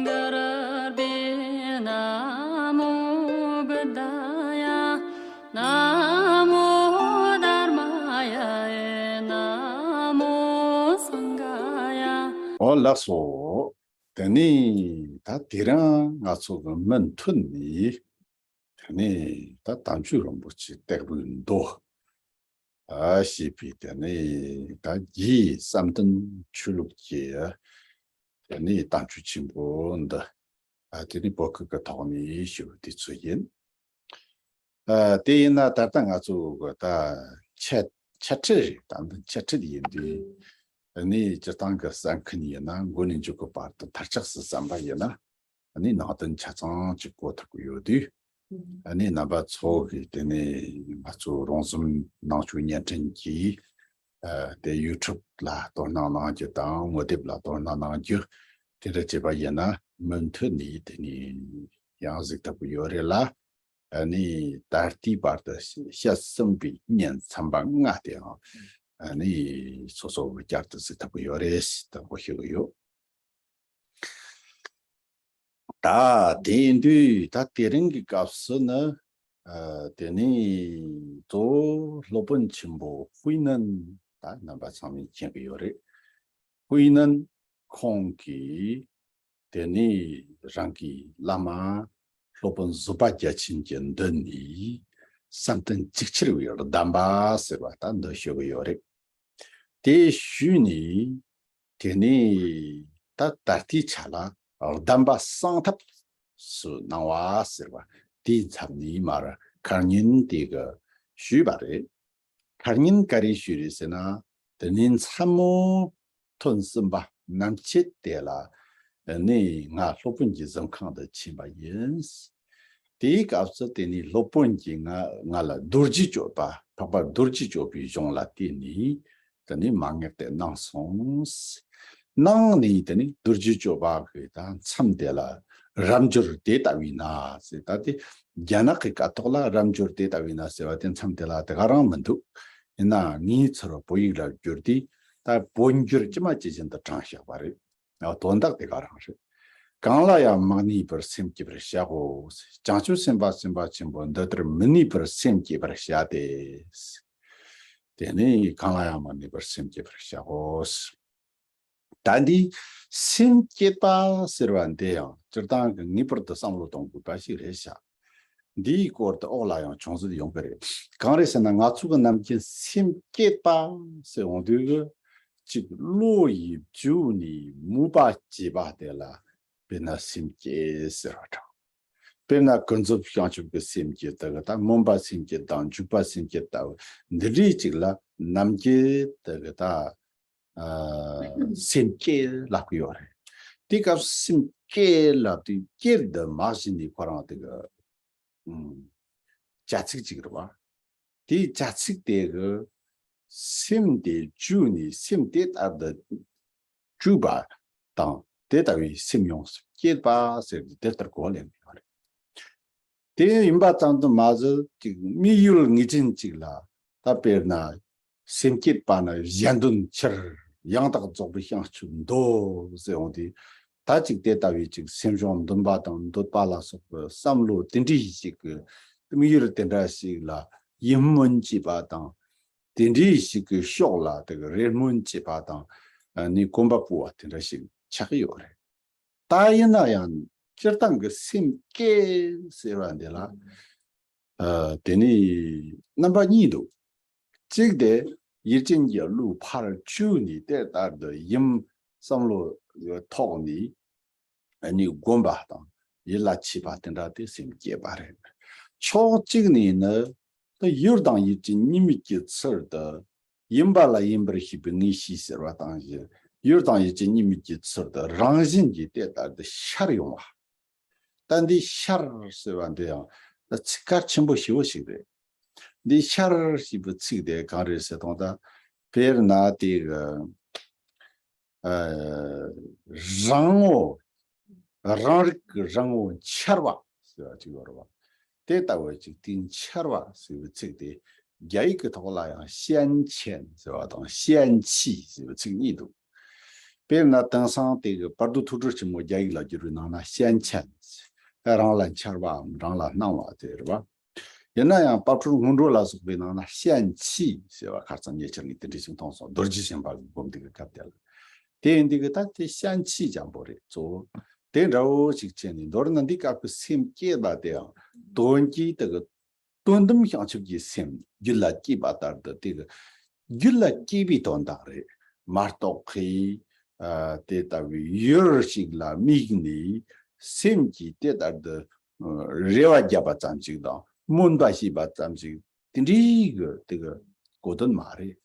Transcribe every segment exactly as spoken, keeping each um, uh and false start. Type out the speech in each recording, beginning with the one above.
གུ་རུ་བྷྱོ། ན་མོ་བུདྡྷཱ་ཡ། ན་མོ་དྷརྨཱ་ཡ། ན་མོ་སངྒྷཱ་ཡ། འོ་ལགས་སོ། དེ་ནས་ད་དེ་རིང་ང་ཚོ་གི་མུ་མཐུད་ནས། དེ་ནས་ད་དམ་ཆོས་རིན་པོ་ཆེ་སྟེགས་བུའི་མདོ། ཨ་ཞེས་པའི་དེ་ནས་ད་རྒྱའི་བསམ་གཏན་ཆོས་ལུགས་ཀྱི་དེ་ནས་དམ་ཆོས་ཆེན་པོ་འདི། ཨ་དེ་ནས་བོད་སྐད་ཀྱི་ཐོག་ནས་ཞུ་བ་དེ་ཚོ་ཡིན། ཨ་དེ་ཡིན་ན་ད་ལྟ་ང་ཚོ་གི་ད་འཆད་འཆད་ཁྲིད་རེད། ད་འདི་འཆད་ཁྲིད་ཡིན་དུས། ཨ་ནི་སྤྱིར་བཏང་གི་གསན་མཁན་ཡིན་ན་མགོ་ནས་མཇུག་གི་བར་དུ་མཐར་ཆགས་སུ་གསན་པ་ཡིན་ན། ཨ་ནི་ནང་དོན་ཆ་ཚང་ཅིག་གོ་ཐུབ་ཀྱི་ཡོད་དུས། ཨ་ནི་རྣམ་པ་ཚོ་གིས་དེ་ནས་ང་ཚོ་རོང་ཟོམ་ནང་ཆོས་བརྙན་འཕྲིན་གྱིས། ཨ་དེ་ཡུ་ཊུབ་ལ་དོ་སྣང་གནང་རྒྱུ་དང་ངོ་དེབ་ལ་དོ་སྣང་གནང་རྒྱུ། དེ་འདྲ་བྱས་པ་ཡིན་ན་མུ་མཐུད་ནས་དེ་ནས་ཡང་གཟིགས་ཐུབ་ཀྱི་ཡོད་རེད་ལ། ཨ་ནི་ད་ལྟའི་བར་དུ་བཤད་ཟིན་པའི་བརྙན་ཚན་པ་ལྔ་དེའང་ཨ་ནི་སོ་སོ་བསྐྱར་དུ་གཟིགས་ཐུབ་ཀྱི་ཡོད་རེད་ཟེར་དུ་གོ་ཤེས་ཀྱི་ཡོད། ད་དེ་ཡིན་དུས་ད་དེ་རིང་གི་སྐབས་སུ་ནི། ཨ་དེ་ནི་གཙོ་བོ་སློབ་དཔོན་ཆེན་པོ་ཧུའེ་ནན་ད་རྣམ་པ་ཚང་མས་མཁྱེན་གྱི་ཡོད་རེད། ཧུའེ་ནན་ཁོང་གིས་དེ་ནི་རང་གི་བླ་མ་སློབ་དཔོན་བཟོད་པ་རྒྱ་ཆེན་གྱི་མདུན་ནས་བསམ་གཏན་ཅིག་ཆར་བའི་གདམས་པ་ཟེར་བ་ད་འདི་ཞུ་གི་ཡོད་རེད། དེ་ཞུས་ནས་དེ་ནས་ད་ད་ལྟའི་ཆ་ལ་གདམས་པ་གསང་ཐབས་སུ་གནང་བ་ཟེར་བ་དེའི་མཚམས་ནས་མར་ཁ་ཉིན་དེ་གི་ཞུས་པ་རེད། ཁ་ཉིན་ག་རེ་ཞུས་རེད་ཟེར་ན། དེ་ནས་མཚན་མོ་ཐོན་ཟིན་པ་ནམ་ཕྱེད་དེ་ལ་ནི་ང་སློབ་དཔོན་གྱི་གཟིམ་ཁང་དུ་ཕྱིན་པ་ཡིན། དེའི་སྐབས་སུ་དེ་ནས་སློབ་དཔོན་གྱིས་ང་ང་ལ་རྡོ་རྗེ་གཅོད་པ། འཕགས་པ་རྡོ་རྗེ་གཅོད་པའི་གཞུང་ལ་བརྟེན་ནས་དེ་ནས་མན་ངག་དེ་གནང་སོང་། གནང་ནས་དེ་ནས་རྡོ་རྗེ་གཅོད་པ་གི་ད་མཚམས་དེ་ལ་རབ་འབྱོར་དེ་ལྟ་བས་ན་ཟེར། ད་དེ་རྒྱ་ནག་གི་སྐད་ཐོག་ལ་རབ་འབྱོར་དེ་ལྟ་བས་ན་ཟེར་བ་དེ་མཚམས་དེ་ལ་དེ་ག་རང་མི་འདུག་ཡིན་ནའང་ངའི་ཚུར་བོད་ཡིག་ལ་བསྒྱུར་དུས་ད་བོད་འགྱུར་ཇི་མ་ཇི་བཞིན་དུ་དྲངས་བཞག་པ་རེད། ཨ་དོན་དག་དེ་ག་རང་རེད། གང་ལ་ཡང་མི་གནས་པར་སེམས་བསྐྱེད་པར་བྱའོ། བྱང་ཆུབ་སེམས་དཔའ་སེམས་དཔའ་ཆེན་པོ་འདི་ལྟར་མི་གནས་པར་སེམས་བསྐྱེད་པར་བྱ་སྟེ། དེ་ནི་གང་ལ་ཡང་མི་གནས་པར་སེམས་བསྐྱེད་པར་བྱའོ། ད་འདི་སེམས་བསྐྱེད་པ་ཟེར་བ་འདི་ཡང་སྤྱིར་བཏང་གི་ངེས་པར་དུ་བསམ་བློ་གཏོང་དགོས་པ་ཞིག་རེད་ཤག་འདིའི་སྐོར་དུ་འོག་ལ་ཡང་ཅུང་ཟད་ཡོང་གི་རེད། གང་རེད་ཟེར་ན་ང་ཚོ་གི་ནམ་རྒྱུན་སེམས་བསྐྱེད་པ་ཟེར་འོང་དུས་གི་ཅིག་བློ་ཡིས་བཅུག་ནས་མོས་པ་བྱེད་པ་དེ་ལ་དཔེར་ན་སེམས་བསྐྱེད་ཟེར་བ་དང་། དཔེར་ན་ཀུན་རྫོབ་བྱང་ཆུབ་ཀྱི་སེམས་བསྐྱེད་དེ་གི་ད་སྨོན་པ་སེམས་བསྐྱེད་དང་འཇུག་པ་སེམས་བསྐྱེད་ལྟ་བུ་འདི་འདྲའི་ཅིག་ལ་ནམ་རྒྱུན་དེ་གི་ད་ཨ་སེམས་བསྐྱེད་ལབ་ཀྱི་ཡོད་རེད། དེ་སྐབས་སེམས་བསྐྱེད་ལབ་དུས་བསྐྱེད་འདི་མ་གཞི་ནས་ཁོ་རང་དེ་གི་ཨུམ་བྱ་ཚིག་ཅིག་རེད་བ། དེའི་བྱ་ཚིག་དེ་གི་སེམས་དེ་བཅུག་ནས་སེམས་དེ་ལྟར་དུ་བཅུག་པ་དང་དེ་ལྟ་བུའི་སེམས་ཡོངས་སུ་བསྐྱེད་པ་ཟེར་ཏེ་དེ་ལྟར་གོ་ལེན་ཡོད་རེད། དེ་ཡིན་པ་ཙམ་དུ་མ་ཟད་ཅིག་དམིགས་ཡུལ་ངེས་ཅན་ཅིག་ལ་ད་དཔེར་ན་སེམས་བསྐྱེད་པ་ནི་གཞན་དོན་ཕྱིར་ཡང་དག་རྫོགས་པའི་བྱང་ཆུབ་འདོད་ཟེར་འོང་དུས། ད་ཅིག་དེ་ལྟ་བུའི་ཅིག་སེམས་བྱུང་འདུན་པ་དང་འདོད་པ་ལ་སོགས་པའི་བསམ་བློ་དེ་འདྲའི་ཞིག་གི་དམིགས་ཡུལ་དེ་འདྲ་ཞིག་ལ་ཡིད་སྨོན་བྱེད་པ་དང་། དེ་འདྲའི་ཞིག་གི་ཕྱོགས་ལ་དེ་གི་རེ་སྨོན་བྱེད་པ་དང་ནི་གོམ་པ་སྤོ་བ་དེ་འདྲ་ཞིག་ཆགས་ཀྱི་ཡོད་རེད། ད་ཡིན་ན་ཡང་སྤྱིར་བཏང་གི་སེམས་བསྐྱེད་ཟེར་བ་འདི་ལ་ཨ་དེ་ནི་རྣམ་པ་གཉིས་འདུག་གཅིག་དེ་ཡིད་ཅན་གྱི་བློ་ཕར་བཅུག་ནས་དེ་ལྟར་དུ་ཡིད་བསམ་བློ་ཐོག་ནས་ཨ་ནི་བསྒོམ་པ་དང་ཡིད་ལ་བྱེད་པ་དེ་འདྲ་དེ་སེམས་བསྐྱེད་པ་རེད། ཕྱོགས་གཅིག་ནས་ནི་ད་ཡུལ་དང་ཡུལ་གྱི་གཉིས་མེད་ཀྱི་ཚུལ་དུ་ཡིན་པ་ལ་ཡིན་པར་ཤེས་པའི་ངེས་ཤེས་ཟེར་བ་དང་བཞིན་ཡུལ་དང་ཡུལ་གྱི་གཉིས་མེད་ཀྱི་ཚུལ་དུ་རང་བཞིན་གྱིས་དེ་ལྟར་དུ་ཤར་ཡོང་བ། ད་འདི་ཤར་ཟེར་བ་འདི་ཡང་ཚིག་གལ་ཆེན་པོ་ཞེ་པོ་ཞིག་རེད། འདི་ཤར་ཞེས་པའི་ཚིག་དེ་གང་རེད་ཟེར་དང་ད་དཔེར་ན་དེ་གི་ཨ་རང་ངོ་རང་རིག་གི་རང་ངོ་འཆར་བ་ཟེར་བ་ཅིག་ཡོད་རེད་བ། དེ་ལྟ་བུ་ཅིག་དེ་འཆར་བ་ཟེར་བའི་ཚིག་དེ་རྒྱ་ཡིག་གི་ཐོག་ལ་ཡང་ཤན་ཆེན་ཟེར་བ་དང་ཤན་ཆི་ཟེར་བའི་ཚིག་གཉིས་འདུག་དཔེར་ན་དེང་སང་དེ་གི་བར་དོ་ཐོས་གྲོལ་ཆེན་མོ་རྒྱ་ཡིག་ལ་བསྒྱུར་བའི་ནང་ན་ཤན་འབྱེད། རང་ལ་འཆར་བའམ་རང་ལ་སྣང་བ་དེ་རེད་བ། ཡིན་ན་ཡང་དཔལ་སྤྲུལ་སྔོན་འགྲོ་ལ་སོགས་པའི་ནང་ན་ཤན་འབྱེད་ཟེར་བ་ཁ་སང་ཉེ་ཆར་ངས་དེ་འདྲ་ཞིག་མཐོང་སོང་། རྡོ་རྗེ་སེམས་དཔའ་གི་སྒོམ་དེ་གི་སྐབས་དེ་ལ། དེ་ཡིན་དུས་གི་ད་དེ་ཤན་འབྱེད་ཅན་པོ་རེད། གཙོ་བོ་དེ་འདྲ་བོ་ཞིག་བྱས་ནས། མདོར་ན་འདི་སྐབས་ཀྱི་སེམས་བསྐྱེད་པ་དེའང་དོན་གྱི་དེ་གི་དོན་དམ་བྱང་ཆུབ་ཀྱི་སེམས་རྒྱུད་ལ་སྐྱེས་པ་ལྟར་དུ། དེ་གི་རྒྱུད་ལ་སྐྱེས་པའི་དོན་དག་རེད། མ་རྟོགས་པའི་ཨ་དེ་ལྟ་བུའི་ཡུལ་ཞིག་ལ་དམིགས་ནས་སེམས་ཀྱིས་དེ་ལྟར་དུ་ཨ་རེ་བ་བརྒྱབ་པ་ཙམ་ཞིག་དང་སྨོན་པ་བྱས་པ་ཙམ་ཞིག་དེ་འདྲའི་གི་དེ་གི་གོ་དོན་མ་རེད།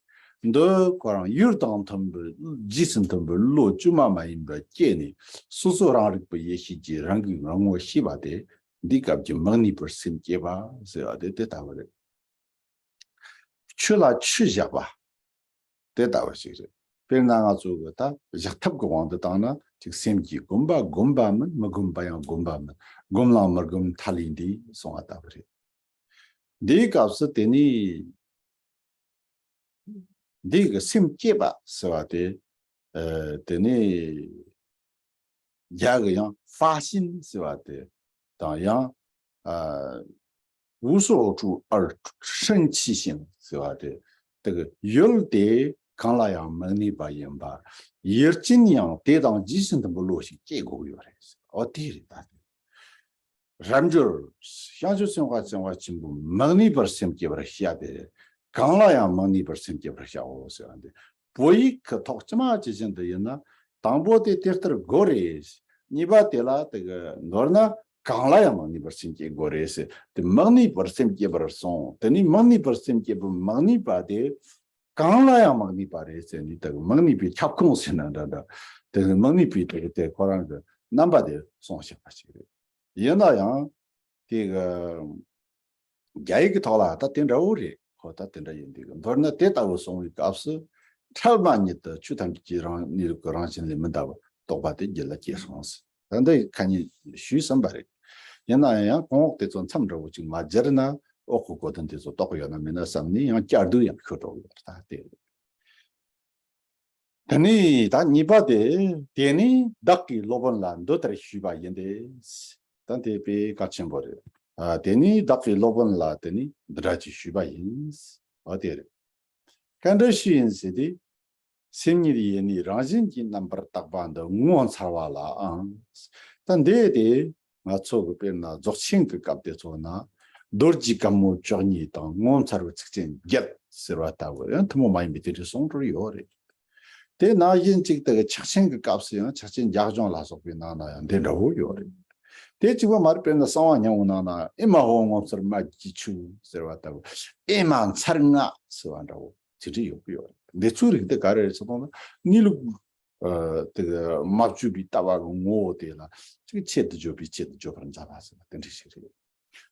འདི་ཁོ་རང་ཡུལ་དང་མཐུན་པའི་རྗེས་སུ་མཐུན་པའི་བློ་བཅོས་མ་མ་ཡིན་པ་སྐྱེས་ནས། སོ་སོ་རང་རིག་པའི་ཡེ་ཤེས་ཀྱིས་རང་གི་རང་ངོ་ཤེས་པ་དེ། འདི་སྐབས་ཀྱི་མི་གནས་པར་སེམས་བསྐྱེད་པ་ཟེར་བ་དེ་དེ་ལྟ་བུ་རེད། ཆོས་ལ་ཆོས་བཞག་པ་དེ་ལྟ་བུ་ཞིག་རེད། དཔེར་ན་ང་ཚོ་གི་ད་བཞག་ཐབས་ཀྱི་དབང་དུ་བཏང་ན། ཅིག་སེམས་ཀྱིས་བསྒོམ་པ་བསྒོམ་པ་མིན། མི་བསྒོམ་པ་ཡང་བསྒོམ་པ་མིན། བསྒོམ་ལང་མི་བསྒོམ་ཐ་ལིང་འདི་གསུང་བ་ལྟ་བུ་རེད། འདིའི་སྐབས་སུ་དེ་ནི། འདི་གི་སེམས་བསྐྱེད་པ་ཟེར་བ་དེ། ཨ་དེ་ནི་རྒྱ་གི་ཡང་发心ཟེར་བ་དེ་དང་། ཡང་ཨ་无所住而生其心ཟེར་བ་དེ། དེ་གི་ཡུལ་དེ་གང་ལ་ཡང་མི་གནས་པ་ཡིན་པ། ཡུལ་ཅན་ཡང་དེ་དང་རྗེས་སུ་མཐུན་པའི་བློ་ཞིག་སྐྱེ་དགོས་ཀྱི་ཡོད་རེད། འོ་དེ་རེད་ད། རབ་འབྱོར་བྱང་ཆུབ་སེམས་དཔའ་བྱང་བ་ཆེན་པོ་མི་གནས་པར་སེམས་བསྐྱེད་པར་བཤད་དེ། གང་ལ་ཡང་མི་གནས་པར་སེམས་བསྐྱེད་པར་བྱའོ་ཟེར་བ་འདི། བོད་ཡིག་གི་ཐོག་ཇི་མ་ཇི་བཞིན་དུ་ཡིན་ན། དང་པོ་དེ་དེ་ལྟར་དགོས་རེད། གཉིས་པ་དེ་ལ་དེ་གི་མདོར་ན་གང་ལ་ཡང་མི་གནས་པར་སེམས་བསྐྱེད་དགོས་རེད་ཟེར་དེ། མི་གནས་པར་སེམས་བསྐྱེད་པར་གསུངས། དེ་ནས་མི་གནས་པར་སེམས་བསྐྱེད་པར་མི་གནས་པ་དེ་གང་ལ་ཡང་མི་གནས་པ་རེད་ཟེར་ནས། དེ་གི་མི་གནས་པའི་ཁྱབ་ཁོངས་ཟེར་ན་འདྲ་འདྲ། དེ་གི་མི་གནས་པའི་དེ་གི་དེ་ཁོ་རང་གི་རྣམ་པ་དེ་གསུངས་བཞག་པ་ཞིག་རེད། ཡིན་ན་ཡང་དེ་གི་རྒྱ་ཡིག་གི་ཐོག་ལ་ད་དེ་འདྲ་བོ་རེད། ཧོ་ད་དེ་འདྲ་ཡིན་དུས། མདོར་ན་དེ་ལྟ་བུ་གསུང་བའི་སྐབས་སུ། འཕྲལ་མ་ཉིད་དུ་ཆོས་ཐམས་ཅད་ཀྱི་རང་གནས་ལུགས་ཀྱི་རང་བཞིན་ལས་མི་འདའ་བར་རྟོགས་པ་དེ་རྒྱུད་ལ་སྐྱེས་སོང་ཟེར། ད་འདི་ཁ་ཉིན་ཞུས་ཟིན་པ་རེད། ཡིན་ན་ཡང་གོང་འོག་དེ་ཚོ་མཚམས་འདྲ་བོ་ཅིག་མ་སྦྱར་ན། འོག་གི་གོ་དོན་དེ་ཚོ་རྟོགས་ཡོད་ན་མེད་ན་བསམ་ནས། ཡང་བསྐྱར་ཟློས་ཡང་ཤོད་འགྲོ་གི་ཡོད་རེད། ད་དེ་རེད། དེ་ནས་ད་གཉིས་པ་དེ། དེ་ནས་བདག་གིས་སློབ་དཔོན་ལ་འདི་ལྟར་ཞུས་པ་ཡིན་ཏེ། ད་དེ་དཔེ་གལ་ཆེན་པོ་རེད། ཨ་དེ་ནས་བདག་གིས་སློབ་དཔོན་ལ་དེ་ནས་འདི་འདྲ་ཅིག་ཞུས་པ་ཡིན། འོ་དེ་རེད། ག་འདྲ་ཞིག་ཡིན་ཟེར་ཏེ། སེམས་ཉིད་ཡེ་ནས་རང་བཞིན་གྱིས་རྣམ་པར་དག་པ་འདི་ངོ་མཚར་བ་ལའང་། ད་འདི་དེ་ང་ཚོ་གི་དཔེར་ན་རྫོགས་ཆེན་གྱི་སྐབས་དེ་ཚོ་ན། རྡོ་རྗེ་གན་མོ་བཅུ་གཉིས་དང་ངོ་མཚར་བའི་ཚིགས་བཅད་བརྒྱད་ཟེར་བ་ལྟ་བུ་ཡང་ཐུན་མོང་མ་ཡིན་པའི་དེ་འདྲའི་གསུང་སྲོལ་ཡོད་རེད། དེ་ནང་བཞིན་ཅིག་དེ་གི་ཕྱག་ཆེན་གྱི་སྐབས་སུ་ཡང་། ཕྱག་ཆེན་རྒྱ་གཞུང་ལ་སོགས་པའི་ནང་ན་ཡང་འདི་འདྲ་བོ་ཡོད་རེད། དེ་གཅིག་པ་མ་རེད། དཔེར་ན་གསང་བ་སྙིང་པོའི་ནང་ན། ཨེ་མ་ཧོ་ངོ་མཚར་རྨད་ཀྱི་ཆོས་ཟེར་བ་ལྟ་བུ། ཨེ་མ་མཚར་རྔ་ཟེར་བ་འདྲ་བོ་དེ་འདྲ་ཡོད་ཀྱི་ཡོད་རེད། འདི་ཚོའི་རིགས་དེ་ག་རེ་རེད་ཟེར་བ་ན། གནས་ལུགས་ཨ་དེ་གི་མ་བཅོས་པའི་ལྟ་བ་གི་ངོ་བོ་དེ་ལ་ཅིག་ཆེད་དུ་བརྗོད་པའི་ཆེད་དུ་བརྗོད་པར་མཛད་པ་ཟེར་བ་དེ་འདྲ་ཞིག་རེད།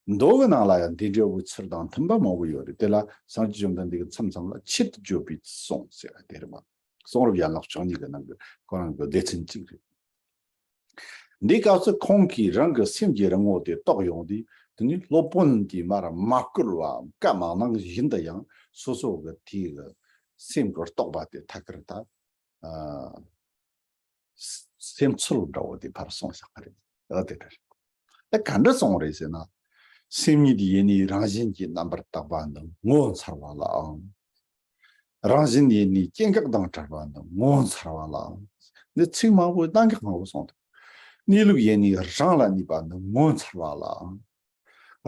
མདོ་གི་ནང་ལ་ཡང་འདི་འདྲ་བོའི་ཚུལ་དང་མཐུན་པ་མང་པོ་ཡོད་རེད། དེ་ལ་སངས་རྒྱས་བཅོམ་ལྡན་འདས་ཀྱིས་མཚམས་མཚམས་ལ་ཆེད་དུ་བརྗོད་པའི་གསུང་ཟེར་བ་དེ་རེད་མ། གསུང་རབ་ཡན་ལག་བཅུ་གཉིས་ཀྱི་ནང་གི་ཁོ་རང་གི་སྡེ་ཚན་གཅིག་རེད། འདིའི་སྐབས་སུ་ཁོང་གིས་རང་གི་སེམས་ཀྱི་རང་ངོ་དེ་རྟོགས་ཡོང་དུས། དེ་ནི་སློབ་དཔོན་གྱིས་མར་མ་བསྐུལ་བའམ་བཀའ་མ་གནང་བཞིན་དུ་ཡང་སོ་སོ་གི་དེའི་གི་སེམས་ཀྱི་རྟོགས་པ་དེ་ཐད་ཀར་ད། ཨ། སེམས་ཚོར་འདྲ་བོ་དེ་ཕར་སོང་བཞག་པ་རེད། ཨ་དེ་འདྲ་རེད། ད་ག་འདྲ་སོང་རེད་ཟེར་ན། སེམས་ཉིད་ཡེ་ནས་རང་བཞིན་གྱིས་རྣམ་པར་དག་པ་འདི་ངོ་མཚར་བ་ལའང་། རང་བཞིན་ཡེ་ནས་སྐྱེ་འགག་དང་བྲལ་བ་འདི་ངོ་མཚར་བ་ལའང་། འདི་ཚིག་མང་པོ་གནད་འགག་མང་པོ་སོང་འདུག་གནས་ལུགས་ཡེ་ནས་རང་ལ་གནས་པ་འདི་ངོ་མཚར་བ་ལའང་།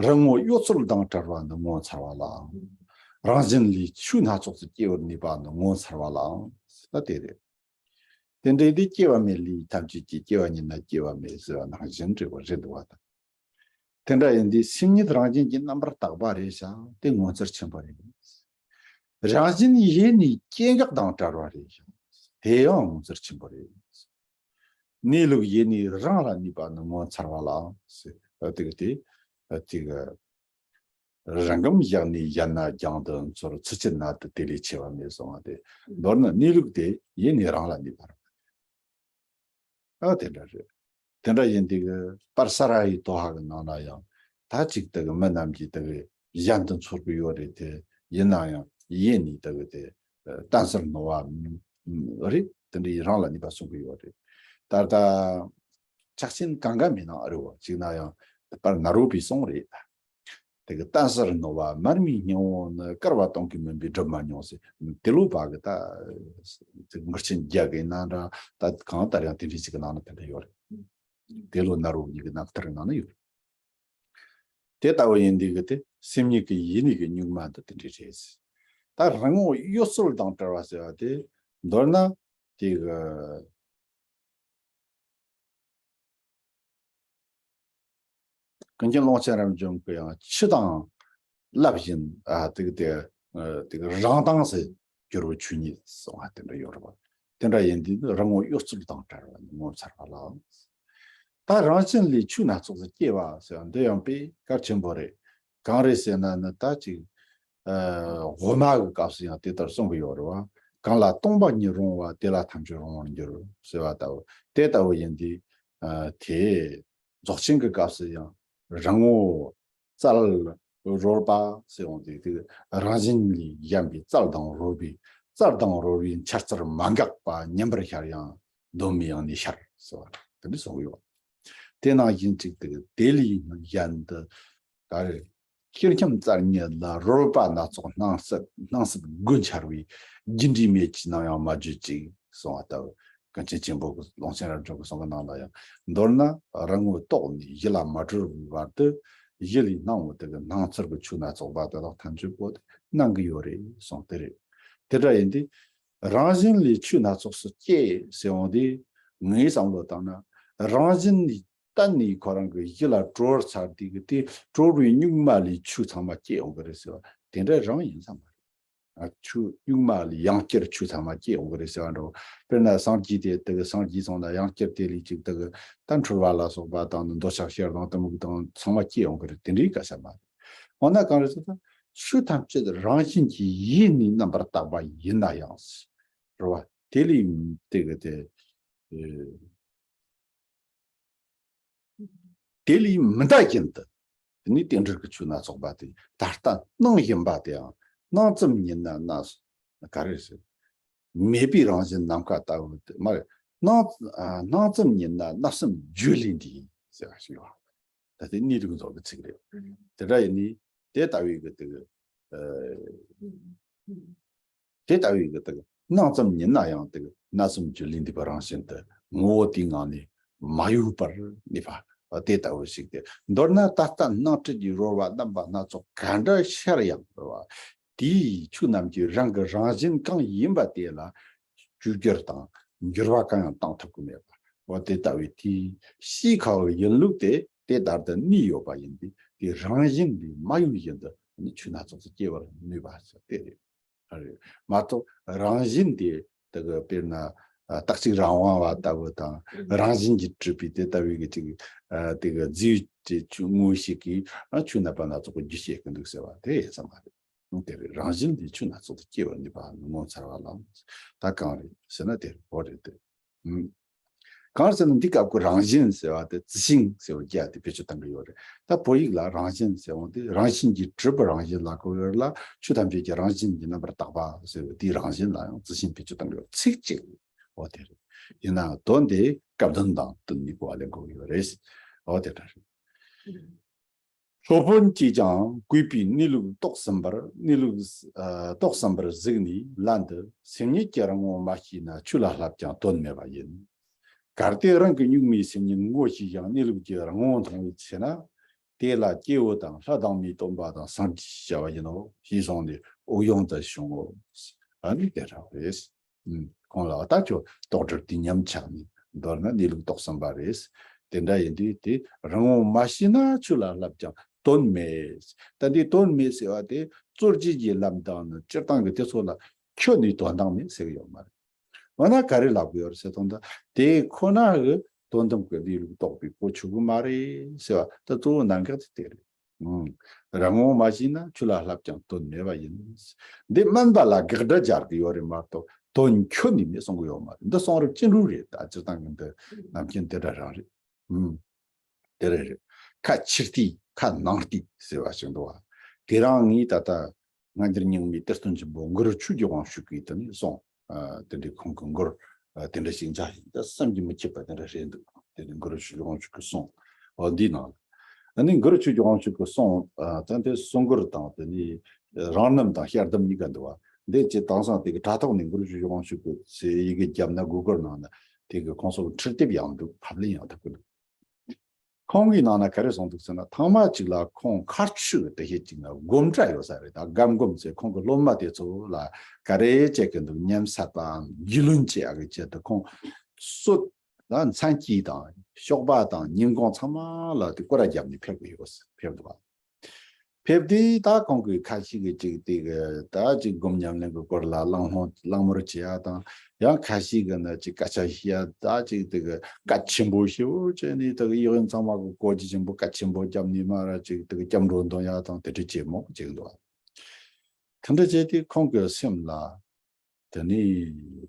རང་ངོ་གཡོ་རྩོལ་དང་བྲལ་བ་འདི་ངོ་མཚར་བ་ལའང་། རང་བཞིན་ལས་ཆོས་སྣ་ཚོགས་སུ་སྐྱེ་བར་ནུས་པ་འདི་ངོ་མཚར་བ་ལའང་། ད་དེ་རེད། དེ་འདྲའི་དེ་སྐྱེ་བ་མེད་ལས་ཐམས་ཅད་སྐྱེ། སྐྱེ་བ་ཉིད་ན་སྐྱེ་བ་མེད་ཟེར་བ་ནང་བཞིན་འདྲ་བོ་རེད་འདུག་བ་དང་། དེ་འདྲ་ཡིན་དུས་སེམས་ཉིད་རང་བཞིན་གྱིས་རྣམ་པར་དག་པ་རེད་ཤག་དེ་ངོ་མཚར་ཆེན་པོ་རེད། རང་བཞིན་ཡེ་ནས་སྐྱེ་འགག་དང་བྲལ་བ་རེད་ཤག་དེ་ཡང་ངོ་མཚར་ཆེན་པོ་རེད། གནས་ལུགས་ཡེ་ནས་རང་ལ་གནས་པ་ནི་ངོ་མཚར་བ་ལའང་ཟེར། ཨ་དེ་གི་དེ་ཨ་དེ་གི་རང་ངམ་བཞག་ནས་གཞན་ན་རྒྱང་དུ་འཚོལ། ཚུལ་ཁྲིམས་ནང་དུ་དེ་ལས་ཆེ་བ་མེད་གསུངས་པ་དེ། མདོར་ན་གནས་ལུགས་དེ་ཡེ་ནས་རང་ལ་གནས་པ་རེད། ཨ་དེ་འདྲ་རེད། དེ་འདྲ་ཡིན་དུས་ཀྱི་པར་ས་ར་ཡི་དོ་ཧ་གི་ནང་ན་ཡང་ད་ཅིག་དེ་གི་མི་རྣམས་ཀྱིས་དེ་གི་གཞན་དུ་འཚོལ་གི་ཡོད་རེད་དེ། ཡིན་ན་ཡང་ཡེ་ནས་དེ་གི་དེ་གཏན་སར་ནོར་བ་རེད། དེ་འདྲའི་རང་ལ་ནུས་པ་གསུང་གི་ཡོད་རེད། ད་ལྟ་ཆགས་ཞེན་གང་ག་མེད་ན་ཨ་རི་བ་ཅིག་ན་ཡང་པར་ན་རོ་པའི་གསུང་རེད། དེ་གི་བརྟན་གཟི་རྣོ་བ་མར་མེའི་སྙིང་པོ་ནི། བསྐལ་པ་སྟོང་གི་མུན་པས་སྒྲིབ་མ་མྱོང་ཟེར། དེ་ལོ་བ་གི་ད་དེ་མུར་ཆེན་རྒྱ་གི་ནང་འདྲ་ད་གང་ལྟར་ཡང་དེ་འདྲའི་ཅིག་གི་ནང་ན་དེ་འདྲ་ཡོད་རེད། དེ་ལོ་ན་རོ་གཉིས་ཀྱི་རྣམ་ཐར་ནང་ན་ཡོད་རེད། དེ་ལྟ་བུ་ཡིན་དུས་གི་དེ་སེམས་ཉིད་ཀྱི་ཡིད་གནས་ཀྱི་གཉུག་མ་འདི་དེ་འདྲའི་རེད། ད་རང་ངོ་གཡོ་རྩོལ་དང་བྲལ་བ་ཟེར་བ་དེ་མདོར་ན་དེ་གི་ཀུན་མཁྱེན་ཀློང་ཆེན་རབ་འབྱམས་ཀྱི་ཡང་ཆུ་དང་རླབས་བཞིན། ཨ་དེ་གི་དེ་ཨ་དེ་གི་རང་དྭངས་སུ་གྱུར་པའི་ཆོས་ཉིད་གསུང་བ་དེ་འདྲ་ཡོད་རེད་པ། དེ་འདྲ་ཡིན་དུས་ནི་རང་ངོ་གཡོ་རྩོལ་དང་བྲལ་བ་ནི་ངོ་མཚར་བ་ལ། ད་རང་བཞིན་ལས་ཆོས་སྣ་ཚོགས་སུ་སྐྱེ་བ་ཟེར་བ་འདི་ཡང་དཔེ་གལ་ཆེན་པོ་རེད། གང་རེད་ཟེར་ན་ནི་ད་ཅིག་ཨ་དབུ་མ་གི་སྐབས་སུ་ཡང་དེ་ལྟར་གསུང་གི་ཡོད་རེད་བ། གང་ལ་སྟོང་པ་ཉིད་རུང་བ། དེ་ལ་ཐམས་ཅད་རུང་བར་འགྱུར་ཟེར་བ་ལྟ་བུ། དེ་ལྟ་བུ་ཡིན་དུས་ཨ་དེ་རྫོགས་ཆེན་གྱི་སྐབས་སུ་ཡང་རང་ངོ་བཙལ་རོལ་པ་ཟེར་འོང་དུས་དེ་རང་བཞིན་ལས་གཞན་པའི་བཙལ་དང་རོལ་པའི་བཙལ་དང་རོལ་པའི་འཆར་ཚུལ་མ་འགགས་པ། ཉམས་པར་ཤར་ཡང་གདོད་མའི་དབྱིངས་ནས་ཤར་ཟེར་བ་དེ་འདྲ་གསུང་གི་ཡོད། དེ་ནང་བཞིན་གཅིག་དེ་དེ་ལས་གཞན་དུ་ག་རེ། ཤེལ་ཁྱམས་རྩ་གཉིས་ལ་རོལ་པ་སྣ་ཚོགས་སྣང་སྲིད་སྣང་སྲིད་དགུ་འཆར་བའི་རྒྱུ་འབྲས་མེད་ཅིང་ནམ་ཡང་མ་བརྗོད་ཅིག་གསུང་བ་ལྟ་བུ། ཀུན་མཁྱེན་ཆེན་པོ་གི་ཀློང་ཆེན་རབ་འབྱམས་ཀྱི་གསུང་གི་ནང་ལ་ཡང་མདོར་ན་རང་ངོ་རྟོགས་ནས་གཞི་ལ་མ་གྲོལ་བའི་བར་དུ་གཞི་ལས་སྣང་བ་དེ་གི་སྣང་ཚུལ་གྱི་ཆོས་སྣ་ཚོགས་པ་དེ་དག་ཐམས་ཅད་པོ་དེ་སྣང་གི་ཡོད་རེད་གསུངས་དེ་རེད། དེ་འདྲ་ཡིན་དུས་རང་བཞིན་ལས་ཆོས་སྣ་ཚོགས་སུ་སྐྱེ་ཟེར་འོང་དུས་ངའི་བསམ་བློ་བཏང་ན་རང་བཞིན་ནས་གཏན་ནས་ཁོ་རང་གི་གཞི་ལ་གྲོལ་ཚར་དུས་ཀྱི་དེ་གྲོལ་བའི་གཉུག་མ་ལས་ཆོས་ཚང་མ་སྐྱེ་ཡོང་གི་རེད་ཟེར་བ་དེ་འདྲ་རང་ཡིན་ས་མ་རེད། ཨ་ཆོས་གཉུག་མ་ལས་ཡང་བསྐྱར་ཆོས་ཚང་མ་སྐྱེ་ཡོང་གི་རེད་ཟེར་བ་འདྲ་བོ། དཔེར་ན་སངས་རྒྱས་དེ་དེ་གི་སངས་རྒྱས་སོང་ན་ཡང་བསྐྱར་དེ་ལས་ཅིག་དེ་གི་ད་འཁྲུལ་བ་ལ་སོགས་པ་དང་ནི་འདོད་ཆགས་ཞེ་སྡང་གཏི་མུག་དང་ཚང་མ་སྐྱེ་ཡོང་གི་རེད། དེ་འདྲའི་སྐད་ཆ་མ་རེད། འོ་ན་གང་རེད་ཟེར་ན་ཆོས་ཐམས་ཅད་རང་བཞིན་གྱིས་ཡེ་ནས་རྣམ་པར་དག་པ་ཡིན་ན་ཡང་རེད་བ། དེ་ལས་དེ་གི་དེ། ཨེ། དེ་ལས་མི་འདའ་བཞིན་དུ། དེ་ནི་རྟེན་འབྲེལ་གྱི་ཆོས་སྣ་ཚོགས་པ་དེ་ད་ལྟ་སྣང་བཞིན་པ་དེའང་སྣང་ཙམ་ཉིད་ན་སྣང་ག་རེ་ཟེར། མེད་པའི་རང་བཞིན་ནམ་མཁའ་ལྟ་བུ་དེ་མ་རེད། སྣང་སྣང་ཙམ་ཉིད་ན་སྣང་སེམས་རྒྱུད་ལས་འདས་ཟེར་བ་ཞིག་ཡོད། ད་དེ་གནས་ལུགས་རྫོགས་ཀྱི་ཚིག་རེད། དེ་འདྲ་ཡིན་ནི་དེ་ལྟ་བུའི་གི་དེ་གི་ཨ། དེ་ལྟ་བུའི་གི་དེ་གི་སྣང་ཙམ་ཉིད་ན་ཡང་དེ་གི་སྣང་སེམས་རྒྱུད་ལས་འདས་པ་རང་བཞིན་དུ་ངོ་བོ་དེའི་ངང་ནས་མ་གཡོས་པར་གནས་པ་དེ་ལྟ་བུ་ཞིག་སྟེ། མདོར་ན་ད་ལྟ་སྣང་སྲིད་ཀྱི་རོལ་པ་རྣམ་པ་སྣ་ཚོགས་ག་འདྲ་ཤར་ཡང་རེད་བ། དེའི་ཆོས་རྣམས་ཀྱི་རང་གི་རང་བཞིན་གང་ཡིན་པ་དེ་ལ་བཅོས་བསྒྱུར་དང་འགྱུར་བ་གང་ཡང་བཏང་ཐུབ་ཀྱི་མེད་པ། འོ་དེ་ལྟ་བུའི་དེའི་གཤིས་ཁ་བའི་ཡིན་ལུགས་དེ་དེ་ལྟར་དུ་གནས་ཡོད་པ་ཡིན་ཏེ། དེ་རང་བཞིན་ལས་མ་གཡོས་བཞིན་དུ་ནི་ཆོས་སྣ་ཚོགས་སུ་སྐྱེ་བར་ནུས་པ་ཟེར་དེ་རེད། ཨ་རེད། མ་གཏོགས་རང་བཞིན་དེ་དེ་གི་དཔེར་ན་ཨ་རྟག་གཅིག་རང་དབང་བ་ལྟ་བུ་དང་། ཨང་། རང་བཞིན་གྱིས་གྲུབ་པའི་དེ་ལྟ་བུའི་གི་ཅིག་ཨ་དེ་གི་རྫས་ཀྱི་ཆོས་དངོས་ཤིག་གིས་ཨ་ཆོས་རྣམ་པ་སྣ་ཚོགས་ཀྱི་རྒྱུ་བྱེད་ཀྱི་འདུག་ཟེར་བ་དེ་ཡིན་ས་མ་རེད། དེ་རེད། རང་བཞིན་དེ་ཆོས་སྣ་ཚོགས་སུ་སྐྱེ་བར་ནུས་པ་ངོ་མཚར་བ་ལ། ད་གང་རེད་ཟེར་ན་དེ་རེད། འོ་རེད་དེ། ཨང་། གང་ཟེར་ན་འདི་སྐབས་ཀྱི་རང་བཞིན་ཟེར་བ་དེ་自性ཟེར་བ་རྒྱ་དེ་བེད་སྤྱོད་གཏང་གི་ཡོད་རེད། ད་བོད་ཡིག་ལ་རང་བཞིན་ཟེར་བ་དེ་རང་བཞིན་གྱིས་གྲུབ་པའི་རང་བཞིན་ལ་གོ་ཡོད་ལ། ཆོས་ཐམས་ཅད་ཀྱི་རང་བཞིན་གྱིས་རྣམ་པར་དག་པ་ཟེར་བ་དེའི་རང་བཞིན་ལ་ཡང་自性བེད་སྤྱོད་གཏང་གི་ཡོད། ཚིག་གཅིག་འོ་དེ་རེད། ཡིན་ནའང་དོན་དེ་སྐབས་དོན་དང་བསྟུན་ནས་གོ་བ་ལེན་དགོས་ཀྱི་ཡོད་རེད། འོ་དེ་འདྲ་རེད། སློབ་དཔོན་གྱིས་ཀྱང་གུས་པས་གནས་ལུགས་རྟོགས་ཟིན་པར། གནས་ལུགས་ཨ་རྟོགས་ཟིན་པར་གཟིགས་ནས་ལན་དུ། སེམས་ཉིད་ཀྱི་རང་ངོ་མ་ཤེས་ན། ཆོས་ལ་བསླབས་ཀྱང་དོན་མེད་པ་ཡིན། གལ་ཏེ་རང་གི་གཉུག་མའི་སེམས་ཉིད་ངོ་ཤེས་ཤིང་། གནས་ལུགས་ཀྱི་རང་ངོ་མཐོང་བའི་ཚེ་ན། དེ་ལ་སྐྱེས་བུ་དང་ལྷ་དང་མིའི་སྟོན་པ་དང་སངས་རྒྱས་ཞེས་བྱ་བ་ཡིན་ནོ། ཞེས་གསུངས་ནས་དབུགས་དབྱུང་དུ་བྱུང་ངོ་། ཨ་ནི་དེ་འདྲ་རེད། ཨུམ། ཁོང་ལ་ད་ཁྱོད་རྟོགས་གྲོལ་དུས་མཉམ་ཆགས་ནས་མདོར་ན་གནས་ལུགས་རྟོགས་ཟིན་པ་རེད། དེ་འདྲ་ཡིན་དུས་དེ་རང་ངོ་མ་ཤེས་ན་ཆོས་ལ་བསླབས་ཀྱང་དོན་མེད། ད་འདི་དོན་མེད་ཟེར་བ་དེ་རྩོད་བྱེད་ཀྱི་ལམ་དང་ནི་སྤྱིར་བཏང་གི་དེ་ཚོ་ལ་ཁྱོན་ནས་དོན་དག་མེད་ཟེར་གི་ཡོད་མ་རེད། འོ་ན་ག་རེ་ལབ་གི་ཡོད་རེད་ཟེར་དོན་དག་དེ་ཁོ་ན་གི་དོན་དམ་གྱི་གནས་ལུགས་རྟོགས་པའི་གོ་ཆོད་གི་མ་རེད་ཟེར་བ་ད་གཙོ་བོ་གནད་འགག་དེ་དེ་རེད། ཨང་། རང་ངོ་མ་ཤེས་ན་ཆོས་ལ་བསླབས་ཀྱང་དོན་མེད་པ་ཡིན། འདི་སྨན་པ་ལ་དགག་སྒྲ་སྦྱར་གི་ཡོད་རེད་མ་གཏོགས་དོན་ཁྱོན་ནས་མེད་གསུང་གི་ཡོད་མ་རེད། འདི་གསུང་རབ་ཅི་འདྲ་རེད། ད་སྤྱིར་བཏང་གི་འདི་ནམ་རྒྱུན་དེ་འདྲ་རང་རེད། ཨང་། དེ་རེད་རེད། ཁ་ཕྱིར་བལྟས་ཁ་ནང་བལྟས་ཟེར་བ་ཞིག་འདུག་བ། དེ་རང་ངས་ད་ལྟ་སྔ་འགྱུར་རྙིང་མའི་གཏེར་སྟོན་ཆེན་པོ་མགུར་ཆོས་ཀྱི་དབང་ཕྱུག་གིས་དེ་ནས་གསུངས། ཨ་དེ་འདྲའི་ཁོང་གི་མགུར་ ཨ་དེ་འདྲ་ཞིག་འཇགས་ཤིང་ད་བསམ་གྱིས་མི་ཁྱབ་པ་དེ་འདྲ་རེད་འདུག་དེ་ནི་གུ་རུ་ཆོས་རྒྱལ་དབང་ཕྱུག་གི་གསུང་། འོ་འདིའི་ནང་ལ། ཨ་ནི་གུ་རུ་ཆོས་རྒྱལ་དབང་ཕྱུག་གི་གསུང་ཨ་ད་དེ་གསུང་མགུར་དང་དེ་ནི་རང་རྣམ་དང་ཞལ་གདམས་གཉིས་ཀ་འདུག་བ། འདི་ཅི་དེང་སང་དེ་གི་དྲ་ཐོག་ནས་གུ་རུ་ཆོས་རྒྱལ་དབང་ཕྱུག་གི་ཚེ་ཡི་གེ་བརྒྱབ་ན་གུ་གུར་ནང་ན་དེ་གི་ཁོང་ཚོ་འཕྲུལ་དེབ་ཡང་འདུག་ཕབ་ལེན་ཡང་ཐུབ་ཀྱི་འདུག་ཁོང་གི་ནང་ན་ག་རེ་གསུངས་འདུག་ཟེར་ན། ཐེངས་མ་གཅིག་ལ་ཁོང་མཁར་ཆུ་དེ་ཤེད་ཅིག་ན་སྒོམ་གྲྭ་ཡོད་ས་རེད། ད་སྒམ་སྒོམ་ཚེ་ཁོང་གི་སློབ་མ་དེ་ཚོ་ལ་ག་རེ་བྱེད་ཀྱི་འདུག་ཉམས་སད་པའམ་རྒྱུས་ལོན་བྱེད་ཡག་གི་ཆེད་དུ་ཁོང་གསོད་ད་མཚན་དཀྱིལ་དང་གཤོག་པ་དང་ཉིན་གུང་ཚང་མ་ལ་དེ་སྐོར་ར་བརྒྱབ་ནས་ཕེབས་ཀྱི་ཡོད་ཟེར། ཕེབས་འདུག་བ། ཕེབས་དུས་ད་ཁོང་གི་ཁ་ཤས་ཀྱི་ཅིག་དེ་གི་ད་ཅིག་སྒོམ་ཉམས་ལེན་གྱི་སྐོར་ལ་གླེང་སློང་གླེང་མོལ་བྱེད་ཡ་དང་། ཡང་ཁ་ཤས་ཀྱི་ནི་ཅིག་སྐད་ཆ་བཤད་ཡ་ད་ཅིག་དེ་གི་སྐད་ཆེན་པོ་ཞེ་པོ་བྱས་ནས་དེ་གི་ཡིད་འོང་ཚང་མ་གི་གོ་རྒྱུ་ཆེན་པོ་སྐད་ཆེན་པོ་བརྒྱབ་ནས་མར་ཅིག་དེ་གི་སྐྱབས་འགྲོ་འདོན་ཡ་དང་དེ་འདྲ་བྱེད་མོ་བྱེད་འདུག་དེ་འདྲ་བྱས་དུས་ཁོང་གི་སེམས་ལ། དེ་ནས་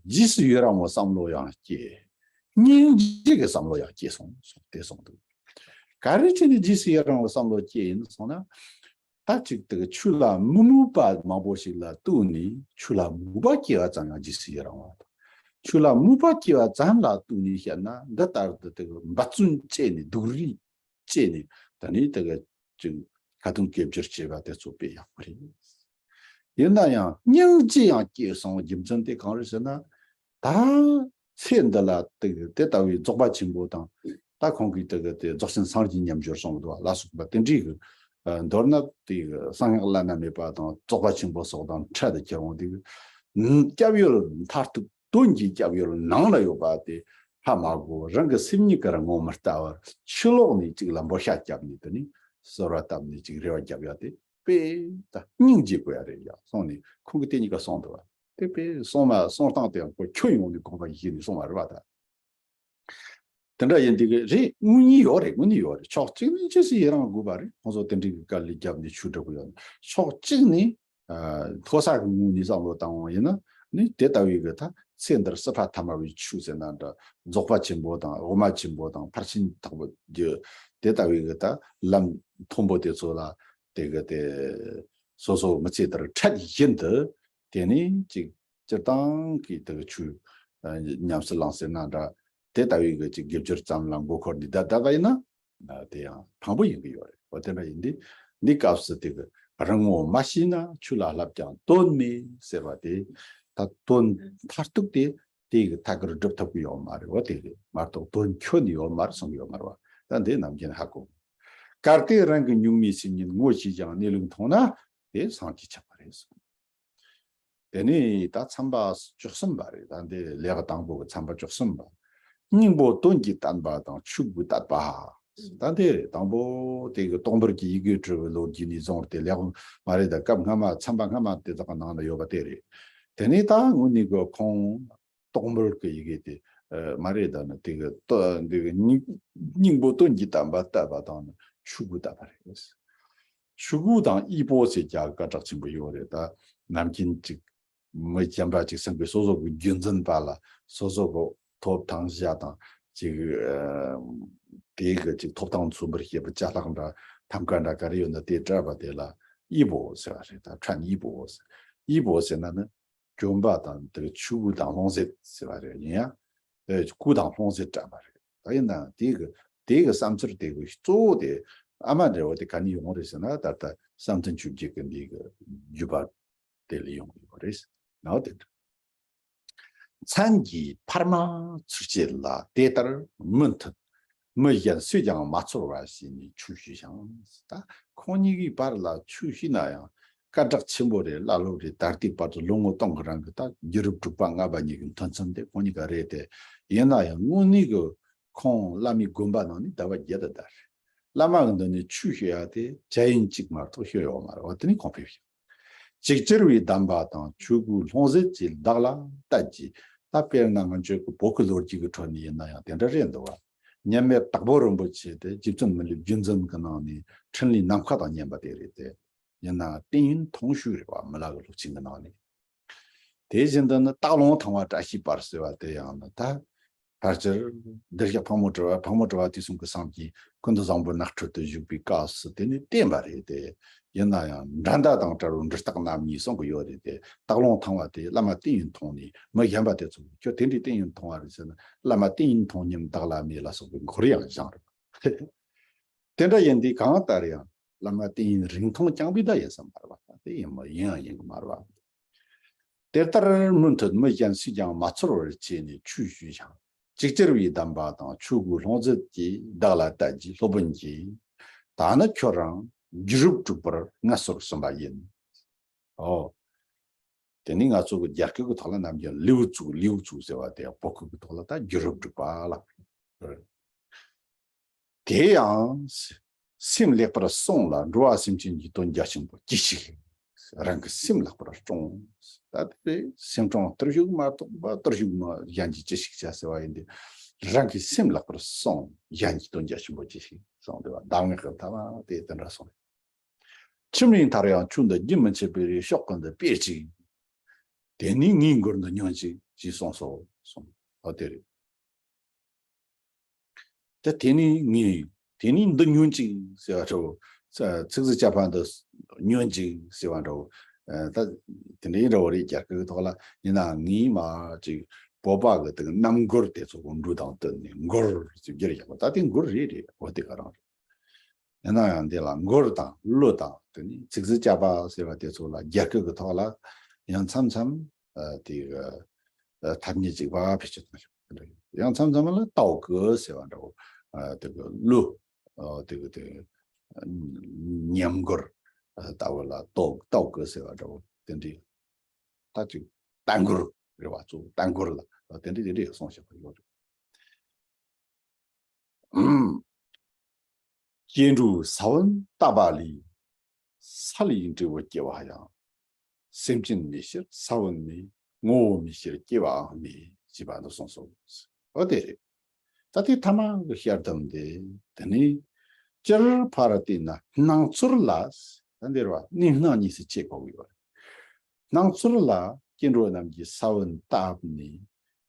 རྗེས་སུ་ཡི་རང་བའི་བསམ་བློ་ཡང་སྐྱེས། སྙིང་རྗེ་གི་བསམ་བློ་ཡང་སྐྱེས་སོང་སོང་དེ་སོང་འདུག་ག་རེ་བྱས་ནས་རྗེས་སུ་ཡི་རང་བའི་བསམ་བློ་སྐྱེས་ཡིན་སོང་ན། ད་ཅིག་དེ་གི་ཆོས་ལ་མི་མོས་པ་མང་པོ་ཞིག་ལ་ལྟོས་ནས་ཆོས་ལ་མོས་པ་སྐྱེ་བ་ཙམ་ཡང་རྗེས་སུ་ཡི་རང་བ་དང་། ཆོས་ལ་མོས་པ་སྐྱེ་བ་ཙམ་ལ་ལྟོས་ནས་བཤད་ན་འདི་ལྟར་དུ་དེ་གི་འབད་བརྩོན་བྱས་ནས་སྡུག་རུས་བྱས་ནས་ད་ནི་དེ་གི་ཅིག་ཁ་ཏོན་སྐད་སྒྱུར་བྱས་པ་དེ་ཚོ་དཔེ་ཡག་པོ་རེད། ཡིན་ན་ཡང་སྙིང་རྗེ་ཡང་སྐྱེས་སོང་རྒྱུ་མཚན་དེ་གང་རེད་ཟེར་ན། ད་ཚེ་འདི་ལ་དེ་དེ་ལྟ་བུའི་རྫོགས་པ་ཆེན་པོ་དང་། ད་ཁོང་གིས་དེ་གི་དེ་རྫོགས་ཆེན་སངས་རྒྱས་མཉམ་སྦྱོར་གསུངས་འདུག་ལ་སོགས་པ་དེ་འདྲའི་གི་མདོར་ན་དེ་གི་གསང་སྔགས་བླ་ན་མེད་པ་དང་རྫོགས་པ་ཆེན་པོ་སོགས་དང་འཕྲད་དུ་འཁྱེར་འོང་དེ་གི་སྐྱབས་ཡུལ་མཐར་ཐུག་དོན་གྱི་སྐྱབས་ཡུལ་ནང་ལ་ཡོད་པ་དེ་ཧ་མ་གོ། རང་གི་སེམས་ཉིད་ཀྱིས་རང་ངོ་མི་ལྟ་བར་ཕྱི་ལོགས་ནས་ཅིག་ལ་འབོད་ཤ་བརྒྱབ་ནས་དེ་ནས་གསོལ་བ་བཏབ་ནས་ཅིག་རེ་བ་བརྒྱབ་ཡ་དེ་དཔེ་ད་སྙིང་རྗེ་དགོས་ཡ་རེད་ཡ་སོང་ནས་ཁོང་གིས་དེ་གཉིས་ཀ་གསུངས་འདུག་བ། དེ་དཔེ་གསུངས་མ་གསུངས་སྟངས་དེ་ཡང་ཁོ་ཁྱོད་ཡོང་ནས་དགོངས་པ་ཡིད་ནས་གསུངས་པ་རེད་བ་ད། དེ་འདྲ་ཡིན་དུས་རེད། དངོས་གཉིས་ཡོད་རེད། དངོས་གནས་ཡོད་རེད། ཕྱོགས་གཅིག་ནས་ཅི་སྲིད་ཡི་རང་དགོས་པ་རེད། ཁོང་ཚོ་དེ་འདྲའི་གི་དཀའ་ལས་བརྒྱབ་ནས་ཆོས་སྒྲུབ་གི་ཡོད། ཕྱོགས་གཅིག་ནས་ཨ་མཐོ་ས་གི་ངོས་ནས་བསམ་བློ་བཏང་བ་ཡིན་ན་ནི་དེ་ལྟ་བུའི་གི་ད་ཚེ་འདིར་སྲིད་པ་ཐ་མ་བའི་ཆོས་ཟེར་ན་འདྲ། རྫོགས་པ་ཆེན་པོ་དང་དབུ་མ་ཆེན་པོ་དང་ཕར་ཕྱིན་དག་པོ་རྒྱུ་དེ་ལྟ་བུའི་གི་ད་ལམ་མཐོན་པོ་དེ་ཚོ་ལ་དེ་གི་དེ་སོ་སོ་མི་ཚེ་འདིར་འཕྲད་བཞིན་དུ་དེ་ནས་ཅིག་སྤྱིར་བཏང་གི་དེ་གི་ཆོས་ཨ་ཉམས་སུ་བླངས་ཟེར་ན་འདྲ། དེ་ལྟ་བུའི་གི་ཅིག་དགེ་སྦྱོར་ཙམ་ལ་མགོ་འཁོར་ནས་བསྡད་བསྡད་པ་ཡིན་ན་ཨ་དེ་ཡང་ཕངས་པོ་ཡིན་གི་ཡོད་རེད། འོ་དེ་འདྲ་ཡིན་དུས་འདི་སྐབས་སུ་དེ་གི་རང་ངོ་མ་ཤེས་ན་ཆོས་ལ་བསླབ་ཀྱང་དོན་མེད་ཟེར་བ་དེ་ད་དོན་མཐར་ཐུག་དེ་དེ་གི་ཐད་ཀར་སྒྲུབ་ཐུབ་ཀྱི་ཡོད་མ་རེད། འོ་དེ་རེད་མ་གཏོགས་དོན་ཁྱོན་ནས་ཡོད་མ་རེད་གསུང་གི་ཡོད་མ་རེད་བ། ད་འདི་ནམ་རྒྱུན་ཧ་གོ། གལ་ཏེ་རང་གི་གཉུག་མའི་སེམས་ཉིད་ངོ་ཤེས་ཀྱང་གནས་ལུགས་མཐོང་ན་དེ་སངས་རྒྱས་ཆགས་པ་རེད་གསུངས། དེ་ནས་ད་ཚན་པ་བཅུ་གསུམ་པ་རེད། ད་འདི་ལེའུ་དང་པོ་གི་ཚན་པ་བཅུ་གསུམ་པ། སྙིང་པོ་དོན་གྱིས་བསྟན་པ་དང་ཆོས་སྐུས་དད་པ། ད་འདི་རེད། དང་པོ་དེ་གི་སྟོང་འབུར་གྱི་ཡི་གེ་འབྲི་བའི་ལོ་རྒྱུས་ནས་བཟུང་སྟེ་ལེའུ་མ་རེད། ད་སྐབས་སྔ་མ་ཚན་པ་སྔ་མ་དེ་དག་གི་ནང་ན་ཡོད་པ་དེ་རེད། དེ་ནས་ད་དངོས་གནས་གི་ཁོང་སྟོང་འབུར་གྱི་ཡི་གེ་དེ་ཨ་མ་རེད། ད་ནི་དེ་གི་ཏོ་འདི་གི་སྙིང་སྙིང་པོ་དོན་གྱིས་བསྟན་པ་བསྟན་པ་དང་ནི་ཆོས་སྐུ་བསྟན་པ་རེད། ཆོས་སྐུ་དང་ཡི་པོ་ཟེར་རྒྱ་སྐད་གྲགས་ཆེན་པོ་ཡོད་རེད། ད་ནམ་རྒྱུན་ཅིག་མི་གཞན་པ་ཅིག་སེམས་ཀྱི་སོ་སོ་གི་རྒྱུད་འཛིན་པ་ལ་སོ་སོ་གི་ཐོབ་ཐང་བཞག་དང་ཅིག་ཨ་དེ་གི་ཅིག་ཐོབ་ཐང་མཚོན་པར་བྱེད་པའི་ཅ་ལག་འདྲ་ཐམ་ཀ་འདྲ་ག་རེ་ཡོད་ན་དེ་སྤྲད་པ་དེ་ལ་ཡི་པོ་ཟེར་བ་རེད། ད་ཕྲན་ཡི་པོ་ཟེར། ཡི་པོ་ཟེར་ན་ནི་གྱོན་པ་དང་དེ་ཆོས་སྐུ་དང་ལྷུང་བཟེད་ཟེར་བ་རེད། ཡིན་ཡང་དེ་སྐུ་དང་ལྷུང་བཟེད་སྤྲད་པ་རེད། ད་ཡིན་ན་དེ་གི་དེ་གི་བསམ་ཚུལ་དེ་གི་གཙོ་བོ་དེ་ཨ་མ་འདྲ་བོ་དེ་ག་ནས་ཡོང་རེད་ཟེར་ན། ད་ལྟ་བསམ་གཏན་ཆོས་བརྒྱད་ཀྱི་འདི་གི་བརྒྱུད་པ་དེ་ལས་ཡོང་གི་ཡོད་རེད། ནའོ་དེ་འདྲ། མཚན་གྱི་འཕར་མ་ཚུར་བཅད་ལ་དེ་ལྟར་མུ་མཐུད། མི་གཞན་སུས་ཀྱང་མ་ཚོར་བར་བྱས་ནས་ཆོས་ཞུས་ཤིང་། ད་ཁོང་གཉིས་ཀྱི་བར་ལ་ཆོས་ཞུས་ན་ཡང་སྐད་གྲགས་ཆེན་པོ་རེད། བླ་སློབ་རེད། ད་ལྟའི་བར་དུ་ལོ་ངོ་སྟོང་གི་རིང་གི་ད་རྒྱུད་རབས་དྲུག་པ་ལྔ་པ་གཉིས་ཀྱི་མཐུན་རྐྱེན་དེ་ཁོང་གཉིས་ཀ་རེད་དེ། ཡིན་ན་ཡང་དངོས་གནས་ཀྱི་ཁོང་བླ་མའི་དགོན་པ་ནང་ནས་ཟླ་བ་བརྒྱད་དུ་བསྡད་རེད། བླ་མ་གི་མདུན་ནས་ཆོས་ཞུ་ཡ་དེ་བྱ་ཡིན་གཅིག་མ་གཏོགས་ཞུ་ཡོད་མ་རེད་བ། དེ་ནས་ཁོང་ཕེབས་ཤིང་། ཅིག་ཅར་བའི་གདམས་པ་དང་ཆོས་སྐུའི་ལྷུང་བཟེད་ཀྱིས་བདག་ལ་གཏད་ཀྱིས། ད་དཔེར་ན་ང་ཚོའི་གི་བོད་ཀྱི་ལོ་རྒྱུས་ཀྱི་ཁྲོད་ནས་ཡིན་ན་ཡང་དེ་འདྲ་རེད་འདུག་བ། མཉམ་མེད་དྭགས་པོ་རིན་པོ་ཆེ་དེ་རྗེ་བཙུན་མི་ལའི་བརྒྱུད་འཛིན་གྱི་ནང་ནས་འཕྲིན་ལས་ནམ་མཁའ་དང་མཉམ་པ་དེ་རེད་དེ། ཡིན་ནའང་ཏིང་ཡོན་ཐུང་ཤོས་རེད་བ། མི་ལ་གི་སློབ་ཆེན་གྱི་ནང་ནས། དེ་བཞིན་དུ་ནི་སྟག་ལུང་ཐང་བ་བཀྲ་ཤིས་པར་ཟེར་བ་དེ་ཡང་ནི་ད་ ཕལ་ཆེར་འདིར་བཞག་ཕག་མོ་གྲུ་པ་ཕག་མོ་གྲུ་པ་དུས་གསུམ་གྱི་སངས་རྒྱས་ཀུན་ཏུ་བཟང་པོ་ནགས་ཁྲོད་དུ་བཞུགས་པའི་སྐབས་སུ་དེ་ནི་བསྟན་པ་རེད་དེ། ཡིན་ན་ཡང་འགྲན་ཟླ་དང་བྲལ་བའི་འབྲས་རྟགས་རྣམ་གཉིས་གསུང་གི་ཡོད་རེད་དེ། སྟག་ལུང་ཐང་བ་དེ་བླ་མ་བསྟན་ཡོན་མཐོང་ནས་མི་གཞན་པ་དེ་ཚོ་ཁྱོད་དེ་འདྲའི་བསྟན་ཡོན་མཐོང་བ་རེད་ཟེར་ན། བླ་མ་བསྟན་ཡོན་མཐོང་སྙམ་བདག་ལ་མེད་ལ་སོགས་པའི་མགུར་ཡང་བཞེངས་རེད། དེ་འདྲ་ཡིན་དུས་གང་ལྟར་ཡང་བླ་མ་བསྟན་ཡོན་རིང་ཐུང་རྐྱང་པའི་བརྡ་ཡིན་བསམ་པར་བ། དེ་ཡིན་མ་ཡིན་ཡང་ཡིན་གི་མ་རེད་བ། དེ་ལྟར་མུ་མཐུད་མི་གཞན་སུས་ཀྱང་མ་ཚོར་བར་བྱས་ནས་ཆོས་ཞུས་ཤིང་། ཅིག་ཅར་བའི་གདམས་པ་དང་ཆོས་སྒོའི་ལྷུང་བཟེད་ཀྱིས་བདག་ལ་གཏད་རྒྱུས་སློབ་དཔོན་གྱིས། ད་ནི་ཁྱོད་རང་རྒྱུད་རབས་དྲུག་པར་མངའ་གསོལ་གསུངས་པ་ཡིན། ཨོ། དེ་ནི་ང་ཚོ་གི་རྒྱ་སྐད་ཀྱི་ཐོག་ལ་ནམ་རྒྱུན་ལེའུ་བཙུགས་ལེའུ་བཙུགས་ཟེར་བ་དེ་བོད་སྐད་ཀྱི་ཐོག་ལ་ད་རྒྱུད་རབས་དྲུག་པ་ལ། དེ་ཡང་སེམས་ལེགས་པར་སྲུངས་ལ་འགྲོ་བ་སེམས་ཅན་གྱི་དོན་རྒྱ་ཆེན་པོ་གྱིས་ཤིག། རང་གི་སེམས་ལེགས་པར་སྲུངས། ད་དེ་སེམས་སྲུང་བརྟུལ་ཞུགས་མ་གཏོགས་པ་བརྟུལ་ཞུགས་མ་གཞན་གྱིས་ཅི་ཞིག་བྱ་ཟེར་བ་ཡིན་ཏེ། རང་གི་སེམས་ལེགས་པར་སྲུངས། གཞན་གྱི་དོན་རྒྱ་ཆེན་པོ་གྱིས་ཤིག་གསུངས་འདུག་བ། གདམས་ངག་གི་མཐའ་མ་དེ་དེ་འདྲ་གསུངས། ཁྱིམ་རིང་ཐར་ཡང་ཆུ་འདི་རྒྱུན་མི་འཆད་པའི་རེ་ཤོག་ཀུན་ཏུ་སྤེལ་ཅིག། དེ་ནས་ངའི་མགུར་འདི་ཉོན་ཅིག་ཅེས་གསུངས་སོ་གསུངས། ཨོ་དེ་རེད། ད་དེ་ནས་ངའི་དེ་ནས་འདི་ཉོན་ཅིག་ཟེར་བ་འདྲ་བོ། ཚིག་ཚིག་ཟིག་བཅད་པ་འདི་ཉོན་ཅིག་ཟེར་བ་འདྲ་བོ། ད་དེ་འདྲའི་འདྲ་བོ་རེད། རྒྱ་སྐད་ཀྱི་ཐོག་ལ་ཡིན་ན་ངའི་མ་ཅིག་བོད་པ་གི་དེ་གི་རྣམ་མགུར་དེ་ཚོ་གི་འབྲུ་དང་བསྟུན་ནས་མགུར་ཟེར་རྒྱུ་རེད། ཡག་པོ་ད་དེ་མགུར་རེད་རེད། འོ་དེ་ག་རང་རེད། ཡིན་ན་ཡང་འདི་ལ་མགུར་དང་གླུ་དང་དེ་ནི་ཚིག་ཟིག་བཅད་པ་ཟེར་བ་དེ་ཚོ་ལ་རྒྱ་སྐད་ཀྱི་ཐོག་ལ་ཡང་མཚམས་མཚམས་དེ་གི་ཐ་སྙད་གཅིག་པ་བེད་སྤྱོད་གཏོང་ཞིག་ཡང་མཚམས་མཚམས་ལ་ཏའོ་ཀི་ཟེར་བ་འདྲ་བོ། དེ་གི་གླུ་དེ་གི་དེ་ཉམས་མགུར་ལྟ་བུ་ལ་ཏའོ་ཏའོ་ཀི་ཟེར་བ་འདྲ་བོ་དེ་འདྲའི་ད་ཅིག་ཏ་མགུར་རེད་བ། གཙོ་བོ་ཏ་མགུར་ལ་དེ་འདྲའི་དེ་འདྲའི་གསུངས་བཞག་པ་ཡོད་རེད། སྐྱེ་འགྲོའི་ས་བོན་བཏབ་པ་ལས། ས་ལས་འབྲས་བུ་སྐྱེ་བ་ཡང་། སེམས་ཅན་མེད་ཕྱིར་ས་བོན་མེད། ངོ་བོ་མེད་ཕྱིར་སྐྱེ་བའང་མེད་ཅེས་པ་འདི་གསུངས་སོ། འོ་དེ་རེད། ད་དེ་ཐ་མ་གི་ཤར་དམ་དེ་དེ་ནི་སྤྱིར་ཕར་བལྟས་ན་སྣང་ཚུལ་ལ་ད་འདིར་བ་གནས་སྣང་གཉིས་སུ་ཕྱེ་དགོས་ཀྱི་ཡོད་རེད། སྣང་ཚུལ་ལ་སྐྱེ་འགྲོ་རྣམས་ཀྱིས་ས་བོན་བཏབ་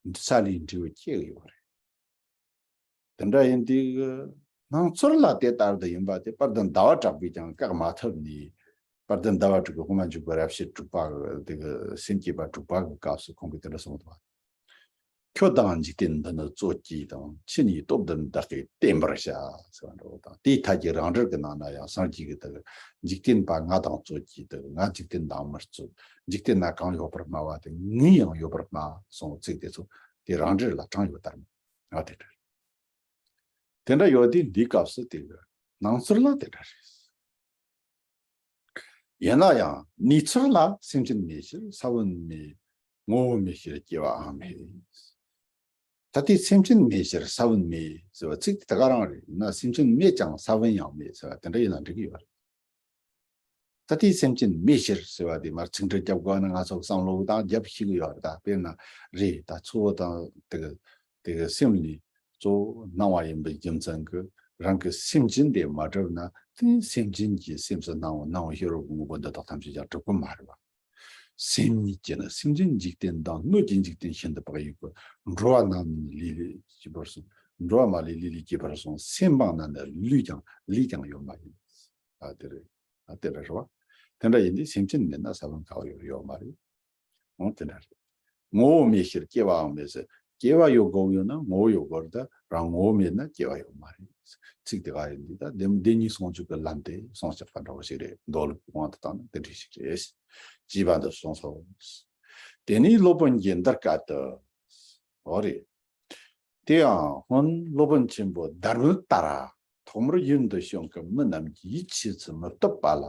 ནས་ས་ལས་འབྲས་བུ་སྐྱེ་གི་ཡོད་རེད། དེ་འདྲ་ཡིན་དུས་སྣང་ཚུལ་ལ་དེ་ལྟར་དུ་ཡིན་པ་དེ་དཔལ་ལྡན་ཟླ་བ་གྲགས་པས་ཀྱང་བཀག་མ་ཐུབ་ནས། དཔལ་ལྡན་ཟླ་བ་གྲགས་པའི་དབུ་མ་འཇུག་པའི་རབ་བྱེད་དྲུག་པ་གི་དེ་གི་སེམས་བསྐྱེད་པ་དྲུག་པ་གི་སྐབས་སུ་ཁོང་གིས་དེ་འདྲ་གསུངས་འདུག་བ། ཁྱོད་དང་འཇིག་རྟེན་འདི་ནི་གཙོ་བྱས་དང་། ཕྱི་ནས་སྟོབས་ལྡན་བདག་གིས་བརྟན་པར་བྱ་ཟེར་བ་འདྲ་བོ་དང་། དེའི་ཐད་ཀྱི་རང་འགྲེལ་གྱི་ནང་ན་ཡང་སངས་རྒྱས་ཀྱིས་དེ་གི་འཇིག་རྟེན་པ་ང་དང་གཙོ་བྱས་དེ་གི་ང་འཇིག་རྟེན་དང་མི་རྩོད། འཇིག་རྟེན་ན་གང་ཡོད་པར་སྨྲ་བ་དེ་ངས་ཡང་ཡོད་པར་སྨྲ་གསུངས་ཚིག་དེ་ཚོ་དེ་རང་འགྲེལ་ལ་དྲངས་ཡོད་ལྟར་མོད། ཨ་དེ་འདྲ་རེད། དེ་འདྲ་ཡོད་དུས་འདིའི་སྐབས་སུ་དེ་གི་སྣང་ཚུལ་ལ་དེ་འདྲ་རེད། ཡིན་ན་ཡང་གནས་ཚུལ་ལ་སེམས་ཅན་མེད་ཕྱིར་ས་བོན་མེད། ངོ་བོ་མེད་ཕྱིར་སྐྱེ་བའང་མེད། ད་ལྟའི་སེམས་ཅན་མེད་ཕྱིར་ས་བོན་མེད་ཟེར་བ་ཚིག་དེ་ད་ག་རང་རེད། ཡིན་ན་སེམས་ཅན་མེད་ཀྱང་ས་བོན་ཡང་མེད་ཟེར་བ་དེ་འདྲ་ཡིན་ན་འགྲིག་གི་ཡོད་རེད། ད་ལྟའི་སེམས་ཅན་མེད་ཕྱིར་ཟེར་བ་དེ་མར་ཚིག་འགྲེལ་རྒྱབ་དགོས་ན་ང་ཚོ་བསམ་བློ་དང་རྒྱབ་ཤེས་ཀྱི་ཡོད་རེད། ད་དཔེར་ན་རེད། ད་ཚོགས་དང་དེ་གི་དེ་གི་སེམས་ནི་གཙོ་བོ་སྣང་བ་ཡིན་པའི་རྒྱུ་མཚན་གྱིས་རང་གི་སེམས་ཅན་དེ་མ་གྲུབ་ན་དེ་སེམས་ཅན་གྱི་སེམས་སུ་སྣང་བ་སྣང་བའི་ཤེས་རབ་ཀྱི་དངོས་པོ་འདི་དག་ཐམས་ཅད་ཀྱང་གྲུབ་ཀྱི་མ་རེད་བ། སེམས་ཉིད་ཀྱིས་ནི་སེམས་ཅན་འཇིག་རྟེན་དང་སྣོད་ཀྱི་འཇིག་རྟེན་ཤིན་ཏུ་བག་ཡོད་ཀྱི། འགྲོ་བ་རྣམས་ནི་ལས་ལས་སྐྱེས་པར་གསུངས། འགྲོ་བ་མ་ལུས་ལས་ལས་སྐྱེས་པར་གསུངས། སེམས་སྤངས་ན་ནི་ལུས་ཀྱང་ལས་ཀྱང་ཡོད་མ་ཡིན། ཨ་དེ་རེད། ཨ་དེ་འདྲ་རེད་བ། དེ་འདྲ་ཡིན་དུས་སེམས་ཅན་མེད་ན་ས་བོན་ག་བ་ཡོད་ཡོད་མ་རེད། འོ་དེ་འདྲ་རེད། ངོ་བོ་མེད་ཕྱིར་སྐྱེ་བའང་མེད་ཟེར། སྐྱེ་བ་ཡོད་དགོས་ཡོད་ན་ངོ་བོ་ཡོད་དགོས་རེད། ད་རང་ངོ་བོ་མེད་ན་སྐྱེ་བ་ཡོད་མ་རེད། ཚིག་དེ་ག་ཡིན་དུས་ད་བདེན་བདེན་གཉིས་ཟུང་འཇུག་གི་ལམ་དེ་སོང་ཆགས་པ་འདྲ་བོ་ཞིག་རེད། མདོ་ལུགས་ཀྱི་དབང་དུ་བཏང་ན་དེ་འདྲ་ཞིག་རེད། ཅེས་པ་འདི་གསུངས་སོ། དེ་ནས་སློབ་དཔོན་གྱིས་འདིར་བཀའ་སྟེ། འོ་རེད། དེ་ཡང་སྔོན་སློབ་དཔོན་ཆེན་པོ་དྷརྨ་ཏཱ་ར་ཐོག་མར་ཡུལ་འདི་བྱོན་སྐབས་མི་རྣམས་ཀྱིས་ཡིད་ཆེས་སུ་མི་བཏུབ་པ་ལ་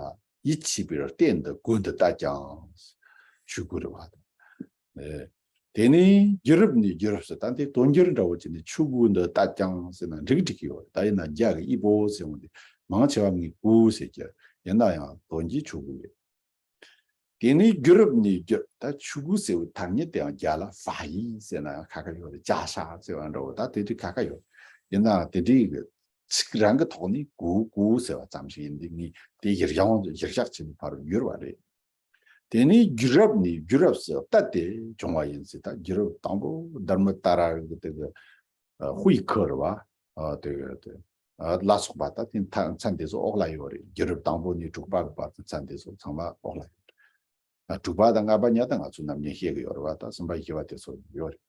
ཡིད་ཆེས་པའི་རྟེན་འདི་གོས་འདི་བཏབ་ཀྱང་། ཆོས་གོས་རེད་བ། ཨེ། དེ་ནས་རྒྱུད་རབས་ནས་རྒྱུད་རབས་སུ་ད་དེ་དོན་འགྱུར་འདྲ་བོ་བྱས་ནས་ཆོས་གོས་འདི་བཏབ་ཀྱང་ཟེར་ན་འགྲིག་འགྲིག་གི་ཡོད། ད་ཡིན་ན་རྒྱ་གི་ཨི་པོ་ཟེར་བ་འདི་མང་ཆེ་བ་ངས་གོས་ཟེར་གྱི། ཡིན་ན་ཡང་དོན་གྱིས་ཆོས་གོས་རེད། དེ་ནས་རྒྱུད་རབས་ནས་རྒྱུད་ད་ཆོས་གོས་ཟེར་བའི་ཐ་སྙད་དེའང་རྒྱ་ལ་ཧྥ་ཡི་ཟེར་ན་ཡང་ཁ་ཁ་ཡོད་རེད། ཅ་ཤ་ཟེར་བ་འདྲ་བོ་ད་དེ་དུས་ཁ་ཁ་ཡོད། ཡིན་ནའང་དེ་འདྲའི་གི་ཚིག་རང་གི་ཐོག་ནས་གོས་གོས་ཟེར་བ་ཙམ་ཞིག་ཡིན་དུས་ངས་དེ་གཞིར་བཞག་གཞིར་བཞག་བྱས་ནས་ཕར་བསྒྱུར་བ་རེད། དེ་ནས་རྒྱུད་རབས་ནས་རྒྱུད་རབས་སུ་བཏབ་སྟེ་བྱུང་བ་ཡིན་ཟེར། ད་རྒྱུད་རབས་དང་པོ་དྷརྨ་ཏཱ་ར་གི་དེ་གི་ དཔེ་ཁུར་བ། དེ་དེ་ལ་སོགས་པ་ད་དེ་མཚན་དེ་ཚོ་འོག་ལ་ཡོད་རེད། རྒྱུད་རབས་དང་པོ་ནས་དྲུག་པ་གི་བར་དུ་མཚན་དེ་ཚོ་ཚང་མ་འོག་ལ་ཡོད་རེད། དྲུག་པ་དང་ལྔ་པ་ཉིད་ད་ང་ཚོ་ནམ་རྒྱུན་ཤེས་ཀྱི་ཡོད་རེད་བ། ད་གསུམ་པ་བཞི་པ་དེ་ཚོ་ཡོད་རེད།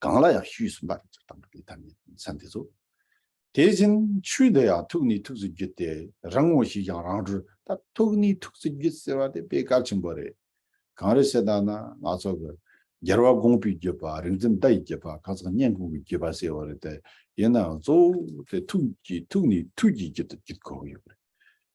གང་ལ་ཡང་ཤུལ་གསུམ་པ་རེད། ཚུལ་དང་པོའི་ཐ་སྙད་མཚན་དེ་ཚོ། དེ་བཞིན་ཆོས་འདི་ཡང་ཐུགས་ནས་ཐུགས་སུ་བརྒྱུད་དེ། རང་ངོ་ཤེས་ཤིང་རང་གྲོལ། ད་ཐུགས་ནས་ཐུགས་སུ་བརྒྱུད་ཟེར་བ་དེ་དཔེ་གལ་ཆེན་པོ་རེད། གང་རེད་ཟེར་ན་ན། ང་ཚོ་གི་རྒྱལ་བ་དགོངས་པའི་བརྒྱུད་པ། རིག་འཛིན་བརྡ་ཡི་བརྒྱུད་པ། གང་ཟག་སྙན་ཁུང་གི་བརྒྱུད་པ་ཟེར་བ་རེད་དེ། ཡིན་ནའང་གཙོ་བོ་དེ་ཐུགས་ཀྱི་ཐུགས་ནས་ཐུགས་ཀྱི་བརྒྱུད་དུ་བརྒྱུད་དགོས་ཀྱི་ཡོད་རེད།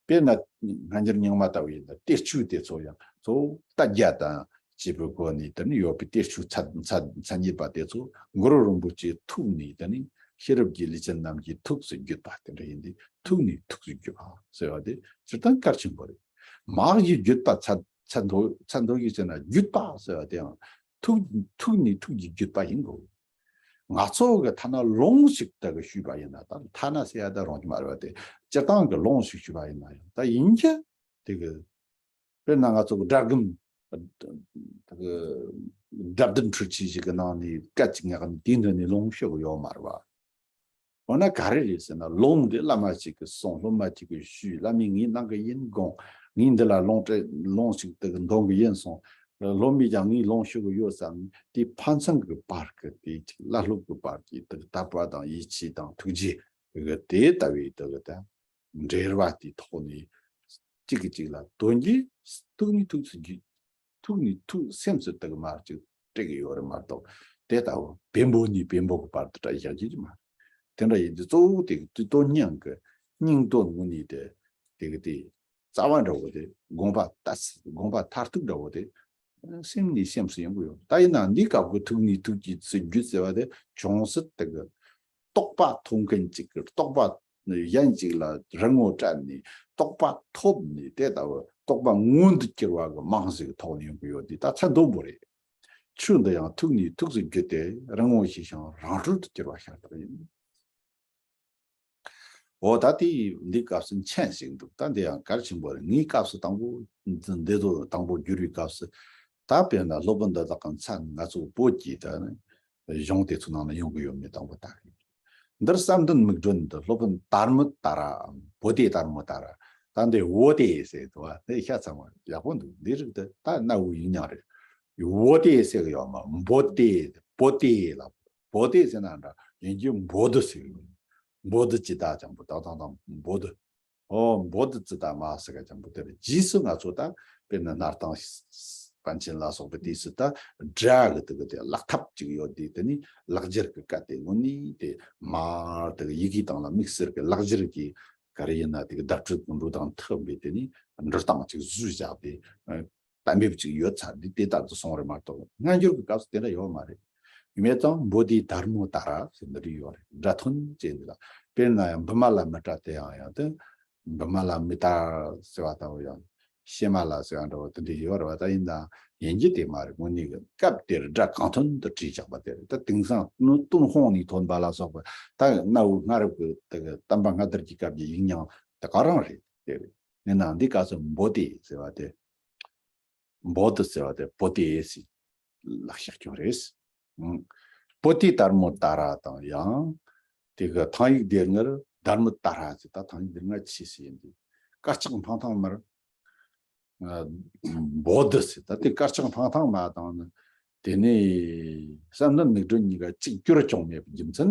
དཔེར་ན་སྔ་འགྱུར་རྙིང་མ་ལྟ་བུ་ཡིན་ན་གཏེར་ཆོས་དེ་ཚོ་ཡང་གཙོ་བོ་ལྟ་རྒྱ་དང་བཅས་པའི་སྒོ་ནས་དེ་ནི་ཡོད་པའི་གཏེར་ཆོས་མཚན་མཚན་མཚན་ཉིད་པ་དེ་ཚོ་གུ་རུ་རིན་པོ་ཆེའི་ཐུགས་ནས། དེ་ནི་ཤེས་རབ་ཀྱི་ལུས་ཅན་རྣམས་ཀྱི་ཐུགས་སུ་བརྒྱུད་པ་དེ་འདྲ་ཡིན་ཏེ། ཐུགས་ནས་ཐུགས་སུ་བརྒྱུད་པ་ཟེར་བ་དེ་སྤྱིར་བཏང་གལ་ཆེན་པོ་རེད། མ་གཞི་བརྒྱུད་པ་ཚད་ཚད་མཐོ་ཚད་མཐོ་ཞིག་བྱས་ན། བརྒྱུད་པ་ཟེར་བ་དེའང་ཐུགས་ཐུགས་ནས་ཐུགས་ཀྱི་བརྒྱུད་པ་ཡིན་དགོས། ང་ཚོ་གི་ཐ་ན་ལུང་ཞིག་ད་གི་ཞུས་པ་ཡིན་ན། ད་ཐ་ན་ཟེར་ཡ་ད་རུང་གི་མ་རེད་བ། དེ་སྤྱིར་བཏང་གི་ལུང་ཞིག་ཞུས་པ་ཡིན་ན་ཡང་། ད་ཡིན་གྱི་དེ་གི་དཔེར་ན་ང་ཚོ་གི་སྒྲ་སྒམ་ད་གི་སྒྲ་སྡུད་འཕྲུལ་ཆས་ཞིག་གི་ནང་ནས་སྐད་ཅིག་ངག་ནས་དེའི་མདུན་ནས་ལུང་ཞུ་གི་ཡོད་མ་རེད་བ། འོ་ན་ག་རེ་རེད་ཟེར་ན། ལུང་དེ་བླ་མ་གཅིག་གིས་གསུངས། སློབ་མ་གཅིག་གིས་ཞུས། བླ་མས་ངས་གནང་གི་ཡིན་དགོངས། ངས་འདི་ལ་ལུང་སྤྲད་ལུང་ཞིག་དེ་གི་འདོན་གི་ཡིན་གསུངས། སློབ་མས་ཀྱང་ངས་ལུང་ཞུ་གི་ཡོད་བསམ། དེ་ཕན་ཚུན་གྱི་བར་གྱི་དེ་ཅིག་བླ་སློབ་ཀྱི་བར་གྱི་དེ་གི་དད་པ་དང་ཡིད་ཆེས་དང་ཐུགས་རྗེ་གི་དེ་ལྟ་བུའི་དེ་གི་ད་འབྲེལ་བ་དེའི་ཐོག་ནས་གཅིག་གིས་གཅིག་ལ་དོན་གྱི་ཐུགས་ནས་ཐུགས་སུ་བརྒྱུད། ཐུགས་ནས་ཐུགས་སེམས་སུ་དེ་གི་མར་ཅིག་སྤྲད་གི་ཡོད་རེད་མ་གཏོགས། དེ་ལྟ་བུ་བེམ་པོ་ནས་བེམ་པོ་གི་བར་དུ་ད་བཞག་རྒྱུ་ཅིག་མ་རེད། དེ་འདྲ་ཡིན་དུས་གཙོ་བོ་དེ་གི་དོན་སྙིང་གི་སྙིང་དོན་དངོས་གནས་དེ་དེ་གི་དེ་རྩ་བ་འདྲ་བོ་དེ། དགོངས་པ་ད་དགོངས་པ་མཐར་ཐུག་འདྲ་བོ་དེ་སེམས་ནས་སེམས་སུ་ཡོང་གི་ཡོད། ད་ཡིན་ན་འདིའི་སྐབས་ཀྱི་ཐུགས་ནས་ཐུགས་ཀྱི་སུ་བརྒྱུད་ཟེར་བ་དེ་ཅུང་ཟད་དེ་གི་རྟོགས་པ་ཐོབ་མཁན་གཅིག་གི་རྟོགས་པ་གཞན་གཅིག་ལ་རང་ངོ་སྤྲད་ནས་རྟོགས་པ་ཐོབ་ནས། དེ་ལྟ་བུ་རྟོགས་པ་མངོན་དུ་གྱུར་བ་གི་རྨང་གཞི་གི་ཐོག་ནས་ཡོང་གི་ཡོད་དེ། ད་ཚད་མཐོན་པོ་རེད། ཆོས་འདི་ཡང་ཐུགས་ནས་ཐུགས་སུ་བརྒྱུད་དེ་རང་ངོ་ཤེས་ཤིང་རང་གྲོལ་དུ་གྱུར་པ་ཤ་སྟག་ཡིན། འོ་ད་དེ་འདི་སྐབས་སུ་མཁྱེན་ཞིག་འདུག་ད་འདི་ཡང་གལ་ཆེན་པོ་རེད། ངའི་སྐབས་སུ་དང་པོ་འདི་ཚོ་དང་པོ་བསྒྱུར་བའི་སྐབས་སུ། ད་དཔེར་ན་སློབ་དཔོན་འདི་དག་གི་མཚན་ང་ཚོ་བོད་ཀྱི་ད་གཞུང་དེ་ཚོ་ནང་ན་ཡོང་གི་ཡོད་མེད་དང་པོ་ལྟ་གི་ཡོད། འདིར་བསམ་གཏན་མིག་སྒྲོན་འདི་སློབ་དཔོན་དར་མོ་དར་ར། བོ་དྷི་དར་མོ་དར་ར། ད་འདི་བོ་དྷི་ཟེར་འདུག་བ། དེ་ཤ་ཚ་མ་ཡག་པོ་འདུག་འདི་རིགས་དེ་ད་གནའ་བོའི་ཡིག་རྙིང་རེད། བོ་དྷི་ཟེར་གི་ཡོད་མ། བོ་དྷི། བོ་དྷི་ལ། བོ་དྷི་ཟེར་ན་འདྲ། ཡིན་གྱི་བོ་དྷི་ཟེར་གི་ཡོད། བོ་དྷི་ཅི་ད་ཅང་པོ་ད་དང་དང་བོ་དྷི། ཨོ་བོ་དྷི་ཙི་ད་མ་ཟེར་ག་ཅང་པོ་དེ་རེད། རྗེས་སུ་ང་ཚོ་ད་དཔེར་ན་སྣར་ཐང་པཎ་ཆེན་ལ་སོགས་པའི་དུས་སུ་ད་སྒྲ་གི་དེ་གི་དེ་ཀློག་ཐབས་ཅིག་ཡོད་དེ། དེ་ནི་ལེགས་སྦྱར་གི་སྐད་དེ་དངོས་གནས་དེ་མར་དེ་གི་ཡི་གེ་དང་ལ་དམིགས་བསལ་གི་ལེགས་སྦྱར་གི་ག་རེ་ཡིན་ན་དེ་གི་བརྡ་སྤྲོད་ཀྱི་འགྲོ་སྟངས་མཐུན་པའི་དེ་ནི་འགྲོ་སྟངས་ཅིག་བཟོས་བཞག་པའི་གཏན་འབེབས་ཅིག་ཡོད་ཚར་དུས་དེ་ལྟར་དུ་སོང་རེད་མ་གཏོགས། སྔ་འགྱུར་གྱི་སྐབས་སུ་དེ་འདྲ་ཡོད་མ་རེད། ཡིན་ནའི་ཙང་བོ་དྷི་དྷརྨོ་ད་ར་ཟེར་འདི་རིགས་ཡོད་རེད། སྒྲ་ཐོན་ཅན་འདི་ལ། དཔེར་ན་ཡང་བི་མ་ལ་མི་ཏྲ་དེ་ཡང་ཡང་དེ། བི་མ་ལ་མི་ཏྲ་ཟེར་བ་ལྟ་བུ་ཡང་ཤེ་མ་ལ་ཟེར་བ་འདྲ་བོ་དེ་འདྲ་ཡོད་རེད་བ། ད་ཡིན་ནའང་ཡིན་གྱི་དེ་མ་རེད། དངོས་གནས་ཀྱི་སྐབས་དེར་སྒྲ་གང་ཐོན་དུ་བྲིས་བཞག་པ་དེ་རེད། ད་དེང་སང་ནི་ཏུན་ཧོང་ནས་ཐོན་པ་ལ་སོགས་པ། ད་གནའ་བོའི་སྔ་རབས་ཀྱི་དེ་གི་བསྟན་པ་སྔ་དར་གྱི་སྐབས་ཀྱི་ཡིག་རྙིང་དེ་ག་རང་རེད། དེ་རེད། ཡིན་ནའང་འདི་སྐབས་སུ་བོ་དྷི་ཟེར་བ་དེ། བོ་དྷི་ཟེར་བ་དེ་བོ་དྷི་ཟེར་ལ་བཞག་རྒྱུ་རེད། ཨང་། བོ་དྷི་དྷརྨོ་ད་ར་དང་ཡང་། དེ་གི་ཐང་ཡིག་སྡེ་ལྔར་དྷརྨོ་ད་ར་ཟེར། ད་ཐང་ཡིག་སྡེ་ལྔ་ཕྱིས་ཟེར་ཡིན་དུས། དཀར་ཆག་འཕང་ཐང་མར་ཨ་བོ་དྷི་ཟེར། ད་དེ་དཀར་ཆག་འཕང་ཐང་མ་དང་ནི། དེ་ནས་བསམ་གཏན་མིག་སྒྲོན་གཉིས་ཀ་གཅིག་གྱུར་བྱུང་མེད་པའི་རྒྱུ་མཚན་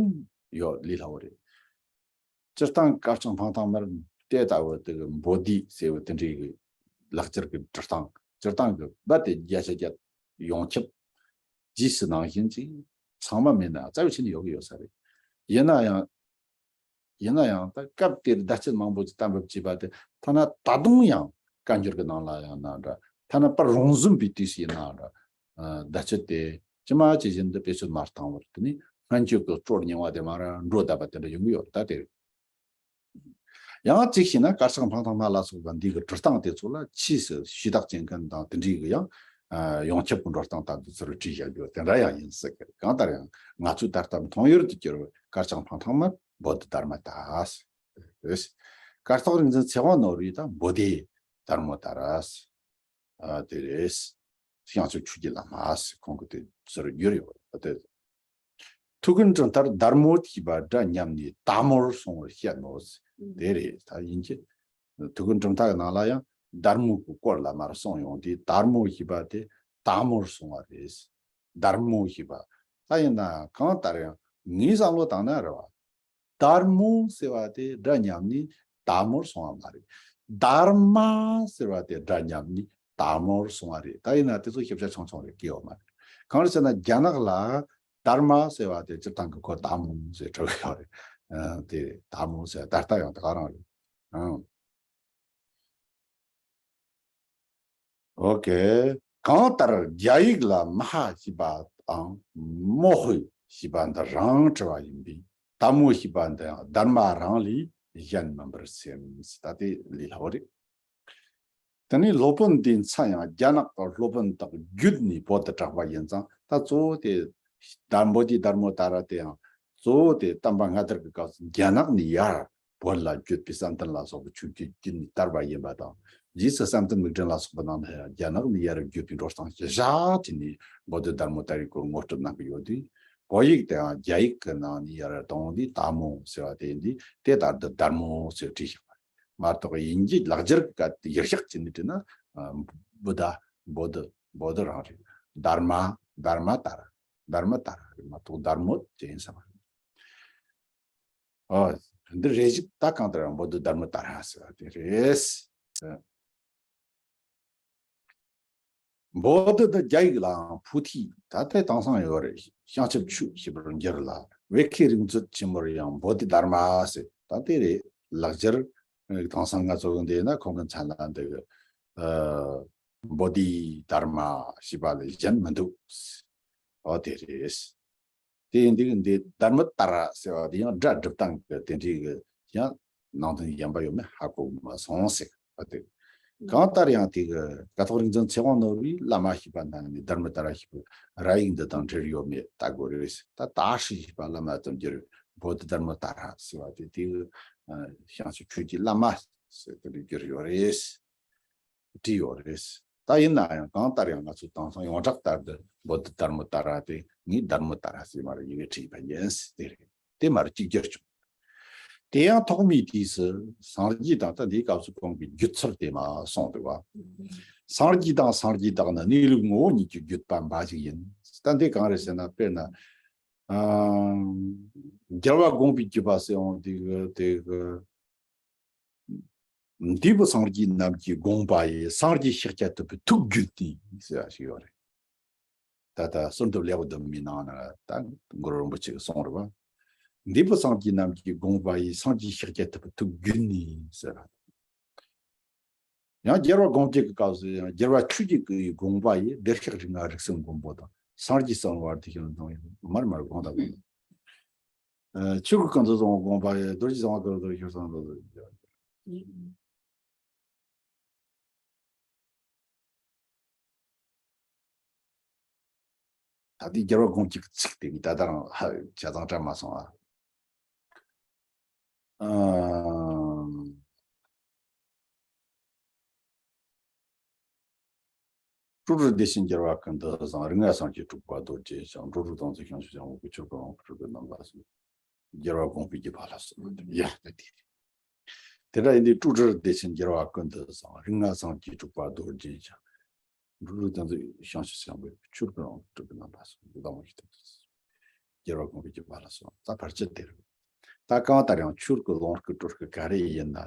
ཡོད་ལས་སླ་བོ་རེད། སྤྱིར་བཏང་དཀར་ཆག་འཕང་ཐང་མར་དེ་ལྟ་བུ་དེ་གི་བོ་དྷི་ཟེར་བའི་དེ་འདྲའི་གི་ལེགས་སྦྱར་གི་འབྲི་སྟངས། སྤྱིར་བཏང་གི་རྦད་དེ་བརྒྱ་ཆ་བརྒྱ་ཡོངས་ཁྱབ་རྗེས་སུ་ནང་བཞིན་ཅིག་ཚང་མ་མིན་ན་རྩ་བའི་ཆ་ནས་ཡོད་གི་ཡོད་ས་རེད། ཡིན་ན་ཡང་། ཡིན་ན་ཡང་ད་སྐབས་དེར་བརྡ་ཆད་མང་པོ་ཅིག་གཏན་འབེབས་བྱས་པ་དེ། ཐ་ན་ད་དུང་ཡང་བཀའ་འགྱུར་གི་ནང་ལ་ཡང་ན་འདྲ། ཐ་ན་པར་རོང་ཟོམ་པའི་དུས་སུ་ཡིན་ན་འདྲ། ཨ་བརྡ་ཆད་དེ་ཇི་མ་ཇི་བཞིན་དུ་བེད་སྤྱོད་མ་བཏང་བར། དེ་ནི་སྔན་ཆད་ཀྱི་སྲོལ་རྙིང་བ་དེ་མར་འགྲོ་བསྡད་པ་དེ་འདྲ་ཡོང་གི་ཡོད་རེད། ད་དེ་ཡང་གཅིག་བྱས་ན་དཀར་ཆག་འཕང་ཐང་མ་ལ་སོགས་པ་འདི་གི་འབྲི་སྟངས་དེ་ཚོ་ལ་ཕྱིས་སུ་ཞུས་དག་བྱེད་མཁན་དང་དེ་འདྲའི་གི་ཡང་ཨ་ཡོངས་ཁྱབ་ཀྱི་འགྲོ་སྟངས་ལྟར་དུ་ཚུར་བྲིས་བཞག་རྒྱུ་དེ་འདྲ་ཡང་ཡིན་སྲིད་གི། གང་ལྟར་ཡང་ང་ཚོས་ད་ལྟ་མཐོང་ཡུལ་དུ་གྱུར་བའི་དཀར་ཆག་འཕང་ཐང་མར་བོ་དྷི་དྷརྨོ་ད་ར་ཟེར། ཀར་སྟོག་རིག་འཛིན་ཚེ་དབང་ནོར་བུས་ད་བོ་དྷི་དྷརྨོ་ད་ར་ཟེར། ཨ་དེ་རེད། དབྱངས་ཅན་ཆོས་ཀྱི་བླ་མ་ཟེར་ཁོང་གིས་དེ་ཟེར་བསྒྱུར་ཡོད་པ་དེ། ཐུགས་ཀུན་གྲུབ་མཐར་དལ་མོ་ཞེས་པ་སྒྲ་ཉམས་ནས་དལ་མོར་སོང་བར་བཤད་ནོ། དེ་རེད། ད་ཡིན་གྱི། ཐུགས་ཀུན་གྲུབ་མཐའ་གི་ནང་ལ་ཡང་དལ་མོ་གི་སྐོར་ལ་མར་གསུངས་ཡོང་དུས། དལ་མོ་ཞེས་པ་དེ་དལ་མོར་སོང་བ་རེད། དལ་མོ་ཞེས་པ། ད་ཡིན་ན་གང་ལྟར་ཡང་ངའི་བསམ་བློ་བཏང་ན་རེད་བ། དལ་མོ་ཟེར་བ་དེ་སྒྲ་ཉམས་ནས་དལ་མོར་སོང་བ་མ་རེད། དལ་མ་ཟེར་བ་དེ་སྒྲ་ཉམས་ནས་དལ་མོར་སོང་བ་རེད། ད་ཡིན་ན་དེ་ཚོ་ཞིབ་ཆ་ཆུང་ཆུང་རེད། སྐྱེ་བ་མ་རེད། གང་རེད་ཟེར་ན་རྒྱ་ནག་ལ་དལ་མ་ཟེར་བ་དེ་སྤྱིར་བཏང་གི་ཁོ་དལ་མོ་ཟེར་གྲགས་ཡོད་རེད། ཨ། དེ་དལ་མོ་ཟེར་ད་ལྟ་ཡང་ད་ག་རང་རེད། ཨང་། ཨོ་ཀེ། གང་ལྟར་རྒྱ་ཡིག་ལ་མ་ཧ་ཞེས་པའམ་མོ་ཧུ་ཞེས་པ་འདི་རང་བྲི་བ་ཡིན་པས། དལ་མོ་ཞེས་པ་འདི་ཡང་དལ་མ་རང་ལས་གཞན་མིན་པར་སེམས། ད་དེ་ལས་སླ་བོ་རེད། དེ་ནས་སློབ་དཔོན་དེའི་མཚན་ཡང་རྒྱ་ནག་གི་སློབ་དཔོན་དག་བརྒྱུད་ནས་བོད་དུ་གྲགས་པ་ཡིན་ཙང་། ད་གཙོ་བོ་དེ་དལ་མོ་དེ་དལ་མོ་ད་ར་དེ་ཡང་གཙོ་བོ་དེ་དམ་པ་སྔ་དར་གྱི་སྐབས་སུ་རྒྱ་ནག་ནས་ཡར་བོད་ལ་བརྒྱུད་པའི་བསམ་གཏན་ལ་སོགས་པའི་ཆོས་བརྒྱུད་བརྒྱུད་ནས་དར་བ་ཡིན་པ་དང་། རྗེས་སུ་བསམ་གཏན་མིག་སྒྲིལ་ལ་སོགས་པ་རྣམས་ལ་ཡང་རྒྱ་ནག་ནས་ཡར་བརྒྱུད་པའི་འགྲོ་སྟངས་ཀྱི་བཞག་བྱས་ནས་བོད་དུ་དལ་མོ་དར་བའི་སྐོར་ངོ་སྤྲོད་གནང་གི་ཡོད་དུས། བོད་ཡིག་དེའང་རྒྱ་ཡིག་གི་ནང་ནས་ཡར་བཏོན་དུས་དལ་མོ་ཟེར་བ་དེ་ཡིན་དུས། དེ་ལྟར་དུ་དལ་མོ་ཟེར་བྲིས་བཞག་པ་རེད། མ་གཏོགས་དབྱིན་ཇིའི་ལེགས་སྦྱར་གྱི་ཡིག་གཞུག་ཅིག་ནས་བྲིས་ན། ཨ། བུ་ད་བོ་དི་བོ་དི་རང་རེད། དལ་མ་དལ་མ་དར། དལ་མ་དར་རེད་མ་གཏོགས་དལ་མོ་ཅན་ཟེར་བ་རེད། ཨ། འདི་རེ་ཞིག་ད་གང་ལྟར་ཡང་བོ་དི་དལ་མོ་དར་ཧ་ཟེར་བ་དེ་རེད། བོ་དྷི་དེ་རྒྱ་ཡིག་ལའང་བོ་དྷི། ད་ལྟའི་དེང་སང་ཡོད་རེད། བྱང་ཆུབ་ཆོས་ཞེས་པར་འགྱུར་ལ། བེ་ཁའི་རིག་མཛོད་ཆེན་མོར་ཡང་བོ་དྷི་དྷརྨ་ཟེར། ད་དེ་རེད། ལེགས་སྦྱར་དེང་སང་ང་ཚོ་གི་འདི་ན་ཁོང་གི་མཚན་ལ་འདི་གི། ཨ། བོ་དྷི་དྷརྨ་ཞེས་པ་ལས་གཞན་མི་འདུག། འོ་དེ་རེད། དེ་ཡིན་དུས་འདི་དྷརྨ་ཏཱ་ར་ཟེར་བ་དེ་ཡང་སྒྲ་སྒྲུབ་སྟངས་ཀྱི་དེ་འདྲའི་གི་ཡང་ནང་དོན་གཞན་པ་ཡོད་མེད་ཧ་གོ་མ་སོང་ཟེར་བ་དེ། གང་ལྟར་ཡང་དེ་གི་ཀཿཐོག་རིག་འཛིན་ཚེ་དབང་ནོར་བུས་བླ་མ་ཞེས་པ་ནང་ནས་དྷརྨ་ཏཱ་ར་ཞེས་པའི་ར་ཡིག་འདི་དང་འབྲེལ་ཡོད་མེད་ལྟ་དགོས་རེད་ཟེར། ད་ཏཱ་ཧྲི་ཞེས་པ་བླ་མ་དུ་འགྱུར་བོ་དྷི་དྷརྨ་ཏཱ་ར་ཟེར་བ་དེ། དེ་གི་བྱང་ཆུབ་ཆོས་ཀྱི་བླ་མ་ཟེར་དེ་འདྲ་འགྱུར་ཡོད་རེད། བྲིས་ཡོད་རེད། ད་ཡིན་ན་ཡང་གང་ལྟར་ཡང་ང་ཚོ་དེང་སང་ཡོངས་གྲགས་ལྟར་དུ་བོ་དྷི་དྷརྨ་ཏཱ་ར་དེ་ངས་དྷརྨ་ཏཱ་ར་ཟེར་མ་རེད། ཡི་གེ་བྲིས་པ་ཡིན་ཟེར་དེ་རེད། དེ་མར་གཅིག་གྱུར་བྱུང་། དེ་ཡང་ཐོག་མའི་དུས་སུ་སངས་རྒྱས་དང་། ད་འདིའི་སྐབས་སུ་གོང་གི་བརྒྱུད་ཚུལ་དེ་མ་གསུངས་འདུག་བ། སངས་རྒྱས་དང་སངས་རྒྱས་དག་ནི་གནས་ལུགས་ངོ་བོ་ཉིད་ཀྱི་བརྒྱུད་པ་འབའ་ཞིག་ཡིན། ད་འདི་གང་རེད་ཟེར་ན། དཔེར་ན། ཨ། རྒྱལ་བ་དགོངས་པའི་བརྒྱུད་པ་ཟེར་འོང་དུས་དེ་གི། འདུས་པའི་སངས་རྒྱས་རྣམས་ཀྱི་དགོངས་པ་ཡིས། སངས་རྒྱས་ཤཱཀྱ་ཐུབ་པའི་ཐུགས་བརྒྱུད་དེ་ཟེར་བ་ཞིག་ཡོད་རེད། ད་ལྟ་གསོལ་འདེབས་ལེའུ་བདུན་མའི་ནང་ན་ད་གུ་རུ་རིན་པོ་ཆེས་གསུངས་རེད་བ། འདུས་པའི་སངས་རྒྱས་རྣམས་ཀྱི་དགོངས་པ་ཡིས། སངས་རྒྱས་ཤཱཀྱ་ཐུབ་པའི་ཐུགས་བརྒྱུད་ནས་ཟེར་བ། ཡང་རྒྱལ་བ་དགོངས་བརྒྱད་ཀྱི་སྐབས་སུ་ཡང་རྒྱལ་བ་ཆོས་ཀྱི་སྐུའི་དགོངས་པ་ཡིས། བདེ་གཤེགས་རིགས་ལྔ་རིགས་གསུམ་མགོན་པོ་དང་། སངས་རྒྱས་གསང་བ་བར་དུ་ཞིང་དུ་དང་། མར་མར་དགོངས་དག་པ། ཆོས་སྐུ་ཀུན་ཏུ་བཟང་པོའི་དགོངས་པ་ཡིས། རྡོ་རྗེ་གསང་བ་ཀུན་ཏུ་ཤར་གསང་དུ། ད་ལྟའི་རྒྱལ་བ་དགོངས་བརྒྱད་ཀྱི་ཚིག་དེ་ངས་ད་ལྟ་རང་ཧ་ཆ་ཚང་དྲན་མ་སོང་ཨ། ཨ། སྤྲོ་བྲལ་བདེ་ཆེན་རྒྱལ་བ་ཀུན་ཏུ་བཟང་། རིགས་ལྔ་སངས་རྒྱས་གྲུབ་པ་རྡོ་རྗེ་འཆང་། འགྲོ་དྲུག་དོན་མཛད་བྱང་ཆུབ་སེམས་དཔའ། ཆོས་སྐུ་ལོངས་སྤྲུལ་གྱི་རྣམ་པ་གསུམ། རྒྱལ་བ་དགོངས་པའི་བརྒྱུད་པ་ལ་སོགས་པ་དེ་ཡ་ད་དེ་རེད། དེ་འདྲ་ཡིན་དུས་སྤྲོ་བྲལ་བདེ་ཆེན་རྒྱལ་བ་ཀུན་ཏུ་བཟང་། རིགས་ལྔ་སངས་རྒྱས་གྲུབ་པ་རྡོ་རྗེ་འཆང་། འགྲོ་དྲུག་དོན་མཛད་བྱང་ཆུབ་སེམས་དཔའ། ཆོས་སྐུ་ལོངས་སྤྲུལ་གྱི་རྣམ་པ་གསུམ། འདི་དང་མ་ཤི་ཐུབ་ཏུ། རྒྱལ་བ་དགོངས་པའི་བརྒྱུད་པ་ལ་སོགས་པ་ད་བར་ཆད་དེ་རེད། ད་གང་ལྟར་ཡང་ཆོས་སྐུ་ལོངས་སྐུ་སྤྲུལ་སྐུ་ག་རེ་ཡིན་ན་དེ།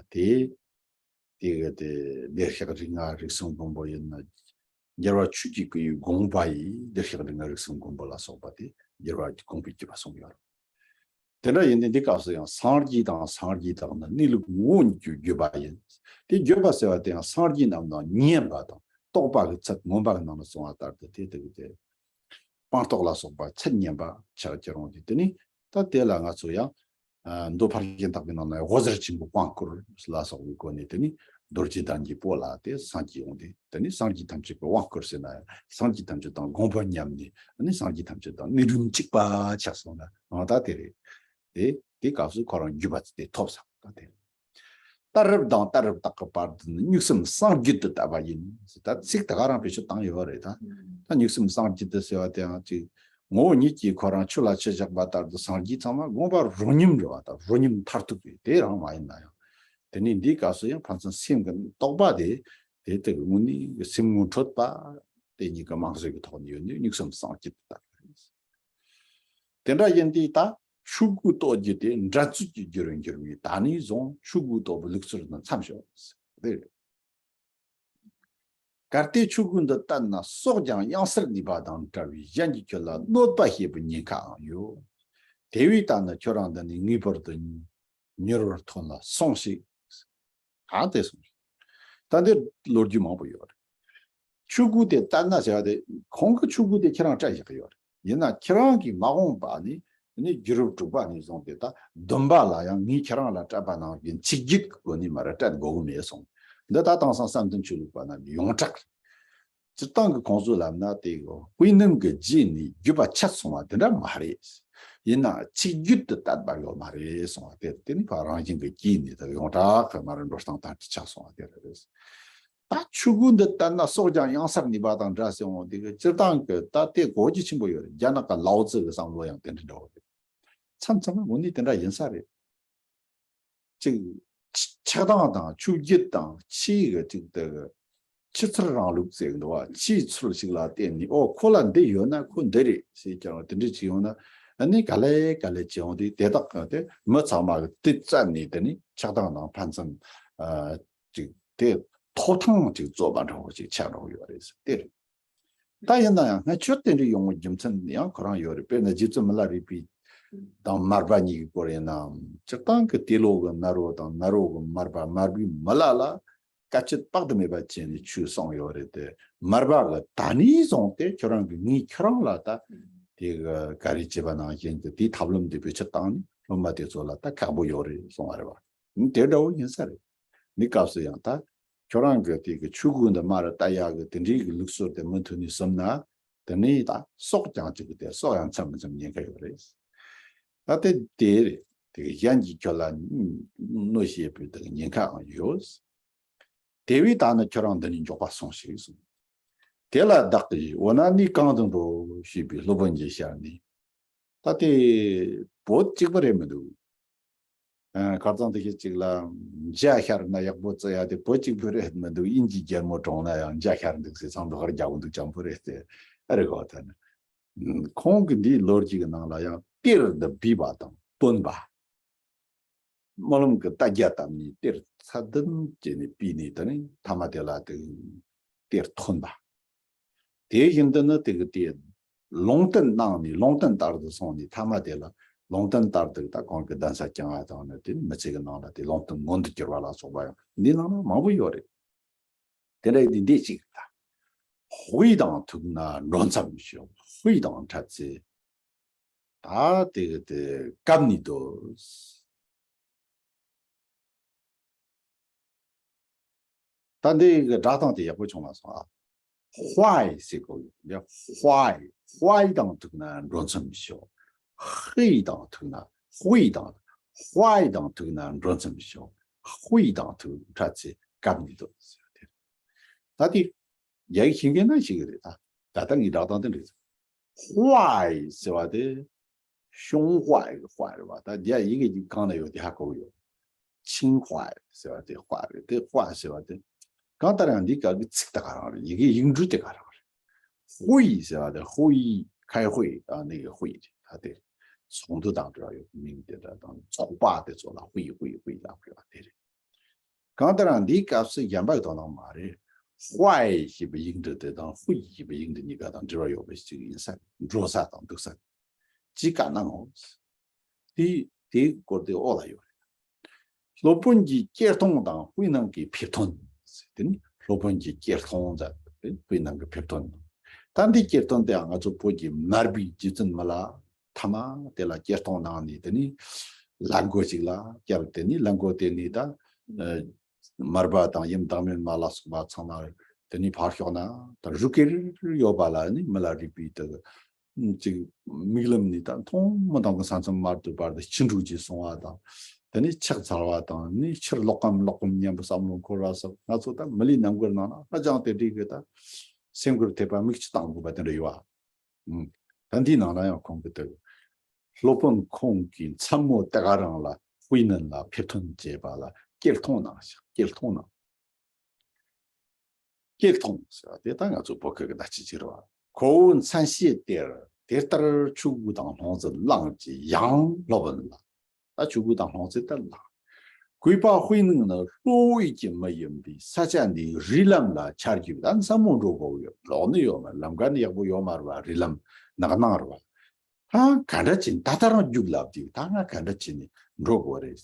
དེ་གི་དེ་བདེ་གཤེགས་རིགས་ལྔ་རིགས་གསུམ་མགོན་པོ་ཡིན་ན། རྒྱལ་བ་ཆོས་ཀྱི་སྐུའི་དགོངས་པ་ཡིས་བདེ་གཤེགས་རིགས་ལྔ་རིགས་གསུམ་མགོན་པོ་ལ་སོགས་པ་དེ་རྒྱལ་བ་དགོངས་པའི་བརྒྱུད་པ་གསུངས་ཡོད་རེད། དེ་འདྲ་ཡིན་དུས་འདི་སྐབས་སུ་ཡང་སངས་རྒྱས་དང་སངས་རྒྱས་དག་ནི་གནས་ལུགས་ངོ་བོ་ཉིད་ཀྱི་བརྒྱུད་པ་ཡིན། དེ་བརྒྱུད་པ་ཟེར་བ་དེ་ཡང་སངས་རྒྱས་རྣམས་དང་མཉམ་པ་དང་། རྟོགས་པ་གི་ཚད་མངོན་པ་གི་ནང་ལ་སོང་བ་ལྟར་དུ་དེ་དེ་གི་དེ། སྤངས་རྟོགས་ལ་སོགས་པ་ཚད་མཉམ་པ་ཆགས་ཀྱི་རུང་སྟེ། དེ་ནི་ད་དེ་ལ་ང་ཚོ་ཡང་། ཨ། མདོ་ཕར་ཕྱིན་བརྟག་པའི་ནང་ན་འོད་ཟེར་ཆེན་པོའི་དབང་བསྐུར་ལ་སོགས་པའི་སྒོ་ནས་དེ་ནི་རྡོ་རྗེ་གདན་གྱི་སྤོ་ལ་དེ་སངས་རྒྱས་ཡོང་སྟེ། དེ་ནི་སངས་རྒྱས་ཐམས་ཅད་ཀྱི་དབང་བསྐུར་ཟེར་ན། སངས་རྒྱས་ཐམས་ཅད་དང་དགོངས་པ་མཉམ་ནས་ནི་སངས་རྒྱས་ཐམས་ཅད་དང་གནས་ལུགས་གཅིག་པ་ཆགས་སོང་ན། འོ་ད་དེ་རེད། དེ་དེ་སྐབས་སུ་ཁོ་རང་བརྒྱུད་པ་དེ་ཐོབ་ས་ད་དེ་རེད། ད་རབ་དང་ད་རབ་བརྟག་གི་བར་དུ་ནི། གཉུག་སེམས་སངས་རྒྱས་དུ་བལྟ་བ་ཡིན། ད་ཚིག་ད་ག་རང་བེད་སྤྱོད་བཏང་ཡོད་རེད་ད། ད་གཉུག་སེམས་སངས་རྒྱས་དུ་ཟེར་བ་དེའང་ཅིག་ངོ་བོ་ཉིད་ཀྱིས་ཁོ་རང་ཆུ་ལ་ཆུ་བཞག་པ་ལྟར་དུ་སངས་རྒྱས་ཚང་མ་དགོངས་པ་རོ་མཉམ་རེད་བ་དང་རོ་མཉམ་མཐར་ཐུག་རེད། དེ་རང་མ་ཡིན་ན་ཡང་། དེ་ནས་འདིའི་སྐབས་སུ་ཡང་ཕན་ཚུན་སེམས་ཀྱི་རྟོག་པ་དེ་དེ་དག་དངོས་གནས་སེམས་ངོ་འཕྲོད་པ་དེ་གཉིས་ཀྱི་རྨང་གཞི་གི་ཐོག་ནས་ཡོད་ནས་གཉུག་སེམས་སངས་རྒྱས་དེ་ལྟ་བུ་རེད། དེ་འདྲ་ཡིན་དུས་ད་ཆོས་སྐུ་རྟོགས་རྒྱུ་དེ་འགྲན་རྩོད་ཀྱི་རྒྱུ་རུ་འགྱུར་བའི་ད་ནས་བཟུང་ཆོས་སྐུ་རྟོགས་པའི་ལུགས་སྲོལ་ནི་མཚམས་ཞོག་ཟེར་དེ་རེད། གལ་ཏེ་ཆོས་སྐུ་འདི་བསྟན་ན་སྲོག་ཀྱང་གཡང་སར་ནུས་པ་དང་འདྲ་བའི་གཞན་གྱིས་ཁྱོད་ལ་གནོད་པ་བྱེད་པའི་ཉེན་ཁའང་ཡོད། དེ་བས་ད་ནི་ཁྱོད་རང་འདི་ནས་ངེས་པར་དུ་མྱུར་བར་ཐོན་ལ་སོང་ཞིག་ད་དེ་སོང་ཞིག་ད་འདིར་ལོ་རྒྱུས་མང་པོ་ཡོད་རེད། ཆོས་སྐུ་དེ་བསྟན་ན་ཟེར་བ་དེ་ཁོང་གི་ཆོས་སྐུ་དེ་ཁྱེད་རང་སྤྲད་བཞག་གི་ཡོད་རེད། ཡིན་ན་ཁྱེད་རང་གིས་མ་འོངས་པ་ནས་ནི་རྒྱུད་རབས་དྲུག་པ་ནས་བཟུང་སྟེ་ད་བདུན་པ་ལ་ཡང་ངས་ཁྱེད་རང་ལ་སྤྲད་པ་ནང་བཞིན་ཆིག་བརྒྱུད་ཀྱི་སྒོ་ནས་མ་རེད་སྤྲད་དགོས་ཀྱི་མེད་གསུངས། འདི་ད་དེང་སང་བསམ་གཏན་ཆོས་ལུགས་པ་རྣམས་ཀྱི་ཡོངས་གྲགས་རེད། སྤྱིར་བཏང་གི་ཁོང་ཚོ་ལབ་ན་དེ་དཔེ་རྣམས་ཀྱི་རྗེས་ནས་བརྒྱུད་པ་ཆད་སོང་བ་དེ་འདྲ་མ་རེད། ཡིན་ན་ཆིག་བརྒྱུད་དུ་དད་པ་ཡོད་མ་རེད་གསུང་བ་དེ་དེ་ནི་ཕ་རང་བཞིན་གྱི་རྗེས་ནས་ད་ཡོངས་གྲགས་ཀྱི་མ་རེད་འགྲོ་སྟངས་དང་ཆགས་སོང་བ་དེ་རེད། ད་ཆོས་སྐུ་འདི་ལྟར་ན་སྲོག་ཀྱང་གཡང་སར་ནུས་པ་དང་འདྲ་ཟེར་འོང་དེ་གི་སྤྱིར་བཏང་གི་ད་དེ་གོ་རྒྱུ་ཆེན་པོ་ཡོད་རེད། རྒྱ་ནག་གི་ལའོ་ཙི་གི་བསམ་བློ་ཡང་དེ་འདྲ་འདྲ་བོ་རེད། མཚམས་མཚམས་ལ་དངོས་གནས་དེ་འདྲ་ཡིན་ས་རེད། ཅིག་ཆགས་སྡང་དང་ཆོས་བརྒྱུད་དང་ཆོས་གི་ཅིག་དེ་གི་ཆུ་ཚུལ་རིང་ལུགས་ཟེར་གི་འདུག་བ། ཆོས་ཚུལ་ཞིག་ལ་བརྟེན་ནས་ཨོ་ཁོ་ལ་འདི་ཡོད་ན་ཁོ་འདི་རེད་ཟེར་ཀྱང་དེ་འདྲ་ཅིག་ཡོང་ན་ཨ་ནི་ག་ལེ་ག་ལེ་བྱེད་འོང་དུས་དེ་དག་གི་དེ་མི་ཚང་མ་གི་དེ་བཙལ་ནས་དེ་ནི་ཆགས་སྡང་དང་ཕན་ཚུན་ཨ། ཅིག་དེ་ཐོབ་ཐང་ཅིག་རྩོད་པ་འདྲ་བོ་ཅིག་ཆགས་འགྲོ་གི་ཡོད་རེད་ཟེར་དེ་རེད། ད་ཡིན་ན་ཡང་སྔ་ཆོས་དེ་འདྲ་ཡོང་བའི་རྒྱུ་མཚན་ཡང་ཁོ་རང་ཡོད་རེད། དཔེར་ན་རྗེ་བཙུན་མི་ལ་རས་པའི་དང་མར་པ་གཉིས་ཀྱི་སྐོར་ཡིན་ནའང་སྤྱིར་བཏང་གི་ཏེ་ལོ་གི་ནཱ་རོ་དང་ནཱ་རོ་གི་མར་པ་མར་པའི་མི་ལ་ལ་དཀའ་སྤྱད་དཔག་ཏུ་མེད་པ་བྱས་ནས་ཆོས་གསུངས་ཡོད་རེད་དེ། མར་པ་གི་ད་ནས་བཟུང་སྟེ་ཁྱོད་རང་གི་ངས་ཁྱོད་རང་ལ་ད་དེ་གི་ག་རེ་བྱས་པ་ནང་བཞིན་དུ་དེའི་ཐབས་ལམ་དེ་བེད་སྤྱོད་བཏང་ནས་སློབ་མ་དེ་ཚོ་ལ་ད་ཁག་པོ་ཡོད་རེད་གསུངས་པ་རེད་བ། དེ་འདྲ་བོ་ཡིན་ས་རེད། འདི་སྐབས་སུ་ཡང་ད་ཁྱོད་རང་གི་དེ་གི་ཆོས་སྐུ་འདི་མར་ལྟ་ཡག་གི་དེ་འདྲའི་གི་ལུགས་སྲོལ་དེ་མུ་མཐུད་ནས་བཟུང་ན་དེ་ནས་ད་སྲོག་ཀྱང་གཅིག་གི་དེ་སྲོག་ཡང་མཚམས་མཚམས་ཉེན་ཁ་ཡོད་རེད། ད་དེ་དེ་རེད། དེ་གི་གཞན་གྱིས་ཁྱོད་ལ་གནོད་བྱེད་པའི་དེ་གི་ཉེན་ཁའང་ཡོད། དེ་བས་ད་ནི་ཁྱོད་རང་འདི་ནས་མགྱོགས་པ་སོང་ཞིག་གསུངས། དེ་ལ་བདག་གིས་འོ་ན་ནི་གང་དུ་འགྲོ་ཞེས་པའི་སློབ་དཔོན་གྱིས་ཤར་ནས། ད་དེ་བོད་གཅིག་པུ་རེད་མི་འདུག་ཨ། ཁ་རྩང་དེ་ཤེས་གཅིག་ལ་འཇའ་ཤར་ན་ཡག་པོ་བརྩི་ཡ་དེ་བོད་གཅིག་པུ་རེད་མི་འདུག་དབྱིན་ཇིའི་རྒྱལ་མོ་གྲོངས་ན་ཡང་འཇའ་ཤར་འདུག་ཟེར་ཚང་མ་ཧར་རྒྱག་གི་འདུག་ཅང་པོ་རེད་དེ་ཨ་རེད་གོ་ད་ནི། ཁོང་གི་འདིའི་ལོ་རྒྱུས་ཀྱི་ནང་ལ་ཡང་གཏེར་འདི་སྦས་པ་དང་བཏོན་པ། སྨོན་ལམ་གྱི་རྟ་རྒྱ་བཏབ་ནས་གཏེར་ཚད་ལྡན་བྱས་ནས་སྦས་ནས་དེ་ནས་མཐའ་མ་དེ་ལ་དེ་གཏེར་ཐོན་པ། དེ་བཞིན་དུ་ནི་དེ་གི་དེ་ལུང་བསྟན་གནང་ནས་ལུང་བསྟན་ལྟར་དུ་སོང་ནས་མཐའ་མ་དེ་ལ་ལུང་བསྟན་ལྟར་དུ་ད་གོང་གི་གདན་ས་བསྐྱངས་པ་དང་ནི་དེ་ནི་མི་ཚེ་གི་ནང་ལ་དེ་ལུང་བསྟན་མངོན་དུ་གྱུར་པ་ལ་སོགས་པ་ཡང་འདི་ནང་ན་མང་པོ་ཡོད་རེད། དེ་འདྲ་ཡིན་དུས་འདི་གཅིག་ལ། དཔེ་དང་ཐུག་ན་འགྲོ་མཚམས་ཤོག་དཔེ་དང་འཕྲད་ཚེ། ད་དེ་གི་དེ་བཀབ་ནས་སྡོད། ད་འདི་གི་སྒྲ་གདངས་དེ་ཡག་པོ་བྱུང་མ་སོང་ཨ། ཧྭ་ཡི་ཟེར་གོ་ཡོད། འདི་ཧྭ་ཡི། ཧྭ་ཡི་དང་ཐུག་ན་འགྲོ་མཚམས་ཤོག་ཧི་ཡི་དང་ཐུག་ན། ཧུ་ཡི་དང་། ཧྭ་ཡི་དང་ཐུག་ན་འགྲོ་མཚམས་ཤོག་ཧུ་ཡི་དང་ཐུག་འཕྲད་ཚེ་བཀབ་ནས་སྡོད་ཟེར་དེ། ད་དེ། རྒྱ་ཡིག་ཤེས་མཁན་ན་ཤེས་ཀྱི་རེད་ད། ད་ལྟ་ངའི་སྒྲ་གདངས་དེ་འདྲ་རེད། ཧྭ་ཡི་ཟེར་བ་དེ། ཤུང་ཧྭ་ཡི་ཧྭ་རེད་བ། ད་རྒྱ་ཡི་གེ་གཅིག་གང་ན་ཡོད་དེ་ཧ་གོ་གི་ཡོད། ཆིང་ཧྭ་ཡི་ཟེར་བ་དེ་ཧྭ་རེད་དེ་ཧྭ་ཟེར་བ་དེ། གང་ལྟར་ཡང་འདི་ག་གི་ཚིག་དེ་ག་རང་རེད། ཡི་གེ་ཡིག་འབྲུ་དེ་ག་རང་རེད། ཧུ་ཡི་ཟེར་བ་དེ་ཧུ་ཡི་ཁའི་ཧུ་ཡི་ཨ་ནི་གི་ཧུ་ཡི་རེད། ད་དེ་ཚོགས་འདུ་དང་འབྲེལ་བ་ཡོད་མིང་དེ་འདྲ་དང་ཚོགས་པ་དེ་ཚོ་ལ་ཧུ་ཡི་ཧུ་ཡི་ཧུ་ཡི་ལབ་དགོས་པ་དེ་རེད། གང་ལྟར་ཡང་འདིའི་སྐབས་སུ་གཞན་པ་གི་དོ་སྣང་མ་རེད། ཧྭ་ཡི་ཞེས་པའི་ཡིག་འབྲུ་དེ་དང་ཧུ་ཡི་ཞེས་པའི་ཡིག་འབྲུ་གཉིས་ཀ་དང་འབྲེལ་བ་ཡོད་པའི་ཚིག་ཡིན་ས་རེད། འགྲོ་ས་དང་འདུག་ས་རེད། ཅི་བཀའ་གནང་ངོ་། དེ་དེའི་སྐོར་དེ་འོག་ལ་ཡོད་རེད། སློབ་དཔོན་གྱི་གྱེར་སྟོང་དང་དཔེ་རྣམས་ཀྱི་ཕེབས་ཐོན། དེ་ནི་སློབ་དཔོན་གྱི་གྱེར་སྟོང་ཟེར་དེ་དཔེ་རྣམས་ཀྱི་ཕེབས་ཐོན། ད་འདི་གྱེར་སྟོང་དེ་ང་ཚོ་བོད་ཀྱི་མར་པའི་རྗེ་བཙུན་མི་ལ་ཐ་མ་དེ་ལ་གྱེར་སྟོང་གནང་ནས་དེ་ནི་ལ་མགོ་ཅིག་ལ་བསྐྱལ། དེ་ནི་ལ་མགོ་དེ་ནི་ད་ཨ་མར་པ་དང་ཡུམ་བདག་མེད་མ་ལ་སོགས་པ་ཚང་མ་དེ་ནི་ཕར་ཞོག་ན་ད་རུ་སྐེར་ཡོད་པ་ལ་ནི་མི་ལ་རས་པའི་དེ་ཅིག་མིག་ལམ་ནས་ད་མཐོང་མི་མཐོང་གི་ས་མཚམས་མ་ཐུག་བར་དུ་ཕྱི་འགྲོ་ཅིག་སོང་བ་དང་། དེ་ནི་ཕྱག་འཚལ་བ་དང་ནི་ཕྱིར་ལོག་གམ་ལོག་གམ་སྙམ་པའི་བསམ་བློ་འཁོར་བ་སོགས་ང་ཚོ་ད་མི་ལུས་ནང་ཁུལ་ནང་ན་ཧ་ཅང་དེ་འདྲའི་གི་ད་སེམས་ཁུར་ཐེབས་པ་མིག་ཆུ་བཏང་དགོས་པ་དེ་འདྲ་ཡོད་ཨ། ཨུམ། ད་འདིའི་ནང་ལ་ཡང་ཁོང་གིས་དེ་སློབ་དཔོན་ཁོང་གི་མཚན་མོ་དེ་ག་རང་ལ་དཔེ་ནན་ལ་ཕེབས་ཐོན་བྱས་པ་ལ་སྐྱེལ་གཏོང་གནང་ཞིང་། སྐྱེལ་གཏོང་གནང་། སྐྱེལ་གཏོང་ཟེར་བ་དེ་ད་ང་ཚོ་བོད་སྐད་ཀྱི་བརྡ་ཆད་ཅིག་རེད་བ། ཁོ་བོའི་མཚན་ཤས་དེར་དེ་ལྟར་ཆོས་གོས་དང་ལྷུང་བཟེད་བླངས་ཀྱིས་ཡང་སློབ་དཔོན་ལ། ད་ཆོས་གོས་དང་ལྷུང་བཟེད་དེ་བླངས། གུས་པ་དཔེ་ནན་ནི་བློ་འོས་ཀྱི་མི་ཡིན་པས་ས་ཆ་འདིའི་རིགས་ལམ་ལ་ཆ་རྒྱུས་ད་མཚན་མོ་འགྲོ་དགོས་ཡོད། ལོག་ནི་ཡོད་མ་རེད། ལམ་ཀ་ནི་ཡག་པོ་ཡོད་མ་རེད་བ། རིགས་ལམ་ནག་ནང་རེད་བ། ད་ག་འདྲ་བྱས་ནས་ད་ལྟ་རང་རྒྱུགས་ལབ་དུས་ད་ང་ག་འདྲ་བྱས་ནས་འགྲོ་དགོས་རེད།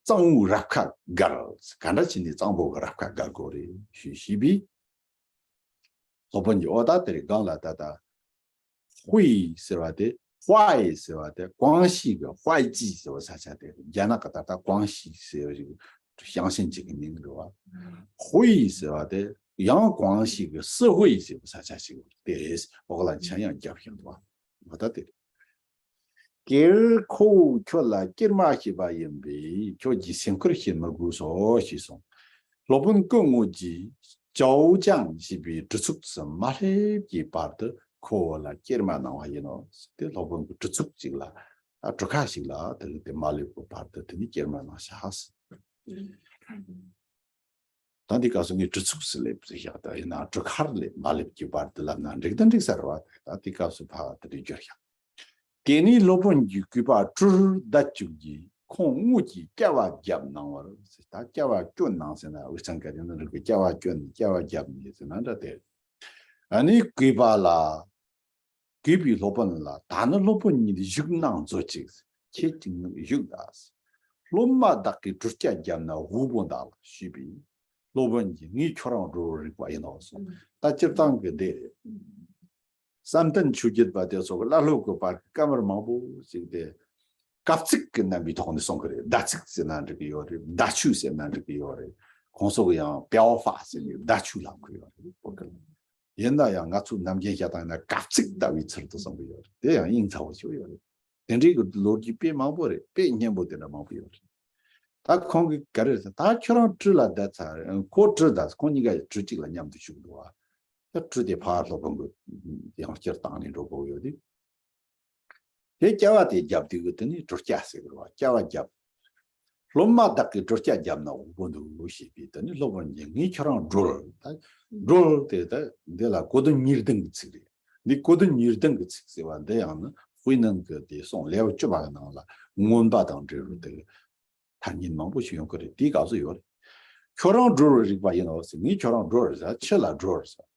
གཙང་བོའི་རབ་ཁ་བརྒལ། ག་འདྲ་བྱས་ནས་གཙང་པོ་གི་རབ་ཁ་བརྒལ་དགོས་རེད་ཞུས་ཞུས་པས། སློབ་དཔོན་གྱིས་འོ་ད་དེ་རེད། གང་ལ་ད་ལྟ་ཧུའེ་ཟེར་བ་དེ། ཧུའེ་ཟེར་བ་དེ་ཀོང་ཞི་གི་ཧུའེ་ཅི་ཟེར་བ་ས་ཆ་དེ་རེད། རྒྱ་ནག་གི་ད་ལྟ་ཀོང་ཞི་ཟེར་བ་ཞིག་ཞིང་ཆེན་ཅིག་གི་མིང་རེད་བ། ཧུའེ་ཟེར་བ་དེ་ཡང་ཀོང་ཞི་གི་སི་ཧུའེ་ཟེར་བ་ས་ཆ་ཞིག་རེད། དེ་འོག་ལ་མཆན་ཡང་བརྒྱབ་བཞག་འདུག་བ། འོ་ད་དེ་རེད། ཀྱེར་ཁོ་བོས་ཁྱོད་ལ་སྐྱེལ་མ་ཤེས་པ་ཡིན་པས་ཁྱོད་ཀྱིས་སེམས་ཁུར་བྱེད་མི་དགོས་སོ་ཞེས་གསུངས། སློབ་དཔོན་སྐུ་དངོས་ཀྱིས་ཅའོ་ཅང་ཞེས་པའི་གྲི་ཚུགས་སུ་མ་སླེབས་ཀྱི་བར་དུ་ཁོ་བོ་ལ་སྐྱེལ་མ་གནང་བ་ཡིན་ནོ། དེ་སློབ་དཔོན་གྱི་གྲི་ཚུགས་ཅིག་ལ་ཨ་གྲི་ཁ་ཞིག་ལ་དེ་དེ་མ་སླེབས་པའི་བར་དུ་དེ་ནི་སྐྱེལ་མ་གནང་ཤག་ད་འདི་སྐབས་སུ་ངས་གྲི་ཚུགས་སུ་སླེབས་ཟེར་བཞག་ད་ཡིན་ན་གྲི་ཁར་སླེབས་མ་སླེབས་ཀྱི་བར་དུ་ལབ་ན་འགྲིག་ད་འགྲིག་ས་རེད་བ། ད་འདི་སྐབས་སུ་ཕ་ག་དེ་འདྲ་བསྒྱུར་བཞག་དེ་ནས་སློབ་དཔོན་གྱིས་གུས་པ་གྲུར་བདའ་བཅུག་གིས་ཁོང་དངོས་ཀྱིས་སྐྱ་བ་བརྒྱབ་གནང་བར་ཟེར། ད་སྐྱ་བ་སྐྱོན་གནང་ཟེར་ན་དབུས་གཙང་སྐད་དེ་ནི་རིག་པའི་སྐྱ་བ་སྐྱོན་སྐྱ་བ་བརྒྱབ་ནས་ཟེར་ན་འདྲ་སྟེ། ཨ་ནི་གུས་པ་ལ། གུས་པས་སློབ་དཔོན་ལ་ད་ནི་སློབ་དཔོན་ཉིད་བཞུགས་གནང་མཛོད་ཅིག་ཁྱེད་ཀྱིས་བཞུགས་ལ། སློབ་མ་བདག་གིས་གྲུ་སྐྱ་བརྒྱབ་ན་དབུལ་པོ་འདག་ཞུས་པས། སློབ་དཔོན་གྱིས་ངས་ཁྱོད་རང་གྲུར་རིག་པ་ཡིན་ནོ་གསུངས། ད་སྤྱིར་བཏང་གི་འདི་རེད། བསམ་གཏན་ཆོས་བརྒྱུད་པ་དེ་ཚོ་གི་བླ་སློབ་ཀྱི་བར་གྱི་བཀའ་མོལ་མང་པོ་ཞིག་དེ་སྐབས་ཚིག་གི་རྣམ་པའི་ཐོག་ནས་གསུང་གི་རེད། བརྡ་ཚིག་ཟེར་ན་འགྲིག་གི་ཡོད་རེད། བརྡ་ཆོས་ཟེར་ན་འགྲིག་གི་ཡོད་རེད། ཁོང་ཚོ་གི་ཡང་པེའོ་ཧྥ་ཟེར་ནས་བརྡ་ཆོས་ལབ་གི་ཡོད་རེད། བོད་སྐད་ལ། ཡིན་ན་ཡང་ང་ཚོ་ནམ་རྒྱུན་བཤད་སྟངས་ཡིན་ན་སྐབས་ཚིག་ལྟ་བུའི་ཚུལ་དུ་གསུང་གི་ཡོད་རེད། དེ་ཡང་དབྱིངས་ཚ་བོ་ཞིག་ཡོད་རེད། དེ་འདྲའི་གི་ལོ་རྒྱུས་དཔེ་མང་པོ་རེད། དཔེ་སྙན་པོ་དེ་འདྲ་མང་པོ་ཡོད་རེད། ད་ཁོང་གིས་ག་རེ་ཟེར། ད་ཁྱོད་རང་གྲུ་ལ་བསྡད་ཚར། ཁོ་གྲུ་བསྡད། ཁོང་གཉིས་ཀ་གྲུ་གཅིག་ལ་མཉམ་དུ་བཞུགས་འདུག་བ། ད་གྲུ་དེ་ཕར་སློབ་དཔོན་གྱིས་ཡང་བསྐྱར་བཏང་ནས་འགྲོ་དགོས་ཡོད་དེ། དེ་སྐྱ་བ་དེ་བརྒྱབ་དུས་ཀྱི་དེ་ནི་གྲུ་སྐྱ་ཟེར་གི་རེད་བ། སྐྱ་བ་བརྒྱབ། སློབ་མ་བདག་གིས་གྲུ་སྐྱ་བརྒྱབ་ན་དབུལ་པོ་འདུག་ཞེས་པས། དེ་ནི་སློབ་དཔོན་གྱིས་ངས་ཁྱོད་རང་སྒྲོལ། ད་སྒྲོལ་དེ་ད་འདི་ལ་གོ་དོན་གཉིས་ལྡན་གྱི་ཚིག་རེད། འདི་གོ་དོན་གཉིས་ལྡན་གྱི་ཚིག་ཟེར་བ་འདི་ཡང་ནི་དཔེ་ནང་གི་དེ་གསུང་ལེའུ་བཅུ་པ་གི་ནང་ལ་མངོན་པ་དང་འབྲེལ་བའི་དེ་ཐ་སྙད་མང་པོ་ཞིག་ཡོང་གི་རེད། དེའི་སྐབས་སུ་ཡོད་རེད། ཁྱོད་རང་སྒྲོལ་རིག་པ་ཡིན་ནོ་ཟེར། ངས་ཁྱོད་རང་སྒྲོལ་ཟེར། ཆུ་ལ་སྒྲོལ་ཟེར།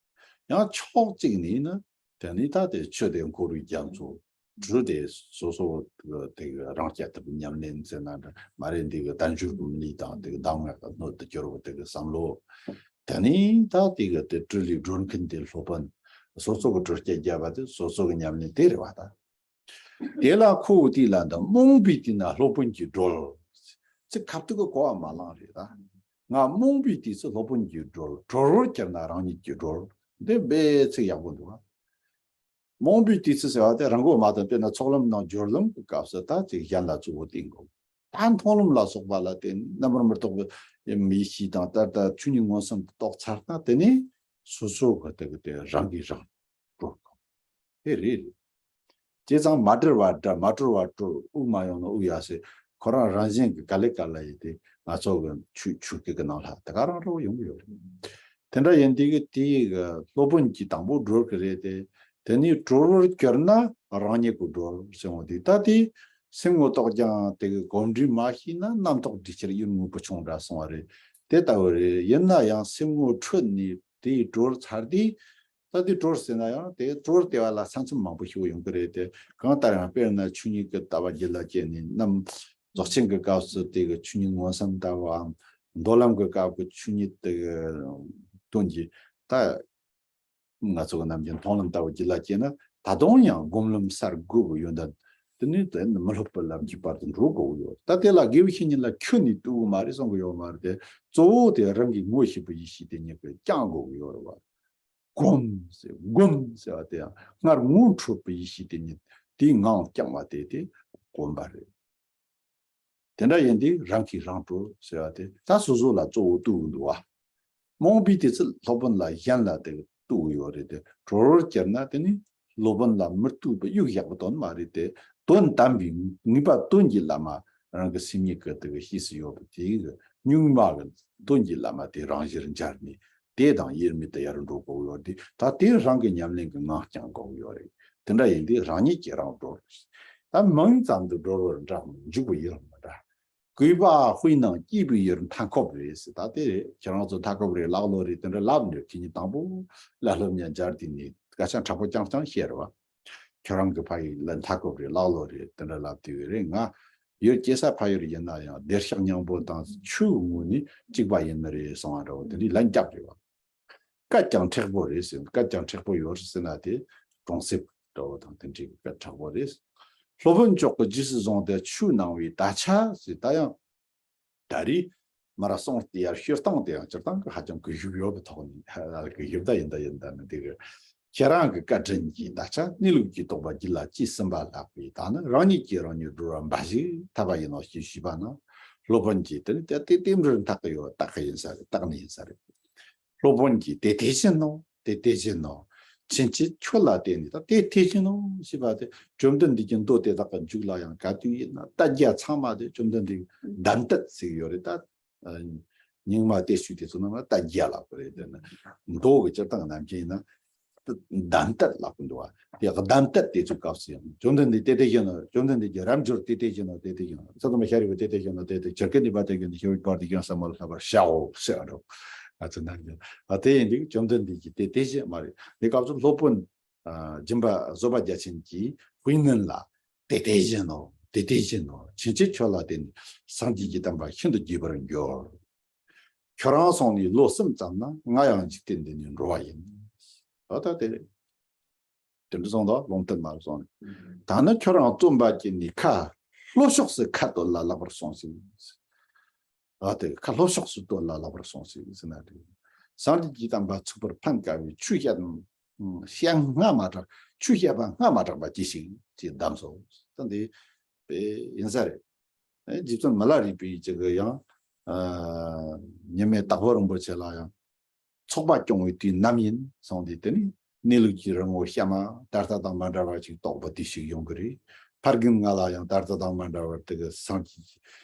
ཡང་ཕྱོགས་གཅིག་ནས་ནི་དེ་ནི་ད་དེ་ཆུ་དེ་འཁོར་བའི་རྒྱ་མཚོ། གྲུ་དེ་སོ་སོ་དེ་གི་རང་རྐྱ་ཐུབ་ཉམས་ལེན་ཟེར་ན་འདྲ་མ་རེད། འདི་གི་དལ་འབྱོར་གྱི་མི་ལུས་དང་དེ་གི་གདམས་ངག་གི་སྣོད་དུ་གྱུར་བ་དེ་གི་བསམ་བློ། དེ་ནི་ད་དེ་གི་དེ་གྲུ་ལས་སྒྲོལ་མཁན་དེ་སློབ་དཔོན། སོ་སོ་གི་གྲུ་སྐྱ་བརྒྱབ་པ་དེ་སོ་སོ་གི་ཉམས་ལེན་དེ་རེད་བ་ད། དེ་ལ་ཁོ་བོ་དེ་ལ་འདི་རྨོངས་པའི་དུས་ན་སློབ་དཔོན་གྱིས་སྒྲོལ། ཚིག་ཁ་ཐུག་གི་གོ་བ་མ་བླངས་རེད་ད། ང་རྨོངས་པའི་དུས་སུ་སློབ་དཔོན་གྱིས་སྒྲོལ། གྲོལ་བར་གྱུར་ན་རང་ཉིད་ཀྱིས་སྒྲོལ། འདི་དཔེ་ཚིག་ཡག་པོ་འདུག་ཨ། རྨོངས་པའི་དུས་སུ་ཟེར་བ་དེ་རང་མགོ་མ་བཏང་། དཔེར་ན་ཚོགས་ལམ་ནང་སྦྱོར་ལམ་གྱི་སྐབས་སུ་ད་ཅིག་གཞན་ལ་གཙོ་བོ་བསྟེན་དགོས། ད་མཐོང་ལམ་ལ་སོགས་པ་ལ་བརྟེན་རྣམ་པར་མི་རྟོག་པའི་མི་ཤེས་དང་ད་ལྟ་ཆོས་ཉིད་མངོན་སུམ་དུ་རྟོགས་ཚར་ན་དེ་ནས་སོ་སོ་གི་དེ་གི་དེ་རང་གིས་རང་གྲོལ་དགོས། དེ་རེད། བྱས་ཙང་མ་གྲོལ་བ་འདྲ། མ་གྲོལ་བ་གྲོལ། དབུགས་མ་ཡོང་ན་དབུགས་ཡལ་ཟེར། ཁོ་རང་རང་བཞིན་གྱིས་ག་ལེ་ག་ལེ་ཡིན་ཏེ་ང་ཚོ་གི་ཆོས་ཆོས་སྐད་ཀྱི་ནང་ལ་དེ་ག་རང་རང་ཡོང་གི་ཡོད་རེད། དེ་འདྲ་ཡིན་དུས་ཀྱི་དེའི་གི་སློབ་དཔོན་གྱིས་དང་པོ་སྒྲོལ་གི་རེད་དེ། དེ་ནས་གྲོལ་བར་གྱུར་ན་རང་ཉིད་ཀྱིས་སྒྲོལ་ཟེར་འོང་དུས། ད་དེ་སེམས་ངོ་ཐོག་ཀྱང་དེ་གི་གོམས་འདྲིས་མ་ཤེས་ན་རྣམ་རྟོག་འདྲིས་ཕྱིར་ཡུལ་དངོས་པོ་ཆུང་འདྲ་གསུང་བ་རེད། དེ་ལྟ་བུ་རེད། ཡིན་ན་ཡང་སེམས་ངོ་འཕྲོད་ནས་དེ་གྲོལ་ཚར་དུས། ད་དེ་གྲོལ་ཟེར་ན་ཡང་དེ་གྲོལ་དེ་བ་ལ་ས་མཚམས་མང་པོ་ཞིག་ཡོང་གི་རེད་དེ། གང་ལྟར་ཡང་དཔེར་ན་ཆོས་ཉིད་ཀྱི་ལྟ་བ་རྒྱུད་ལ་སྐྱེས་ནས་རྣམ་རྫོགས་ཆེན་གྱི་སྐབས་སུ་དེ་གི་ཆོས་ཉིད་མངོན་སུམ་ལྟ་བུའམ། མདོ་ལམ་གྱི་སྐབས་ཀྱི་ཆོས་ཉིད་དེ་གི་དོན་གྱི་ད་ང་ཚོ་གི་ནམ་རྒྱུན་མཐོང་ལམ་ལྟ་བུ་རྒྱུད་ལ་སྐྱེས་ན་ད་དུང་ཡང་སྒོམ་ལམ་གསར་དགོས་ཀྱི་ཡོན་ཏན་དེ་ནི་དེ་ནི་མི་སློབ་པའི་ལམ་གྱི་བར་དུ་འགྲོ་དགོས་ཀྱི་ཡོད། ད་དེ་ལ་དགེ་བའི་བཤེས་གཉེན་ལ་ཁྱོན་ནས་ལྟོས་དགོས་མ་རེད་གསུང་གི་ཡོད་མ་རེད་དེ། གཙོ་བོ་དེ་རང་གི་ངོ་ཤེས་པའི་ཡེ་ཤེས་དེ་ཉིད་ཀྱིས་བསྐྱང་དགོས་ཀྱི་ཡོད་རེད་བ། སྒོམ་ཟེར། སྒོམ་ཟེར་བ་དེ་ཡང་སྔར་ངོ་འཕྲོད་པའི་ཡེ་ཤེས་དེ་ཉིད་དེའི་ངང་བསྐྱང་བ་དེ་དེ་སྒོམ་པ་རེད། དེ་འདྲ་ཡིན་དུས་རང་གིས་རང་གྲོལ་ཟེར་བ་དེ་ད་སོ་སོ་ལ་གཙོ་བོ་གཏོགས་འདུག་བ། རྨོངས་པའི་དུས་ཚོད་སློབ་དཔོན་ལ་གཞན་ལ་དེ་གཏོགས་ཡོད་རེད་དེ། གྲོལ་བར་གྱུར་ན་དེ་ནི་ སློབ་དཔོན་ལ་མི་ལྟོས་པའི་གཡུག་བཞག་པའི་དོན་མ་རེད་དེ། དོན་དམ་པའི་ངེས་པ་དོན་གྱི་བླ་མ་རང་གི་སེམས་ཉིད་ཀྱི་དེ་གི་གཤིས་སུ་ཡོད་པ་དེ་གི་གཉུག་མ་གི་དོན་གྱི་བླ་མ་དེ་རང་ཞིར་འབྱར་ནས། དེ་དང་དབྱེར་མེད་དུ་ཡར་འགྲོ་དགོས་ཡོད་དེ། ད་དེ་རང་གི་ཉམས་ལེན་གྱི་ངང་བསྐྱང་དགོས་ཡོད་རེད། དེ་འདྲ་ཡིན་དུས་རང་ཉིད་ཀྱིས་རང་སྒྲོལ། ད་མིང་ཙམ་དུ་སྒྲོལ་བར་འདྲ་འཇུག་པའི་ཡུལ་མི་འདྲ། གུས་པ་དཔེར་ན་སྐྱེས་བུའི་ཡུལ་མཐའ་འཁོབ་རེད་ཟེར། ད་དེ་རེད། ཁྱེད་རང་ཚོ་མཐའ་འཁོབ་རེད། ཀླ་ཀློ་རེད། དེ་འདྲ་ལབ་འདོད། ཁྱེད་གཉིས་དང་པོ་ལ་སློབ་གཉེར་སྦྱར་དུས་ནས་སྐད་ཆ་མཁྲེགས་པོ་རྐྱང་རྐྱང་བཤད་རེད་བ། ཁྱོད་རང་གི་ཕ་ཡུལ་ལ་མཐའ་འཁོབ་རེད། ཀླ་ཀློ་རེད། དེ་འདྲ་ལབ་དུས་རེད། ང་ཡུལ་སྐྱེས་ས་ཕ་ཡུལ་ཡིན་ན་ཡང་བདེ་གཤེགས་སྙིང་པོ་དང་ཆོས་ཀྱི་ངོས་ནས་གཅིག་པ་ཡིན་ནི་རེད་གསུང་བ་འདྲ་བོ་དེ་འདྲའི་ལན་རྒྱབ་རེད་བ། སྐད་ཀྱང་མཁྲེགས་པོ་རེད་ཟེར། སྐད་ཀྱང་མཁྲེགས་པོ་ཡོད་ཟེར་ན་དེ་གྲོང་གསེབ་འདྲ་བོ་དང་དེ་འདྲའི་སྐད་མཁྲེགས་པོ་རེད། སློབ་དཔོན་མཆོག་གིས་རྗེས་སུ་བཟུང་སྟེ་ཆོས་གནང་བའི་དར་ཆ་ཟེར། ད་ཡང་ད་རེས་མར་གསུངས་ཏེ་ཡར་ཤོད་སྟངས་དེ་ཡང་སྤྱིར་བཏང་གི་ཧ་ཅང་གི་ཞིབ་ཡོད་པའི་ཐོག་ནས། ཧ་གི་ཞིབ་ད་ཡིན་ད་ཡིན་ད་ནི་དེ་གི་ཁྱེད་རང་གི་བཀའ་དྲིན་གྱི་དར་ཆ། གནས་ལུགས་ཀྱི་རྟོགས་པ་རྒྱུད་ལ་སྐྱེས་ཟིན་པ་ལགས་པས། ད་ནི་རང་ཉིད་ཀྱིས་རང་ཉིད་སྒྲོལ་བ་འབའ་ཞིག་ཐོབ་པ་ཡིན་ནོ་ཞེས་ཞུས་པ་ན། སློབ་དཔོན་གྱིས་དེ་ནི་དེ་དེ་དེ་འདྲར་འཐག་གི་ཡོད། བཏགས་གི་ཡིན་ས་རེད། བཏགས་ནི་ཡིན་ས་རེད། སློབ་དཔོན་གྱིས་དེ་དེ་བཞིན་ནོ། དེ་དེ་བཞིན་ནོ། ཕྱིན་ཆད་ཁྱོད་ལ་བརྟེན་ནས། ད་དེ་དེ་བཞིན་ནོ་ཞེས་པ་དེ་བཅོམ་ལྡན་འདས་ཀྱི་མདོ་དེ་དག་གི་མཇུག་ལ་ཡང་ག་དུས་ཡིན་ན་ལྟ་རྒྱ་ཚང་མ་དེ་བཅོམ་ལྡན་འདས་གདམས་གཏད་ཟེར་གྱི་ཡོད་རེད། ད་རྙིང་མ་བསྟན་བཅོས་དེ་ཚོ་ནང་ལ་ལྟ་རྒྱ་ལབ་ཀྱི་རེད། དེ་ནི་མདོ་གི་སྤྱིར་བཏང་ནམ་རྒྱུན་ཡིན་ན་གདམས་གཏད་ལབ་ཀྱི་འདུག་བ། དེ་གདམས་གཏད་དེ་ཚོའི་སྐབས་སུ་ཡང་བཅོམ་ལྡན་འདས་དེ་དེ་བཞིན་ནོ། བཅོམ་ལྡན་འདས་ཀྱི་རབ་འབྱོར་དེ་དེ་བཞིན་ནོ། དེ་དེ་བཞིན་ནོ། ས་དམ་ཤཱ་རིའི་བུ་དེ་དེ་བཞིན་ནོ། དེ་དེ་ཇི་སྐད་ནུས་པ་དེ་བཞིན་ནོ། ཤེས་པའི་བར་དུ་ཡང་ཟབ་མོ་ལ་བསླབ་པར་བྱའོ་ཟེར་བ་འགྲོ། ཨ་ཙི་ན་རྒྱུ། ཨ་དེ་ཡིན་དུས་བཅོམ་ལྡན་འདས་ཀྱིས་དེ་དེ་བཞིན་མ་རེད། དེ་སྐབས་སུ་སློབ་དཔོན་ཨ་སྦྱིན་པ་བཟོད་པ་རྒྱ་ཆེན་གྱིས་དཔེ་ནན་ལ་དེ་དེ་བཞིན་ནོ། དེ་དེ་བཞིན་ནོ། ཕྱིན་ཆད་ཁྱོད་ལ་བརྟེན་ནས་སངས་རྒྱས་ཀྱི་བསྟན་པ་ཤིན་ཏུ་རྒྱས་པར་འགྱུར། ཁྱོད་རང་སོང་ནས་ལོ་གསུམ་ཙམ་ན་ང་ཡང་འཇིག་རྟེན་འདི་ནས་འགྲོ་བ་ཡིན། ད་ལྟ་དེ་རེད། དེ་འདྲ་སོང་དོ། ལུང་བསྟན་མ་སོང་། ད་ནི་ཁྱོད་རང་བཙུན་པ་བྱས་ནས་ཁ་ལྷོ་ཕྱོགས་སུ་ཁ་གཏད་ལ་ལེགས་པར་སོང་ཞིག། ཨ་དེ་ཁ་ལྷོ་ཕྱོགས་སུ་གཏད་ལ་ལེགས་པར་སོང་ཞིག་ཟེར་ན་རེད། སངས་རྒྱས་ཀྱི་བསྟན་པ་ཚུགས་པར་ཕན་དཀའ་བའི་ཆོས་བཤད། བཤད་སྔ་མ་གྲགས། ཆོས་བཤད་པ་སྔ་མ་གྲགས་པ་གྱིས་ཤིག་ཅེས་གདམས་སོ། ད་འདི་དཔེ་ཡིན་ས་རེད། ཨེ་རྗེ་བཙུན་མི་ལ་རས་པའི་ཅིག་གི་ཡང་ཨ་ཉི་མའི་དྭགས་པོ་རིན་པོ་ཆེ་ལ་ཡང་། ཚོགས་པ་སྐྱོང་བའི་དུས་ནམ་ཡིན་གསུངས་ཏེ། དེ་ནི་གནས་ལུགས་ཀྱི་རི་བོ་གཤའ་མ། ད་ལྟ་དང་མ་འདྲ་བ་ཞིག་རྟོགས་པའི་དུས་ཤིག་ཡོང་གི་རེད། ཕ་རྒན་ང་ལ་ཡང་ད་ལྟ་དང་མ་འདྲ་བར་དེ་གི་སངས་རྒྱས་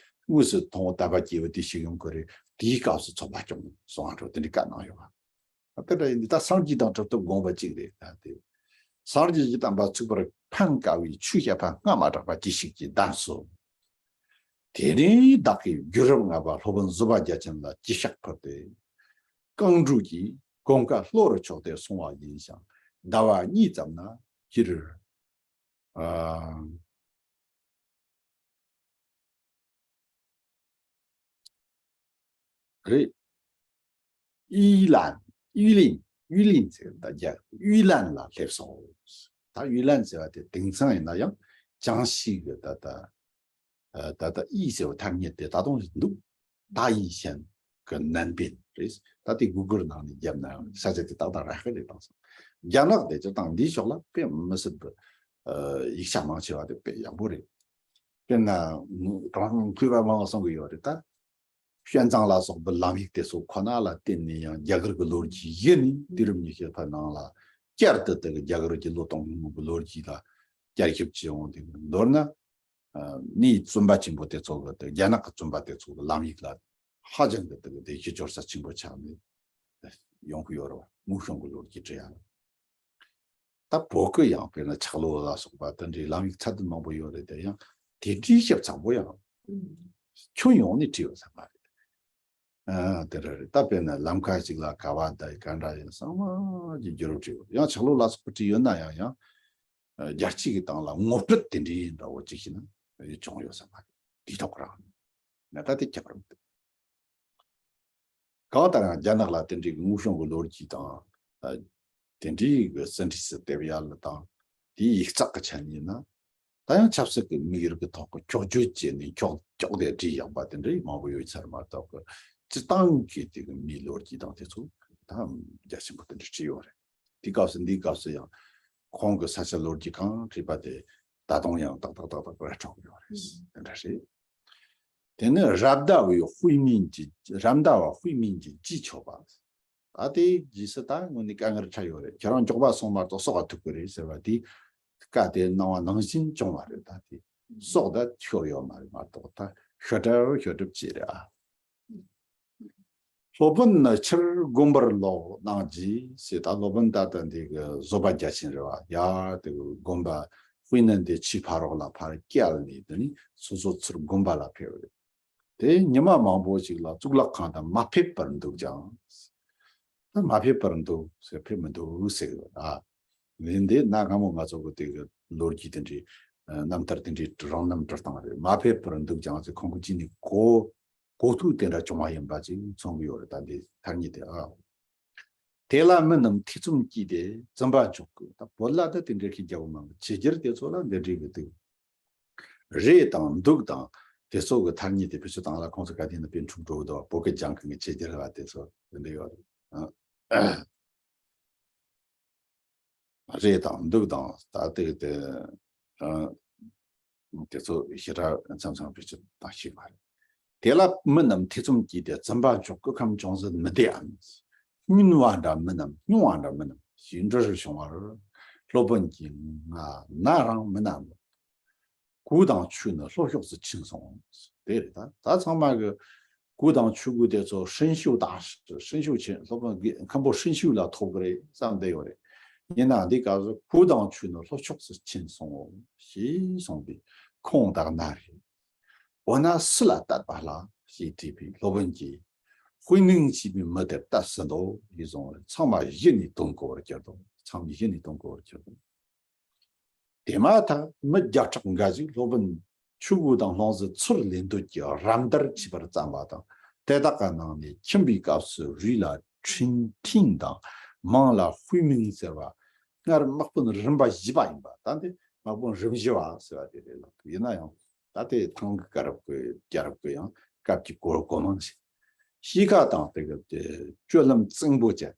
དངོས་སུ་མཐོང་བ་དད་པ་སྐྱེ་བའི་དུས་ཤིག་ཡོང་གི་རེད། དེའི་སྐབས་སུ་ཚོགས་པ་སྐྱོང་གསུང་བ་འགྲོ། དེ་འདྲའི་བཀའ་གནང་ཡོད་པ། ད་དེ་འདྲ་ཡིན་དུས་ད་སངས་རྒྱས་དང་གྲུབ་ཐོབ་དགོངས་པ་གཅིག་རེད། ད་དེ་སངས་རྒྱས་ཀྱི་བསྟན་པ་ཚུགས་པར་ཕན་དཀའ་བའི་ཆོས་བཤད་པ་སྔ་མ་གྲགས་པ་གྱིས་ཤིག་ཅེས་གདམས་སོ། དེ་ནས་བདག་གིས་རྒྱུད་རབས་ལྔ་པ་སློབ་དཔོན་བཟོད་པ་རྒྱ་ཆེན་ལ་གྱི་ཕྱག་ཕུལ་ཏེ། རྐང་དྲུག་གིས་གོམ་ཁ་ལྷོ་རུ་ཕྱོགས་ཏེ་སོང་བ་ཡིན་ཞིང་། ཟླ་བ་གཉིས་ཙམ་ན་སྤྱིར། ཨ། རེད། ཡུས་ལན། ཡུས་ལིན། ཡུས་ལིན་ཟེར་ད་རྒྱ། ཡུས་ལན་ལ་སླེབས་སོང་། ད་ཡུས་ལན་ཟེར་བ་དེ་དེང་སང་ཡིན་ན་ཡང་ཅང་ཞི་གི་ད་ད་ཨ་ད་ད་ཡུས་ཟེར་བ་ཐ་སྙད་དེ་ད་དུང་འདུག། ད་ཡུས་ཞན་གི་ནན་པིན་རེད། ད་དེ་གུ་གུལ་ནང་ནས་བརྒྱབ་ན་ཡང་ས་ཆ་དེ་ཏག་ཏག་རག་གི་རེད། དེང་སང་རྒྱ་ནག་དེ་སྤྱིར་བཏང་འདིའི་ཕྱོགས་ལ་དཔེ་མི་སྲིད་པའི་ཡིག་ཆ་མང་ཆེ་བ་དེ་དཔེ་ཡག་པོ་རེད། དཔེར་ན་ཀྲུང་གོའི་བ་མང་གསུང་གི་ཡོད་རེད་ད། ཞོན་ཙང་ལ་སོགས་པའི་ལམ་ཡིག་དེ་ཚོ་ཁོ་ན་ལ་བརྟེན་ནས་ཡང་རྒྱ་གར་གྱི་ལོ་རྒྱུས་གཞི་ནས་དུས་རབས་ཉི་ཤུ་པ་ནང་ལ་བསྐྱར་དུ་དེ་གི་རྒྱ་གར་གྱི་ལོ་སྟོང་སྔོན་གྱི་ལོ་རྒྱུས་ལ་བསྐྱར་ཞིབ་བྱེད་འོང་དུས། མདོར་ན་མིའི་བཙུན་པ་ཆེན་པོ་དེ་ཚོ་གི་དེ་རྒྱ་ནག་གི་བཙུན་པ་དེ་ཚོ་གི་ལམ་ཡིག་ལ་ཧ་ཅང་གི་དེ་གི་དེ་གཞི་འགྱུར་ས་ཆེན་པོ་ཆགས་ནས་ཡོང་གི་ཡོད་རེད་བ། དངོས་བྱུང་གི་ལོ་རྒྱུས་བྲིས་ཡ་ལ། ད་བོད་ཀྱི་ཡང་དཔེར་ན་ཆག་ལོ་ལ་སོགས་པ་དེ་འདྲའི་ལམ་ཡིག་ཚད་ལྡན་མང་པོ་ཡོད་རེད་དེ། ཡང་དེ་འདྲའི་ཞིབ་ཚགས་པོ་ཡང་ཁྱོན་ཡོངས་ནས་བྲིས་ཡོད་ས་མ་རེད། ཨ་དེ་འདྲ་རེད། ད་དཔེར་ན་ལམ་ཁ་ཅིག་ལ་ག་བ་དང་ག་འདྲ་ཡིན་ཚང་མ་གྱི་བསྒྱུར་བ་བྲིས་ཡོད། ཡང་ཆག་ལོ་ལ་སོགས་པ་བྲིས་ཡོད་ན་ཡང་། ཡང་རྒྱལ་སྤྱི་གི་སྟེང་ལ་ངོ་སྤྲོད་དེ་འདྲའི་འདྲ་བོ་ཅིག་ཞིག་ན་བྱུང་ཡོད་ས་མ་རེད། དེའི་ཐོག་རང་ནས་ད་དེ་ཁྱབ་རུང་། གང་ལྟར་ཡང་རྒྱ་ནག་ལ་དེ་འདྲའི་དངོས་བྱུང་གི་ལོ་རྒྱུས་དང་། ཨ། དེ་འདྲའི་གི་ཟིན་བྲིས་སུ་དེབ་ཡ་ལ་དང་། དེའི་ཡིག་ཚགས་ཀྱི་ཆ་ནས་ཡིན་ན། ད་ཡང་ཆབ་སྲིད་ཀྱི་དམིགས་ཡུལ་གྱི་ཐོག་གི་འཁྱོག་བརྗོད་བྱས་ནས་འཁྱོག་འཁྱོག་དེ་བྲིས་ཡག་པ་དེ་འདྲའི་མང་པོ་ཡོད་ཚར་མ་གཏོགས་གི། སྤྱིར་བཏང་གི་དེ་གི་མིའི་ལོ་རྒྱུས་དང་དེ་ཚོ་ད་རྒྱ་ཆེན་པོ་དེ་འདྲ་བྲིས་ཡོད་རེད། དེའི་སྐབས་སུ་འདིའི་སྐབས་སུ་ཡང་ཁོང་གི་ས་ཆ་ལོ་རྒྱུས་གང་བྲིས་པ་དེ་ད་དུང་ཡང་ཏག་ཏག་ཏག་ཏག་ར་འཕྲོད་ཡོད་རེད། དེ་འདྲ་རེད། དེ་ནི་རབ་ཟླ་བའི་དཔེ་མིང་གི། རབ་ཟླ་བ་དཔེ་མིང་གི་རྗེས་ཆོད་པ། ད་དེའི་རྗེས་སུ་ད་དངོས་གནས་དཀའ་ངལ་འཕྲད་ཡོད་རེད། ཁྱེད་རང་མགྱོགས་པ་སོང་མ་གཏོགས་སྲོག་ག་ཐུག་གི་རེད་ཟེར་བ་དེ། བཀའ་དེ་གནང་བ་ནང་བཞིན་བྱུང་བ་རེད། ད་དེ་སྲོག་ད་ཤོར་ཡོད་མ་རེད་མ་གཏོགས། ད་ཤོར་གྲབས་ཤོར་གྲབས་བྱས་རེད་ཨ། སློབ་དཔོན་ནི་ཕྱིར་དགོན་པར་ལོག་གནང་རྗེས་ཟེར། ད་སློབ་དཔོན་ད་ལྟ་འདི་གི་བཟོད་པ་རྒྱ་ཆེན་རེད་བ། ཡར་དེ་གི་དགོན་པ་དཔེ་ནི་འདི་ཆུའི་ཕ་རོལ་ལ་ཕར་བསྐྱལ་ནས། དེ་ནས་སོ་སོ་ཚུར་དགོན་པ་ལ་ཕེབས་རེད། དེ་ཉི་མ་མང་པོ་ཞིག་ལ་གཙུག་ལག་ཁང་དུ་མ་ཕེབས་པར་འདུག་ཀྱང་། ད་མ་ཕེབས་པར་འདུག་ཟེར། ཕེབས་མི་འདུག་ཟེར་གི་ཡོད་ཨ། འདི་འདི་གནའ་སྔ་མོ་ང་ཚོ་གི་དེ་གི་ལོ་རྒྱུས་དེ་འདྲའི་རྣམ་ཐར་དེ་འདྲའི་རང་རྣམ་འབྲི་སྟངས་རེད། མ་ཕེབས་པར་འདུག་ཀྱང་ཟེར། ཁོང་གི་ཅི་ནས་གོ་གོ་ཐོས་དེ་འདྲ་བྱུང་བ་ཡིན་པ་ཅིག་མཚོན་གི་ཡོད་རེད། ད་འདི་ཐ་སྙད་དེ་ཨ། དེ་ལ་མི་རྣམས་ཐེ་ཚོམ་སྐྱེས་ཏེ་བཙུན་པ་མཆོག་གི། ད་བོད་ལ་ད་དེ་འདྲའི་ཁྱི་རྒྱལ་པོ་མང་གི་ཆེ་རྒྱལ་དེ་ཚོ་ལ་འདི་འདྲའི་གི་དུས་རེད་དང་འདུག་དང་དེ་ཚོ་གི་ཐ་སྙད་དེ་བེད་སྤྱོད་བཏང་ལ། ཁོང་ཚོ་ག་དུས་ན་དཔེ་འཁྲུག་འགྲོ་གི་འདུག་བོད་ཀྱི་ལྗང་ཁུ་གི་ཆེ་རྒྱལ་ལ་དེ་ཚོ་འདི་འདྲ་ཡོད་རེད། རེད་དང་འདུག་དང་ད་དེ་དེ་དེ་ཚོ་ཞེ་དྲག་མཚམས་མཚམས་བེད་སྤྱོད་བཏང་ཤེས་པ་རེད། དེ་ལ་མི་རྣམས་ཐེ་ཚོམ་སྐྱེས་ཏེ། བཙུན་པ་མཆོག་སྐུ་ཁམས་ཅུང་ཟད་མི་བདེའམ། སྨྱོན་པ་འདྲ་མིན་ནམ། སྨྱོན་པ་འདྲ་མིན་ནམ་ཞེས་འདྲི་རུ་བྱུང་བར། སློབ་དཔོན་གྱིས་ང་ན་རང་མིན་ནམ། གོས་དང་ཆོས་ནི་ལྷོ་ཕྱོགས་སུ་ཕྱིན་སོང་། དེ་རེད། ད་ད་ཚང་མ་གི་གོས་དང་ཆོས་གོས་དེ་ཚོ་ཧྲིན་ཤིའུ་དང་ཧྲིན་ཤིའུ་ཆེན་སློབ་དཔོན་གི་མཁན་པོ་ཧྲིན་ཤིའུ་ལ་ཐོབ་གི་རེད་བསམ་བསྡད་ཡོད་རེད། ཡིན་ནའང་འདི་སྐབས་སུ་གོས་དང་ཆོས་ནི་ལྷོ་ཕྱོགས་སུ་ཕྱིན་སོང་ཞེས་གསུངས་པས། ཁོང་དག་ན་རེ། འོ་ན་སུ་ལ་གཏད་པ་ལགས་ཞེས་དྲིས་པས། སློབ་དཔོན་གྱིས། དཔེ་ནང་བྱིས་པའི་མི་དེར་གཏད་ཟིན་ཏོ་ཞེས་གསུངས་པས། ཚང་མ་གཞི་ནས་དོན་གོ་བར་གྱུར་ཏོ། ཚང་མ་གཞི་ནས་དོན་གོ་བར་གྱུར་ཏོ། དེ་མ་ཐག་མི་བརྒྱ་ཕྲག་འགའ་ཞིག་སློབ་དཔོན་ཆོས་གོས་དང་ལྷུང་བཟེད་ཚུར་ལེན་འདོད་ཀྱིས་རམ་འདེགས་བྱེད་པར་བརྩམས་པ་དང་། དེ་དག་གི་ནང་ནས་ཁྱིམ་པའི་སྐབས་སུ་རུས་ལ་འཕྲིན་འཕྲིན་དང་། མིང་ལ་དཔེ་མིང་ཟེར་བ། སྔར་དམག་དཔོན་རིམ་པ་བཞི་པ་ཡིན་པ། ད་འདི་དམག་དཔོན་རིམ་བཞི་པ་ཟེར་བ་དེ་རེད་ལགས། ཡིན་ན་ཡང་ད་དེ་ཐང་གི་སྐབས་རབ་ཀྱི་རྒྱལ་རབས་ཀྱི་ཡང་སྐབས་ཀྱི་གོ་གོ་མང་ཞིག་གཤིས་ཀ་དང་དེ་གི་དེ་སྤྱོད་ལམ་རྩིང་པོ་ཅན།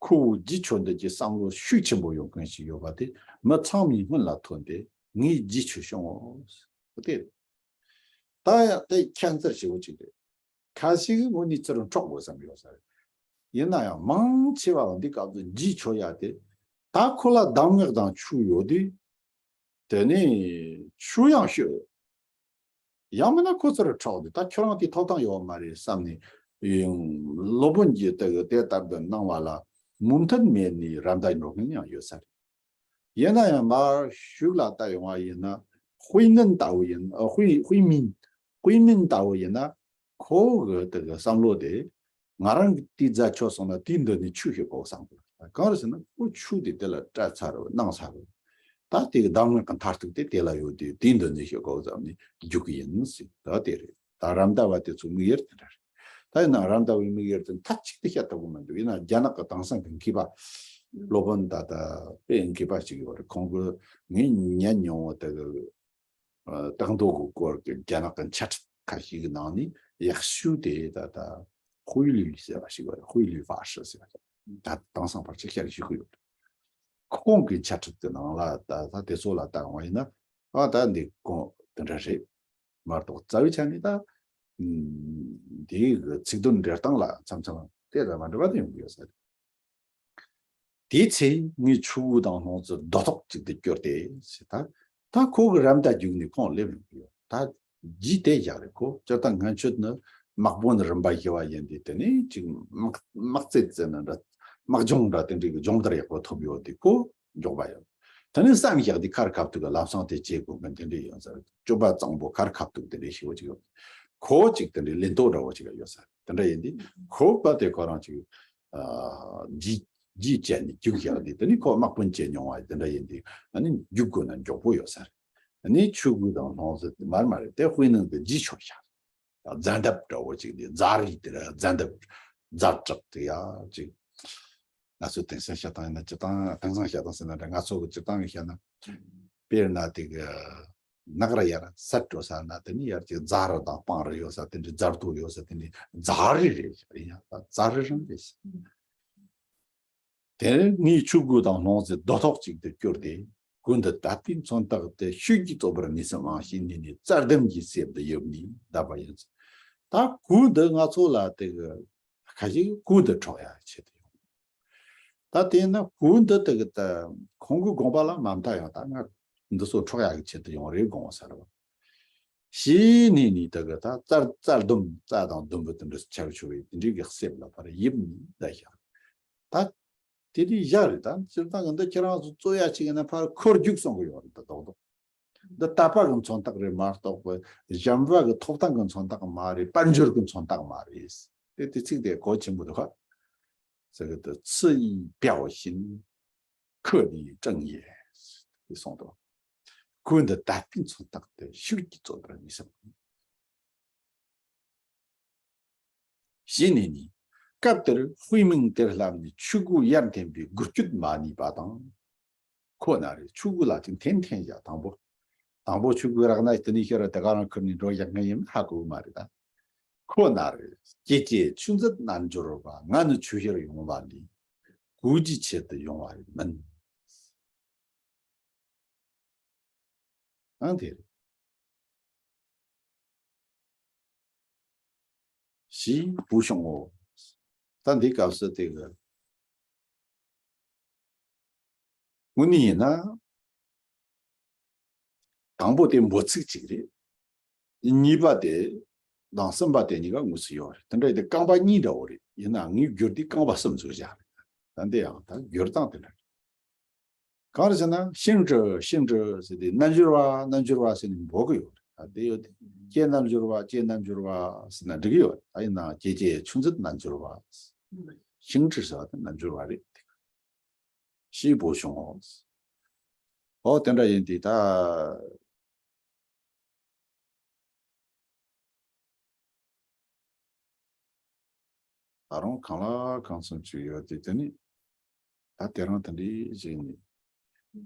ཁོ་བོ་རྗེས་ཆོག་འདོད་ཀྱི་བསམ་བློ་ཤུགས་ཆེན་པོ་ཡོད་མཁན་ཞིག་ཡོད་པ་དེ་མི་ཚང་མའི་སྔུན་ལ་ཐོན་ཏེ། ངས་རྗེས་ཆོད་བྱུང་ངོ་། དེ་ད་ཡང་དེ་ཁྱད་མཚར་ཆེ་བོ་ཅིག་རེད། ཁ་ཤས་ཀྱིས་དངོས་གནས་ཚུར་འཕྲོག་དགོས་བསམ་ཡོད་ས་རེད། ཡིན་ན་ཡང་མང་ཆེ་བ་འདི་སྐབས་སུ་རྗེས་ཆོད་ཡ་དེ། ད་ཁོ་ལ་གདམས་ངག་དང་ཆོས་ཡོད་དུས། དེ་ནས་ཆོས་ཡང་ཤོད། ཡང་མིན་ན་ཁོ་ཚོར་འཕྲོག་སྟེ། ད་ཁྱོད་རང་དེ་ཐོབ་ཐང་ཡོད་མ་རེད་བསམ་ནས། སློབ་དཔོན་གྱིས་དེ་དེ་ལྟར་དུ་གནང་བ་ལ་མོས་མཐུན་མེད་ནས་ར་མདའ་འགྲོ་མཁན་ཡང་ཡོད་ས་རེད། ཡིན་ན་ཡང་མར་གཞུག་ལ་ལྟ་ཡོང་བ་ཡིན་ན། དཔེ་ནན་ལྟ་བུ་ཡིན། ཨ། དཔེ་དཔེ་མིན། དཔེ་མིན་ལྟ་བུ་ཡིན་ན། ཁོ་གི་དེ་གི་བསམ་བློ་དེ། ང་རང་གི་དེའི་རྫ་ཆོད་སོང་ན་དེའི་མདུན་ནས་ཆོས་བཤད་དགོས་བསམ་གི། གང་རེད་ཟེར་ན་ཁོ་ཆོས་དེ་དེ་ལ་སྤྲད་ཚར་རེད། གནང་ཚར་རེད། ད་དེ་གི་གདམས་ངག་གི་མཐར་ཐུག་དེ་དེ་ལ་ཡོད་དུས། དེའི་མདུན་ནས་བཤད་དགོས་བསམ་ནས་རྒྱུག་གི་ཡིན་ཟེར། ད་དེ་རེད། ད་ར་མདའ་བ་དེ་ཚོ་དམིགས་ཡུལ་དེ་འདྲ་རེད། ད་ཡིན་ན་ར་མདའ་བའི་དམིགས་ཡུལ་དེ་མཐའ་གཅིག་ཏུ་བཤད་ཐུབ་ཀྱི་མི་འདུག་ཡིན་ན་རྒྱ་ནག་གི་དེང་སང་གི་མཁས་པ། སློབ་དཔོན་ད་ལྟ་དཔེ་མཁས་པ་ཞིག་ཡོད་རེད། ཁོང་གིས་ངས་ཉན་མྱོང་བ་དེ་གི། ཨ། སྟག་མདོ་གི་སྐོར་གྱི་རྒྱ་ནག་གི་འཆད་ཁྲིད་ཁ་ཤས་ཀྱི་ནང་ནས་ཡག་ཤོས་དེ་ད་ལྟ་དཔེ་ལུས་ཟེར་བ་ཞིག་ཡོད་རེད། དཔེ་ལུས་ཧྥ་ཧྲི་ཟེར་བ་ཞིག་ད་དེང་སང་ཕལ་ཆེར་བཤད་བཞུགས་ཀྱི་ཡོད་རེད། ཁོང་གི་འཆད་ཁྲིད་ཀྱི་ནང་ལ་ད་ད་དེ་ཚོ་ལ་ལྟ་ཡོང་བ་ཡིན་ན། ཨ། ད་འདི་ཁོང་དེ་འདྲ་རེད་མ་གཏོགས། རྩ་བའི་ཆ་ནས་ད་འདི་གི་ཚིག་དོན་འགྲེལ་སྟངས་ལ་མཚམས་མཚམས་དེ་དང་མ་འདྲ་བ་དེ་ཡོང་གི་ཡོད་ས་རེད། དེའི་ཚེ་ངས་ཆོས་གོས་དང་ལྷུང་བཟེད་རྡོ་ཐོག་ཅིག་ཏུ་བསྐྱུར་ཏེ་ཟེར། ད་ད་ཁོ་གི་ར་མདའ་རྒྱུག་ནས་ཁོང་སླེབས་ཡོང་གི་ཡོད། ད་རྗེས་དེད་བཞག་རེད། ཁོ་སྤྱིར་བཏང་སྔོན་ཆད་ནི་དམག་དཔོན་རིམ་པ་བཞི་པ་ཡིན་དུས། དེ་ནས་ཅིག་དམག་དམག་རྩེད་རྩེ་ནི་འདྲ། དམག་སྦྱོང་འདྲ་དེ་འདྲའི་གི་སྦྱོང་བརྡར་ཡག་པོ་ཐོབ་ཡོད་དུས་ཁོ་མགྱོགས་པ་ཡོད། དེ་ནས་བསམ་བཞག་དུས་ཁར་ཁ་ཐུག་གི་ལམ་སང་དེ་བྱེད་དགོས་མཁན་དེ་འདྲ་ཡོད་ས་རེད། སྤྱོད་པ་གཙང་པོ་ཁར་ཁ་ཐུག་དེ་འདྲ་ཞིག་ཅིག་ཡོད། ཁོ་ཅིག་དེ་འདྲའི་ལེན་ཐོག་འདྲ་བོ་ཅིག་ཡོད་ས་རེད། དེ་འདྲ་ཡིན་དུས་ཁོ་པ་དེ་ཁོ་རང་ཅིག་ཨ། རྗེས་རྗེས་བཅད་ནས་རྒྱུགས་བཞག་དུས། དེ་ནི་ཁོ་དམག་དཔོན་བྱས་མྱོང་བ་དེ་འདྲ་ཡིན་དུས། ཨ་ནི་རྒྱུག་དགོས་ན་མགྱོགས་པོ་ཡོད་ས་རེད། ཨ་ནི་ཆོས་གོས་དང་ལྷུང་བཟེད་དེ་མར་མར་རེད། དེ་དཔེ་ནང་དུ་རྗེས་ཆོད་བཞག་རྫ་འདབས་འདྲ་བོ་ཅིག་དེ། རྫ་རིགས་དེ་ར་རྫ་འདབས། རྫ་བྲག་དེ་ཡ་ཅིག་ང་ཚོ་དེང་སང་བཤད་སྟངས་ཡིན་ན། སྤྱིར་བཏང་དེང་སང་བཤད་སྟངས་ཟེར་ན་འདྲ། ང་ཚོ་གི་སྤྱིར་བཏང་གི་བཤད་ན། དཔེར་ན་དེ་གི་ནགས་ར་ཡར་སད་འགྲོ་ས་ན། དེ་ནི་ཡར་ཅིག་རྫ་རི་དང་སྤང་རི་ཡོད་ས། དེ་འདྲའི་རྫ་རྡོ་ཡོད་ས། དེ་འདྲའི་རྫ་རི་རེད། ཡིན་ཡང་ད་རྫ་རི་རང་རེད། དེར་ངས་ཆོས་གོས་དང་ལྷུང་བཟེད་རྡོ་ཐོག་ཅིག་ཏུ་བསྐྱུར་ཏེ། གོས་འདི་ད་ལྟའི་མཚོན་རྟགས་དེ་ཤུལ་གྱིས་བཙོག་པར་ངེས་སེམས་ཨང་ཞེས་ནས་ནས་རྩྭ་ལྡེམ་གྱི་གསེབ་ཏུ་ཡིབ་ནས་བསྡད་པ་ཡིན། ད་གོས་འདི་ང་ཚོ་ལ་དེ་གི་ ཁ་ཅིག་གིས་གོས་འདི་འཕྲོག་ཡ་ཆེད་དུ་ཡོང་། ད་དེས་ན་གོས་འདི་དེ་གི་ད་ཁོང་གི་དགོངས་པ་ལ་མ་མཐའ་ཡང་ད་ང་འདི་ཚོ་འཕྲོག་ཡ་གི་ཆེད་དུ་ཡོང་རེད་དགོངས་ས་རེད་བ། ཞེས་ནས་ནི་དེ་གི་ད་རྩྭ་རྩྭ་ལྡུམ་རྩྭ་དང་ལྡུམ་བུ་དེ་འདྲ་ཆགས་ཆོག་པའི་དེ་འདྲའི་གི་གསེབ་ལ་ཕར་ཡིབ་ནས་བསྡད་ཤག་ད་དེ་དུས་བཞག་རེད། ད་སྤྱིར་བཏང་གི་འདི་ཁྱེད་རང་ཚོ་རྩོད་ཡ་ཅིག་ཡིན་ན་ཕར་འཁོར་རྒྱུག་གསུང་གི་ཡོད་རེད། ད་རྡོག་རྡོག་འདི་དད་པ་གི་མཚོན་རྟགས་རེད་མ་གཏོགས་པའི་གཞན་པ་གི་ཐོབ་ཐང་གི་མཚོན་རྟགས་མ་རེད། དཔལ་འབྱོར་གི་མཚོན་རྟགས་མ་རེད། དེ་དེ་ཚིག་དེ་གལ་ཆེན་པོ་འདུག་ག་ཟེར་གི་འདུག 刺衣表形，刻理正也 ཟེར་གསུངས་འདུག་གོས་འདི་དད་པའི་མཚོན་རྟགས་དེ་ཤུགས་ཀྱིས་རྩོད་པར་མི་བྱེད། ཞེས་ནས་ནི། སྐབས་དེར་དཔེ་མིང་དེར་བསླབས་ནས་ཆོས་གོས་ཡར་འཐེན་པའི་འགུལ་སྐྱོད་མ་ནུས་པ་དང་། ཁོ་ན་རེ་ཆོས་གོས་ལ་ཅིག་འཐེན་འཐེན་བཞག་དང་པོ། དང་པོ་ཆོས་གོས་རག་ན་དེ་ནས་ཤོར་བ་དེ་ག་རང་ཁུར་ནས་འགྲོ་ཡག་ངེས་ཡིན་ཧ་གོ་གི་མ་རེད་ད། ཁོ་ན་རེ་སྐྱེས་སྐྱེས་ཆུ་འཛིན་རྣལ་འབྱོར་པ་ང་ནི་ཆོས་ཕྱིར་ཡོང་བ་ལས་གོས་ཀྱི་ཆེད་དུ་ཡོང་བ་མིན། ཨང་དེ་རེད། ཞེས་བུ་བྱུང་ངོ་། ད་འདི་སྐབས་སུ་དེ་གི་དངོས་གནས་ཡིན་ན། དང་པོ་དེ་འབོད་ཚིག་ཅིག་རེད། གཉིས་པ་དེ་དང་གསུམ་པ་དེ་གཉིས་ཀ་དངོས་སུ་ཡོད་རེད། དེ་འདྲ་ཡིན་དུས་རྐང་པ་གཉིས་འདྲ་བོ་རེད། ཡིན་ནའང་ངས་བསྒྱུར་དུས་རྐང་པ་གསུམ་བཟོས་བཞག་རེད། ད་འདི་ཡང་ད་བསྒྱུར་སྟངས་དེ་འདྲ་རེད། གང་རེད་ཟེར་ན་ཤིང་གྲི་ཤིང་གྲི་ཟེར་དུས་རྣལ་འབྱོར་བ་རྣལ་འབྱོར་བ་ཟེར་ནས་འབོད་གི་ཡོད་རེད། ད་དེ་ཡོད་དེ་ཀྱེ་རྣལ་འབྱོར་བ་ཀྱེ་རྣལ་འབྱོར་བ་ཟེར་ན་འགྲིག་གི་ཡོད་རེད། ད་ཡིན་ནའང་ཀྱེ་ཀྱེ་ཆུ་འཛིན་རྣལ་འབྱོར་བ། ཤིང་གྲི་ཟེར་བ་དེ་རྣལ་འབྱོར་བ་རེད། ཞེས་བུ་བྱུང་ངོ་། ཨོ་དེ་འདྲ་ཡིན་དུས་ད། ད་རུང་གང་ལ་གང་འཚམ་ཅིག་ཡོད་དེ་དེ་ནི་ད་དེ་རང་དེ་འདྲའི་ཞིག་ནི་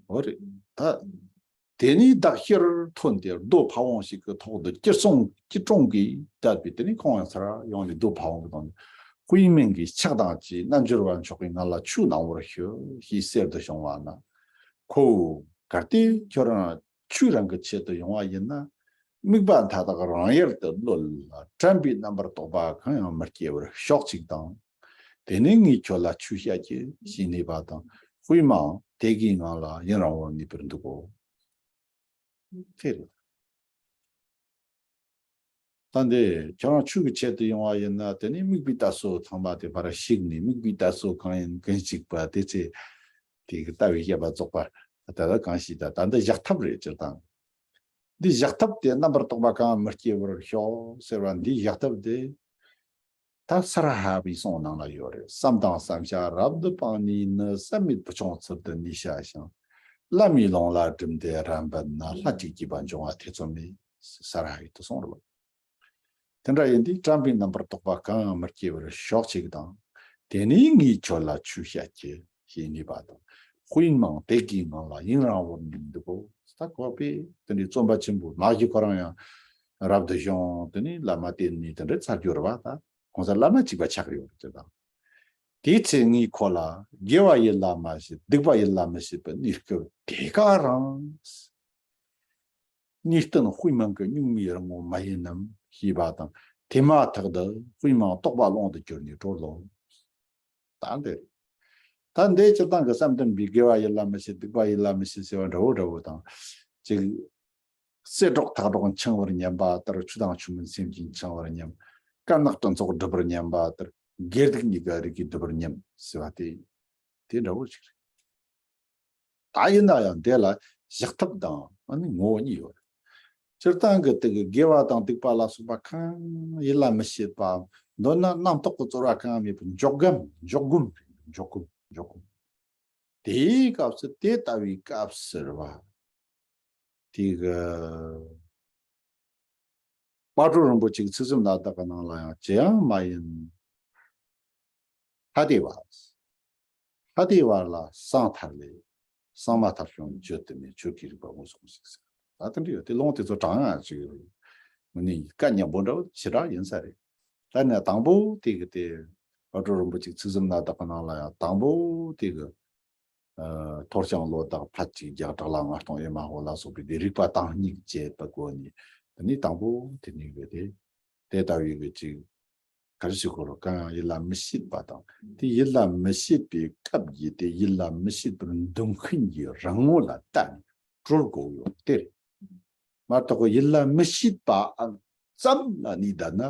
འོ་རེད་ད། དེ་ནས་བདག་ཕྱིར་ཐོན་ཏེ་རྡོ་ཕ་བོང་ཞིག་གི་ཐོག་ཏུ་སྐྱིལ་ཀྲུང་སྐྱིལ་ཀྲུང་གིས་བསྡད་པས། དེ་ནས་ཁོང་ཡང་ཚུར་ཡོང་ནས་རྡོ་ཕ་བོང་གི་སྟེང་དུ་དཔེ་མིང་གི་ཕྱག་དང་བཅས་རྣལ་འབྱོར་བ་མཆོག་གིས་ང་ལ་ཆོས་གནང་བར་ཞུ་ཞེས་གསེར་དུ་བྱུང་བ་ན། ཁོ་བོས་གལ་ཏེ་ཁྱོད་རང་ཆོས་རང་གི་ཆེད་དུ་ཡོང་བ་ཡིན་ན། དམིགས་པ་མཐའ་དག་རང་ཡལ་དུ་གློད་ལ། དྲན་པའི་རྣམ་པར་རྟོག་པ་གང་ཡང་མི་སྐྱེ་བར་ཤོག་ཅིག་དང་། དེ་ནས་ངས་ཁྱོད་ལ་ཆོས་བཤད་ཀྱི་ཞེས་ནུས་པ་དང་། དཔེ་མིང་དེ་གའི་ངང་ལ་ཡུན་རིང་བོར་གནས་པར་འདུག་གོ། དེ་རེད། ད་འདི་ཁྱོད་རང་ཆོས་ཀྱི་ཆེད་དུ་ཡོང་བ་ཡིན་ན། དེ་ནས་དམིགས་པའི་གཏད་སོ་ཚང་མ་དེ་ཕར་བཤིག་ནས། དམིགས་པའི་གཏད་སོ་གང་ཡིན་ཀུན་གཅིག་པ་དེ་ཚེ་དེ་གི་ལྟ་བའི་བཤད་པ་རྫོགས་པ། ད་ལྟ་གང་ཞིག་ད་ད་འདི་བཞག་ཐབས་རེད། སྤྱིར་བཏང་འདི་བཞག་ཐབས་དེ་རྣམ་པར་རྟོག་པ་གང་མི་སྐྱེ་བར་ཤོག་ཟེར་བ་འདི་བཞག་ཐབས་དེ། ད་སར་ཧ་བའི་གསུང་ནང་ལ་ཡོད་རེད། བསམ་དང་བསམ་བྱ་རབ་ཏུ་སྤངས་ནས་ནི། བསམ་མེད་བུ་ཆུང་ཚུལ་དུ་གནས་བྱ་ཞིང་། བླ་མའི་ལུང་ལ་བསྒྲིམས་ཏེ་རབ་འབད་ན། ལྷ་གཅིག་སྐྱེས་པ་འབྱུང་བ་ཐེ་ཚོམ་མེད། སར་ཧ་བའི་དུ་གསུང་རེད། དེ་འདྲ་ཡིན་དུས་དྲན་པའི་རྣམ་པར་རྟོག་པ་གང་ཡང་མི་སྐྱེ་བར་ཤོག་ཅིག་དང་། དེ་ནས་ངས་ཁྱོད་ལ་ཆོས་བཤད་ཀྱི་ཞེས་ནུས་པ་དང་། དཔེ་མིང་དེ་གའི་ངང་ལ་ཡུན་རིང་བོར་གནས་འདུག་གོ། ད་ཁོ་པས་དེ་འདྲའི་རྩོམ་པ་ཆེན་པོ་མ་གཞི་ཁོ་རང་ཡང་རབ་ཏུ་བྱུང་། དེ་ནས་བླ་མ་བསྟེན་ནས་དེ་འདྲའི་ཚར་གྱུར་བ་ད། གང་ཟག་བླ་མ་གཅིག་པ་ཆགས་ཡོད་ཅེས་དང་། དེའི་ཚེ་ངས་ཁོ་ལ་དགེ་བ་ཡིད་ལ་མ་བྱེད་སྡིག་པ་ཡིད་ལ་མི་བྱེད་པའི་གནས་སྐབས་དེ་ག་རང་། གནས་བརྟན་དཔེ་མིང་གི་གཉུག་མའི་རང་ངོ་མ་ཡིན་ནམ་ཞེས་པ་དང་། དེ་མ་ཐག་ཏུ་དཔེ་མིང་རྟོག་པ་ཀློང་དུ་གྱུར་ནས་གྲོལ་ལོ། ད་འདིར། ད་འདི་སྤྱིར་བཏང་གི་བསམ་གཏན་པའི་དགེ་བ་ཡིད་ལ་མི་བྱེད་སྡིག་པ་ཡིད་ལ་མི་བྱེད་ཟེར་བ་འདྲ་བོ་འདྲ་བོ་དང་། ཅིག་གསེར་སྒྲོག་ཐག་སྒྲོག་འཆིང་བར་སྙམ་པ་ལྟར། ཆོས་དང་ཆོས་མིན་སེམས་ཀྱིས་འཆིང་བར་སྙམ། དཀར་ནག་སྤྲིན་ཚོགས་སྒྲིབ་པར་སྙམ་པ་ལྟར། དགེ་སྡིག་གཉིས་ཀ་རིགས་ཀྱིས་སྒྲིབ་པར་སྙམ་ཟེར་བ་དེ། དེ་འདྲ་བོ་ཞིག་རེད། ད་ཡིན་ན་ཡང་དེ་ལ་བཞག་ཐབས་དང་ཨ་ནི་ངོ་བོ་གཉིས་ཡོད་རེད། སྤྱིར་བཏང་གི་དེ་གི་དགེ་བ་དང་སྡིག་པ་ལ་སོགས་པ་གང་ཡིད་ལ་མི་བྱེད་པའམ། མདོར་ན་རྣམ་རྟོག་གི་ཚོར་བ་གང་ཡང་མེད་པར་འཇོག་སྒོམ། འཇོག་སྒོམ། འཇོག་སྒོམ། འཇོག་སྒོམ། དེའི་སྐབས་སུ་དེ་ལྟ་བུའི་སྐབས་སུ་རེད་བ། དེ་གི་དཔལ་སྤྲུལ་རིན་པོ་ཆེའི་ཚིག་གསུམ་གནད་བརྡེག་གི་ནང་ལ་ཡང་ཅི་ཡང་མ་ཡིན། ཐ་དད་པ། ཐ་དད་པ་ལ་སངས་ཐར་ལས། སངས་མ་ཐར་ཀྱང་བརྗོད་དུ་མེད། ཆོས་ཀྱི་རིག་པ་ངོས་བཟུང་ཞིག་ཟེར། ད་དེ་འདྲ་ཡོད་དེ། ལུང་དེ་ཚོ་དྲངས་ཡ་ཅིག་ཡོད་རེད། མི་ནི་བཀའ་ཉན་པོ་འདྲ་བོ་ཞེ་དྲག་ཡིན་ས་རེད། ད་ནི་དང་པོ་དེ་གི་དེ་དཔལ་སྤྲུལ་རིན་པོ་ཆེའི་ཚིག་གསུམ་གནད་བརྡེག་གི་ནང་ལ་ཡང་དང་པོ་དེ་གི། ཨ། ཐོར་ཞིང་བློ་བདག་ཕར་གཅིག་རྒྱག་བྲག་ལ་ལྔ་སྟོང་ཨེ་མ་ཧོ་ལ་སོགས་པའི་དེ་རིགས་པ་དང་སྙིགས་བཅས་པའི་སྒོ་ནས། དེ་ནས་དང་པོ་དེ་ནས་གི་དེ་དེ་ལྟ་བུའི་གི་ཅིག་ག་རེ་ཞིག་གོ་རོ་གང་ཡང་ཡིད་ལ་མི་བྱེད་པ་དང་དེ་ཡིད་ལ་མི་བྱེད་པའི་སྐབས་ཀྱི་དེ་ཡིད་ལ་མི་བྱེད་པར་འདུམ་མཁན་གྱི་རང་ངོ་ལ་བལྟ་ནས་གྲོལ་དགོས་ཡོད་དེ་རེད། མ་གཏོགས་ཡིད་ལ་མི་བྱེད་པའམ་ཙམ་ལ་གནས་བསྡད་ན་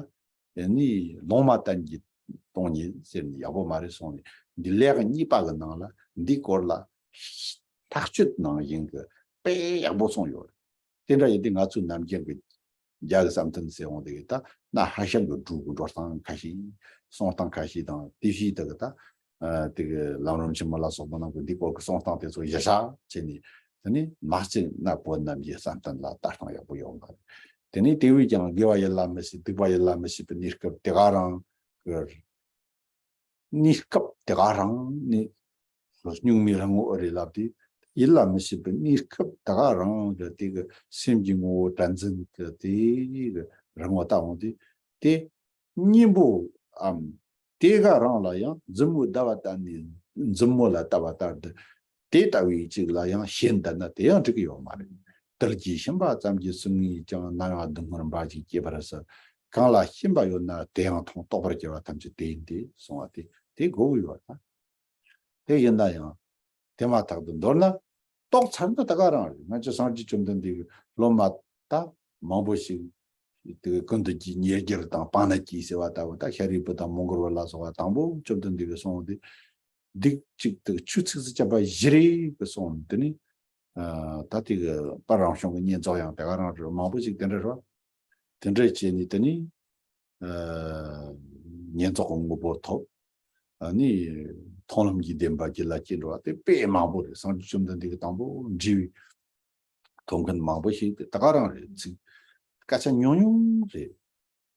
ཡང་ནི་ལོང་མ་བསྟན་གྱི་སྟོང་ཉིད་ཟེར་ནས་ཡག་པོ་མ་རེད་གསུངས་ནས་འདི་ལེའུ་གཉིས་པ་གི་ནང་ལ་འདིའི་སྐོར་ལ་ཐག་གཅོད་གནང་བཞིན་གྱི་དཔེ་ཡག་པོ་གསུངས་ཡོད་རེད། དེ་འདྲ་ཡིན་དུས་ང་ཚོའི་ནམ་རྒྱུན་གྱི་རྒྱ་གི་བསམ་གཏན་ཟེར་འོང་དེ་གི་ད་གནའ་ཧྭ་ཤང་གི་འབྲུག་གི་འགྲོ་སྟངས་ཁ་ཤས་གསུང་སྟངས་ཁ་ཤས་དང་དེ་བཞིན་དུ་གི་ད་དེ་གི་ལམ་རིམ་ཆེན་མོ་ལ་སོགས་པ་ནང་གི་འདི་སྐོར་གྱི་གསུང་སྟངས་དེ་ཚོ་གཞི་བཞག་བྱས་ནས་དེ་ནི་མ་གཅིག་གནའ་བོད་རྣམས་ཀྱི་བསམ་གཏན་ལ་ལྟ་སྟངས་ཡག་པོ་ཡོད་མ་རེད། དེ་ནི་དེ་བས་ཀྱང་དགེ་བ་ཡིད་ལ་མི་བྱེད་སྡིག་པ་ཡིད་ལ་མི་བྱེད་པའི་གནས་སྐབས་དེ་ག་རང་གི་གནས་སྐབས་དེ་ག་རང་ནི་སྨྱུག་མའི་རང་ངོ་ཨེ་རེད་ལབ་དུས་ཡིད་ལ་མི་བྱེད་པའི་གནས་སྐབས་དེ་ག་རང་གི་དེ་གི་སེམས་ཀྱི་ངོ་བོ་དྲན་འཛིན་གྱི་དེ་གི་རང་ངོ་ལྟ་འོང་དུས་དེ་གཉེན་པོའམ་དེ་ག་རང་ལ་ཡང་མཛུབ་མོ་བརྡ་བ་ལྟ་ནས་མཛུབ་མོ་ལ་བལྟ་བ་ལྟར་དུ་དེ་ལྟ་བུའི་ཅིག་ལ་ཡང་ཞེན་བསྡད་ན་དེ་ཡང་འགྲིག་གི་ཡོད་མ་རེད། དལ་གྱིས་ཕྱིན་པ་ཙམ་གྱིས་སུ་ངས་ཀྱང་ནམ་ཡང་སྡུག་བསྔལ་འབའ་ཞིག་སྐྱེད་པར་སྲིད། གང་ལ་ཞེན་པ་ཡོད་ན་དེ་ཡང་མཐོང་། རྟོགས་པར་བྱ་བ་ཐམས་ཅད་དེ་ཡིན་ཏེ་གསུང་བ་དེ་དེ་དགོས་ཀྱི་ཡོད་ད། དེ་ཡིན་ན་ཡང་དེ་མ་ཐག་ཏུ་མདོར་ན་རྟོགས་ཚར་ན་ད་ག་རང་རེད། ང་ཚོ་སངས་རྒྱས་བཅོམ་ལྡན་འདས་ཀྱི་སློབ་མ་ད་མང་པོ་ཞིག་དེ་ཀུན་ཏུ་སྐྱེ་ཉེར་སྦྱོར་དང་སྤང་ན་སྐྱེ་ཟེར་བ་ལྟ་བུ་ད་ཤཱ་རིའི་བུ་དང་མོའུ་འགལ་བ་ལ་སོགས་པ་དང་པོ་བཅོམ་ལྡན་འདས་ཀྱིས་གསུངས་ཏེ། སྡིག་གཅིག་དང་ཆོས་ཚིགས་སུ་བཅད་པ་བཞི་རེ་གི་གསུངས་འདི་ནི། ད་དེ་གི་དཔལ་རང་བྱུང་གི་བསྙེན་རྫོགས་ཡང་དེ་ག་རང་རེད། མང་པོ་ཞིག་དེ་འདྲ་རེད་བ། དེ་འདྲ་བྱས་ནས་དེ་ནི་བསྙེན་རྫོགས་ཀྱི་དངོས་པོ་ཐོབ། ཨ་ནི་མཐོང་ལམ་གྱི་བདེན་པ་རྒྱུད་ལ་སྐྱེས་འགྲོ་བ་དེ་དཔེ་མང་པོ་རེད། སངས་རྒྱས་བཅོམ་ལྡན་འདས་ཀྱི་དང་པོ་འདྲི་བའི་ཐོབ་མཁན་མང་པོ་ཞིག་དེ་ད་ག་རང་རེད། ཚིག་སྐད་ཆ་ཉུང་ཉུང་རེད།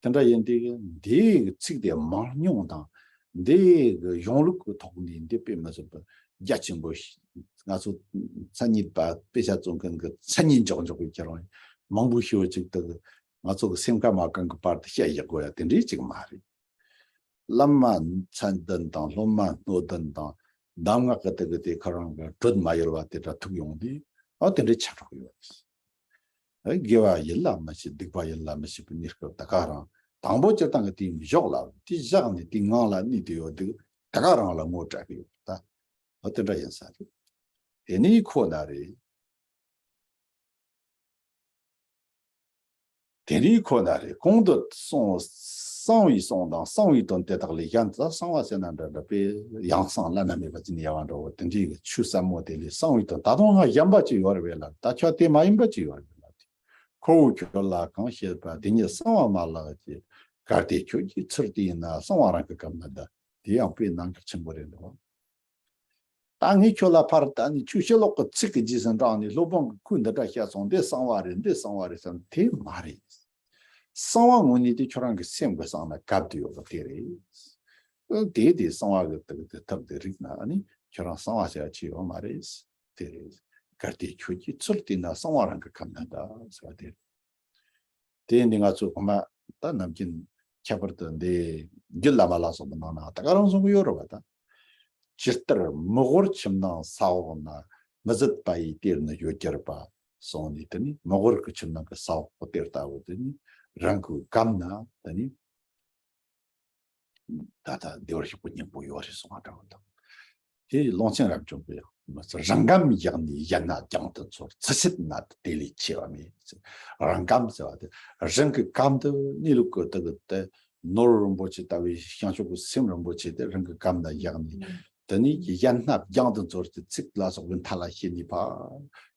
དེ་འདྲ་ཡིན་དུས་འདིའི་ཚིག་དེ་མང་ཉུང་དང་འདིའི་གཞུང་ལུགས་ཀྱི་ཐོག་ནས་འདི་དཔེ་མི་སྲིད་པ་རྒྱ་ཆེན་པོ་ཞིག་ང་ཚོ་མཚན་ཉིད་པ་དཔེ་ཆ་བཙོང་མཁན་གྱི་མཚན་ཉིད་འཇོག་འཇོག་གི་ཁྱེད་རང་མང་པོ་ཞེ་པོ་ཅིག་དེ་ང་ཚོ་གི་སེམས་ཁ་མ་གང་གི་བར་དུ་བཤད་ཡག་དགོས་ཡ་དེ་འདྲའི་ཅིག་མ་རེད། བླ་མ་མཚན་ལྡན་དང་སློབ་མ་སྣོད་ལྡན་དང་གདམས་ངག་གི་དེ་གི་དེ་ཁོ་རང་གི་གྲོལ་མ་ཡོད་པ་དེ་འདྲ་ཐུག་ཡོང་དུས་ཨ་དེ་འདྲའི་ཆགས་འགྲོ་གི་ཡོད་རེད། དགེ་བ་ཡིད་ལ་མི་བྱེད་སྡིག་པ་ཡིད་ལ་མི་བྱེད་པའི་གནས་སྐབས་ད་ག་རང་དང་པོ་སྤྱིར་བཏང་གི་དེའི་གཞོགས་ལ་དེ་བཞག་ནས་དེའི་ངང་ལ་གནས་དེ་ཡོད་དུས་ད་ག་རང་ལ་ངོ་སྤྲད་གི་ཡོད་ད། ཨ་དེ་འདྲ་ཡིན་ས་རེད། དེ་ནས་ཁོ་ན་རེད། དེ་རིང་ཁོ་ན་རེ་གོང་དུ་གསུངས་གསང་བའི་གསུང་དང་གསང་བའི་དོན་དེ་དག་ལས་གཞན་དུ་གསང་བ་ཟེར་ན་འདྲ་འདྲ་པས་ཡང་གསང་བླ་ན་མེད་པ་ཅི་ནས་ཡལ་བ་འདྲ་བོ་དེ་འདྲའི་གི་ཆོས་ཟབ་མོ་དེ་ལས་གསང་བའི་དོན་ད་དུང་ང་གཞན་པ་ཅིག་ཡོད་རེད་པས་ལབ། ད་ཁྱོད་དེ་མ་ཡིན་པ་ཅིག་ཡོད་རེད་པས་ལབ། ཁོ་བོས་ཁྱོད་ལ་གང་བཤད་པ་དེ་ཉིད་གསང་བ་མ་ལགས་ཀྱི་གལ་ཏེ་ཁྱོད་ཀྱི་ཚུལ་དེ་ཡིན་ན་གསང་བ་རང་གི་སྐབས་ན་གདའ། དེ་ཡང་དཔེ་གནད་འགག་ཆེན་པོ་རེད་འདུག། ད་ངས་ཁྱོད་ལ་ཕར་ལྟ་ནས་ཁྱོད་ཕྱི་ལོགས་ཀྱི་ཚིག་གི་རྗེས་སུ་འབྲངས་ནས་སློབ་དཔོན་གྱིས་ཁོས་འདི་འདྲ་བཤད་སོང་། འདི་གསང་བ་རེད། འདི་གསང་བ་རེད་བསམ། དེ་མ་རེད། གསང་བ་དངོས་གནས་དེ་ཁྱོད་རང་གི་སེམས་ཀྱིས་གསང་ན་གབ་ཏུ་ཡོད་པ་དེ་རེད། དེ་དེ་གསང་བ་གི་དེ་དེ་ཐབས་དེ་རིག་ན་ནི་ཁྱོད་རང་གསང་བ་ཟེར་བ་ཅི་ཡོད་མ་རེད། དེ་རེད། གལ་ཏེ་ཁྱོད་ཀྱི་ཚུལ་དེ་ན་གསང་བ་རང་གི་ཁམས་ན་གདའ་ཟེར་བ་དེ་རེད། དེ་འདི་ང་ཚོ་ཁོ་མ་ད་ནམ་རྒྱུན་ཁྱད་པར་དུ་འདི་རྒྱུད་བླ་མ་ལ་སོགས་པའི་ནང་ན་ད་ག་རང་གསུང་གི་ཡོད་རེད་པ། ད་ཇི་ལྟར་མི་ཝར་ཁྱིམ་ནང་ས་འོག་ན། མི་ཟད་པ་ཡི་གཏེར་ནི་ཡོད་གྱུར་པ། གསུངས་ནས་དེ་ནི་མི་ཝར་གྱི་ཁྱིམ་ནང་གི་ས་འོག་གི་གཏེར་ལྟ་བུ་དེ་ནི་རང་གི་གམ་ན་དེ་ནི། ད་ལྟ་བདེ་བར་གཤེགས་པའི་སྙིང་པོ་ཡོད་རེད་གསུང་བ་འདྲ་བོ་དང་། དེ་ལུང་ཆེན་རབ་བྱུང་གིས་མི་ཚེ་རང་གམ་བཞག་ནས་གཞན་ན་སྦྱང་དུ་འཚོལ། ཚུལ་འཆད་ནད་དེ་ལས་ཆེ་བ་མེད། རང་གམ་ཟེར་བ་དེ་རང་གི་གམ་དུ་གནས་ལུགས་ཀྱི་དེ་གི་དེ་ནོར་རིན་པོ་ཆེ་ལྟ་བུའི་བྱང་ཆུབ་ཀྱི་སེམས་རིན་པོ་ཆེ་དེ་རང་གི་གམ་ན་བཞག་ནས་དེ་ནས་གཞན་ན་སྦྱང་དུ་འཚོལ་གྱི་ཚིག་ལ་སོགས་པའི་མཐའ་ལ་བྱས་ནས་ཕར་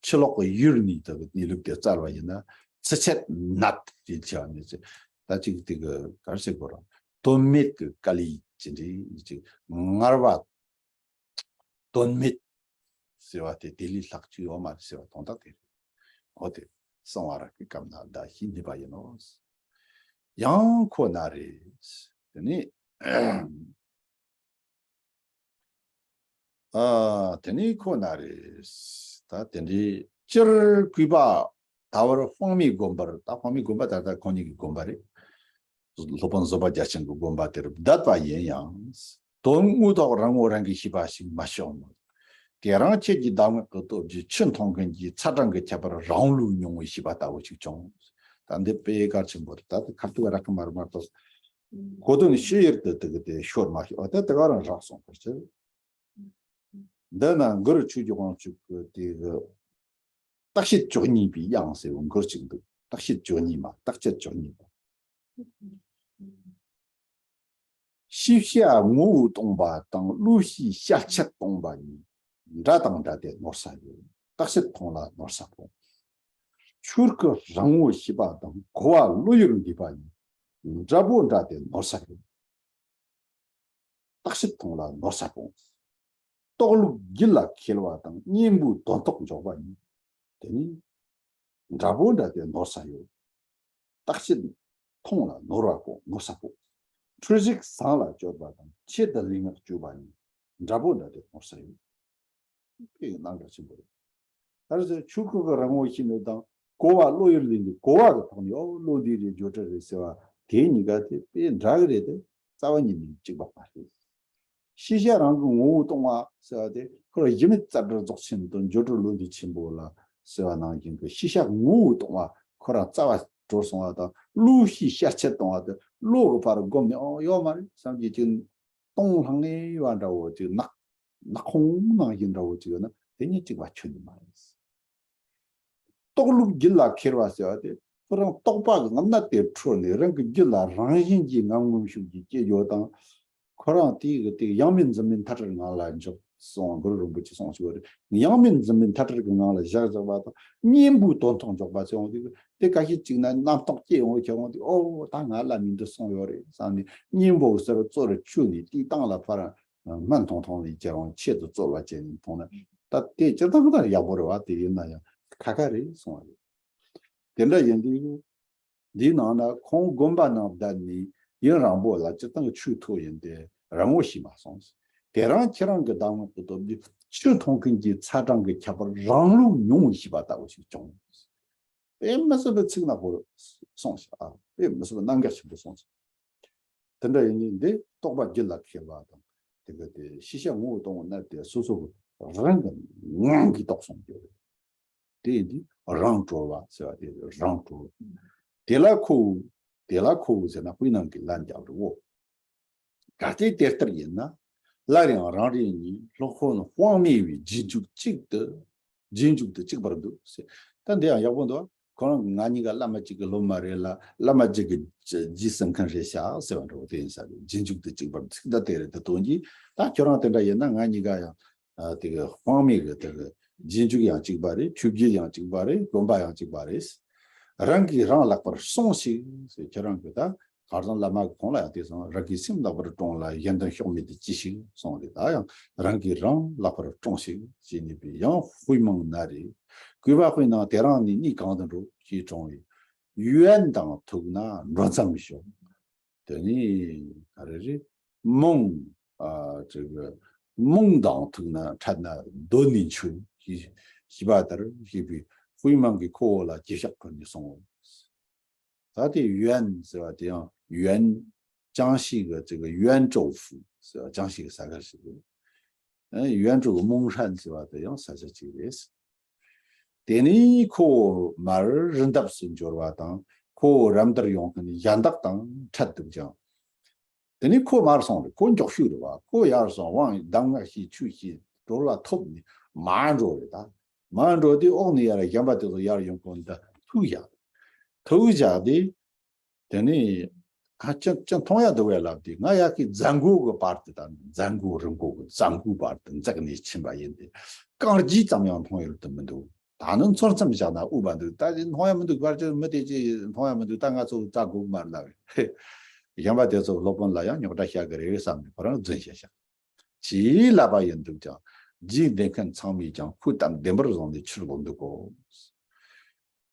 ཕྱི་ལོགས་ཀྱི་ཡུལ་ནས་དེ་གི་གནས་ལུགས་དེ་བཙལ་བ་ཡིན་ན་ཚུལ་འཆད་ནད་དེ་ཆེ་བ་མེད་ཟེར། ད་ཅིག་དེ་གི་ག་རེ་ཟེར་དགོས་རེད། དོན་མེད་ཀྱི་དཀའ་ལས་ཅི་འདྲའི་ཅིག་ངར་བ་དོན་མེད་ཟེར་བ་དེ་དེ་ལས་ལྷག་ཅིག་ཡོད་མ་རེད་ཟེར་བ་དོན་དག་དེ་རེད། འོ་དེ་གསང་བ་རང་གི་གམ་ན་གདའ་ཞེས་ནུས་པ་ཡིན་ནོ། ཡང་ཁོ་ན་རེ། དེ་ནས། ཨ། དེ་ནས་ཁོ་ན་རེ། ད་དེ་འདྲའི་སྤྱིར་གུས་པ་ད་བར་དཔང་མིའི་དགོན་པར། ད་དཔང་མིའི་དགོན་པ་ད་ལྟ་ཁོང་ཉིད་ཀྱི་དགོན་པ་རེད། སློབ་དཔོན་བཟོད་པ་རྒྱ་ཆེན་གྱི་དགོན་པ་དེར་བསྡད་པ་ཡིན་ཡང་། དོན་དངོས་ཐོག་རང་ངོ་རང་གིས་ཤེས་པ་ཞིག་མ་བྱུང་ནོ། དེ་རང་ཁྱེད་ཀྱི་གདམས་ངག་གི་སྟོབས་ཀྱིས་ཆོས་མཐོང་མཁན་གྱི་ཚ་གྲང་གི་ཁྱད་པར་རང་ལུས་མྱོང་བའི་ཤེས་པ་ལྟ་བུ་ཞིག་བྱུང་། ད་འདི་དཔེ་གལ་ཆེན་པོ་རེད། ད་དེ་ཁ་ཐུག་རག་གི་མ་རེད་མ་གཏོགས། གོ་དོན་ཕྱི་ཡུལ་དུ་དེ་གི་དེ་ཤོར་མ་ཤོར་བ་དེ་དེ་ག་རང་རག་སོང་བར་ཆེ། འདི་ན་གུ་རུ་ཆོས་ཀྱི་དབང་ཕྱུག་གི་དེ་གི་བརྟག་དཔྱད་བཅུ་གཉིས་པའི་དབྱངས་ཟེར་བའི་མགུར་ཅིག་འདུག་བརྟག་དཔྱད་བཅུ་གཉིས་པ། བརྟག་དཔྱད་བཅུ་གཉིས་པ། ཤེས་བྱ་ངོ་བོས་སྟོང་པ་དང་བློ་ཤེས་ཤར་ཆེད་སྟོང་པ་གཉིས། འདྲ་དང་འདྲ་སྟེ་ནོར་ས་ཡོད། བརྟག་དཔྱད་མཐོང་ལ་ནོར་ས་སྤོང་། ཆོས་སྐུ་རང་ངོ་ཤེས་པ་དང་གོ་བ་བློ་ཡུལ་འདས་པ་གཉིས། འདྲ་པོ་འདྲ་སྟེ་ནོར་ས་ཡོད། བརྟག་དཔྱད་མཐོང་ལ་ནོར་ས་སྤོང་། རྟོགས་ལུགས་རྒྱུད་ལ་འཁེལ་བ་དང་གཉེན་པོའི་དོན་རྟོགས་འཇོག་པ་གཉིས། དེ་ནི་འདྲ་པོ་འདྲ་སྟེ་ནོར་ས་ཡོད། བརྟག་དཔྱད་མཐོང་ལ་ནོར་བ་པོ་ནོར་ས་པོ། འཁྲུལ་ཞིག་བཟང་ལ་སྤྱོད་པ་དང་ཆེད་དུ་ལུས་ངག་སྤྱོད་པ་གཉིས། འདྲ་པོ་འདྲ་སྟེ་ནོར་ས་ཡོད། དཔེ་ཡི་རྣམ་གྲངས་ཆེན་པོ་རེད། ད་རེས་ཆོས་སྐུ་གི་རང་ངོ་ཤེས་ནས་དང་གོ་བ་བློ་ཡུལ་ལས་འདས། གོ་བ་གི་ཐོག་ནས་ཨོ་བློ་འདི་རེད་བརྗོད་བྲལ་རེད་ཟེར་བ་དེ་གཉིས་ཀ་དེ་དཔེ་འདྲ་གི་རེད་དེ། རྩ་བ་ཉིད་ནས་གཅིག་པ་མ་རེད། ཤེས་བྱ་རང་གི་ངོ་བོ་སྟོང་བ་ཟེར་བ་དེ་ཁོ་རང་གཞི་མེད་རྩལ་སྒྲ་རྫོགས་ཆེན་དང་སྦྱོར་སྒྲོལ་བློ་འདས་ཆེན་པོ་ལ་ཟེར་བ་ནང་བཞིན་གྱི་ཤེས་བྱ་ངོ་བོ་སྟོང་བ་ཁོ་རང་རྩ་བ་གྲོལ་སོང་བ་དང་བློ་ཤེས་ཤར་ཆེད་གཏོང་བ་དེ་བློ་གི་བར་བསྒོམས་ནས་ཨོ་ཡོད་མ་རེད་བསམ་གྱི་ཅིག་སྟོང་ལྷང་ངེ་བ་འདྲ་བོ་ཅིག་ནག་ནག་ཁུང་ནང་བཞིན་འདྲ་བོ་ཅིག་ཡོད་ན་དེ་གཉིས་གཅིག་པ་ཆོད་ནི་མ་རེད། རྟོགས་ལུགས་རྒྱུད་ལ་འཁེལ་བ་ཟེར་བ་དེ་ཁོ་རང་རྟོག་པ་གི་རྔམ་སྣ་དེ་འཕྲོས་ནས་རང་གི་རྒྱུད་ལ་རང་བཞིན་གྱིས་ངམ་ངུམ་ཤུགས་ཀྱིས་སྐྱེ་རྒྱུ་དང་། ཁོ་རང་དེ་གི་དེ་ཡང་མིན་འཛིན་མིན་མཐའ་བྲལ་ངང་ལ་འཇོག་གསུངས། གུ་རུ་རིན་པོ་ཆེ་གསུངས་ཤིག་བ་རེད། ཡང་མིན་འཛིན་མིན་མཐའ་བྲལ་གྱི་ངང་ལ་བཞག་བཞག་པ་དང་གཉེན་པོའི་དོན་རྟོགས་འཇོག་པ་ཚེ་འོང་དུས་དེ་ག་ཤེད་ཅིག་ན་རྣམ་རྟོག་སྐྱེ་འོང་ཁྱེད་འོང་དུས་ཨོ་ད་ང་བླ་མའི་འདི་གསུངས་ཡོད་རེད་བསམ་ནས་གཉེན་པོ་གི་ཟུར་གཙོ་རུ་ཆུད་ནས་དེའི་སྟེང་ལ་ཕར་སྨན་ཐུང་ཐུང་ལས་ཁྱེད་འོང་ཆེད་དུ་རྩོལ་བ་བྱས་ནས་མཐོང་ན་ད་དེ་སྤྱིར་བཏང་ད་ཡག་པོ་རེད་བ། དེ་ཡིན་ན་ཡང་ཁ་ཁ་རེད་གསུངས་པ་རེད། དེ་འདྲ་ཡིན་དུས་འདིའི་ནང་ན་ཁོང་དགོན་པ་ནང་བསྡད་ནས་ཡུན་རིང་པོ་ལ་སྤྱིར་བཏང་གི་ཆོས་ཐོས་ཡིན་ཏེ་རང་ངོ་ཤེས་མ་སོང་། དེ་རང་ཁྱེད་རང་གི་གདམས་ངག་གི་སྟོབས་ཀྱིས་ཆོས་མཐོང་མཁན་གྱི་ཚ་གྲང་གི་ཁྱད་པར་རང་ལུགས་མྱོང་བའི་ཤེས་པ་ལྟ་བུ་ཞིག་བྱུང་། དཔེ་མི་སྲིད་པའི་ཚིག་ནག་པོ་གསུངས་ཤག་ཨ་དཔེ་མི་སྲིད་པའི་རྣམ་གཞག་ཆེན་པོ་གསུངས་ཤག་དེ་འདྲ་ཡིན་ནི་འདི་རྟོག་པ་རྒྱུད་ལ་འཁེལ་བ་དང་དེ་ག་དེ་ཤེས་བྱ་ངོ་བོ་སྟོང་པ་ན་དེ་སོ་སོ་རང་གི་ངང་གིས་རྟོགས་སོང་རྒྱུ་རེད། དེ་ཡིན་དུས་རང་གྲོལ་བ་ཟེར་བ་དེ་རང་གྲོལ། དེ་ལ་ཁོ་བོ། དེ་ལ་ཁོ་བོ་ཟེར་ན་དཔེར་ན་གི་ལན་རྒྱག་འགྲོ་བོ། གལ་ཏེ་དེ་ལྟར་ཡིན་ན། སླར་ཡང་རང་རེ་གཉིས་སློབ་དཔོན་དབང་མེད་པའི་རྗེས་འཇུག་གཅིག་ཏུ། རྗེས་འཇུག་ཏུ་གཅིག་པར་འདུག་ཟེར། ད་འདི་ཡང་ཡག་པོ་འདུག་ཁོ་རང་གི་ང་གཉིས་ཀ་བླ་མ་གཅིག་གི་སློབ་མ་རེད་ལ་བླ་མ་གཅིག་གི་རྗེས་སུ་འཛིན་མཁན་རེད་ཤག་ཟེར་བ་འདྲ་བོ་དེ་ཡིན་ས་རེད། རྗེས་འཇུག་ཏུ་གཅིག་པར་འདུག་ད་དེ་རེད་དེ་དོན་གྱིས་ད་ཁྱོད་རང་དེ་འདྲ་ཡིན་ན་ང་གཉིས་ཀ་ཡང་ཨ་དེ་གི་དཔང་མེད་གི་དེ་གི་རྗེས་འཇུག་ཡང་གཅིག་པ་རེད། ཆོས་བརྒྱུད་ཡང་གཅིག་པ་རེད། དགོན་པ་ཡང་གཅིག་པ་རེད། རང་གིས་རང་ལེགས་པར་སྲུངས་ཤིག་ཟེར། ཁྱེད་རང་གི་ད་གར་སོང་བླ་མ་གི་ཁོང་ལ་ཡང་དེ་སོང་རང་གི་སེམས་ལེགས་པར་སྲུངས་ལ་གཞན་དོན་ཕྱོགས་མེད་དུ་ཅི་ཞིག་གསུངས་རེད། ད་ཡང་རང་གིས་རང་ལེགས་པར་སྲུངས་ཤིག་ཅེས་ནི་པའི་ཡང་དཔེ་མང་ན་རེ། གུས་པ་དཔེར་ན་དེ་རང་ནི་གཉིད་གང་དུ་འགྲོ་ཞེས་དྲངས་པས། ཡོན་དང་ཐུག་ན་འགྲོ་མཚམས་ཞོག་དེ་ནི་ག་རེ་རེད། རྨོངས། ཨ་ཅིག་རྨོངས་དང་ཐུག་ན་འཕྲད་ན་སྡོད་ནས་འཆི་ཞེས་ཞེས་པ་ལྟར་ཞེས་པའི་དཔེ་མང་གི་ཁོ་བོ་ལ་གྱི་ཤག་ཁོ་ནས་སོང་ངོ་། ད་དེ་ཡོན་ཟེར་བ་དེ་ཡང་ཡོན། ཅང་ཤིས་ཀྱི་ཅིག་ཡོན་ཀྲོའུ་ཧྥུ་ཟེར་བ་ཅང་ཤིས་ཀྱི་ས་ཁུལ་ཞིག་རེད། ཡོན་ཀྲོའུ་མུང་ཧྲན་ཟེར་བ་དེ་ཡང་ས་ཆ་གཅིག་རེད། དེ་ནས་ཁོ་མར་རི་འདབས་སུ་འབྱོར་བ་དང་ཁོ་རབ་འདར་ཡོང་མཁན་གཞན་དག་དང་འཕྲད་འདུག་ཀྱང་། དེ་ནས་ཁོ་མར་སོང་རེད། ཁོ་མགྱོགས་ཤོས་རེད་བ། ཁོ་ཡར་སོང་དབང་གདམས་ངག་ཤེས་ཆོས་ཤེས་གྲོལ་བ་ཐོབ་ནས་མར་འགྲོ་རེད་ད། མར་འགྲོ་དུས་འོག་ནས་ཡར་གཞན་པ་དེ་ཚོ་ཡར་ཡོང་གོང་དུ་ཐུག་བཞག་ཐུག་བཞག་དེ། དེ་ནས་ཨ་ཅི་ཅི་མཐོང་ཡ་འདུག་བས་ལབ་དུས་ང་ཡ་གི་རྫ་མགོ་གི་བར་དུ་དང་རྫ་མགོ་རི་མགོ་གི་རྫ་མགོའི་བར་དུ་འཛེགས་ནས་ཕྱིན་པ་ཡིན་ཏེ། རྐང་རྗེས་ཙམ་ཡང་མཐོང་ཡོད་དུ་མི་འདུག་ད་ནི་མཚོན་ཙམ་བཞག་ན་འུ་བ་འདུག་ད་ཅི་མཐོང་ཡ་མི་འདུག་བར་ཅི་མི་དེ་ཅི་མཐོང་ཡ་མི་འདུག་ད་ང་ཚོ་རྩ་དགོས་མ་རེད་ལབ་རེད། གཞན་པ་དེ་ཚོ་སློབ་དཔོན་ལ་ཡང་རྙོག་དྲ་བཤད་གི་རེད་བསམ་ནས་ཁོ་རང་རྫུན་བཤད་བཞག་ཅེས་ལབ་པ་ཡིན་འདུག་ཀྱང་རྗེས་འདེད་མཁན་ཚང་མས་ཀྱང་ཁོའི་གཏམ་བདེན་པར་བཟུང་ནས་ཕྱིར་ལོག་འདུག་གོ།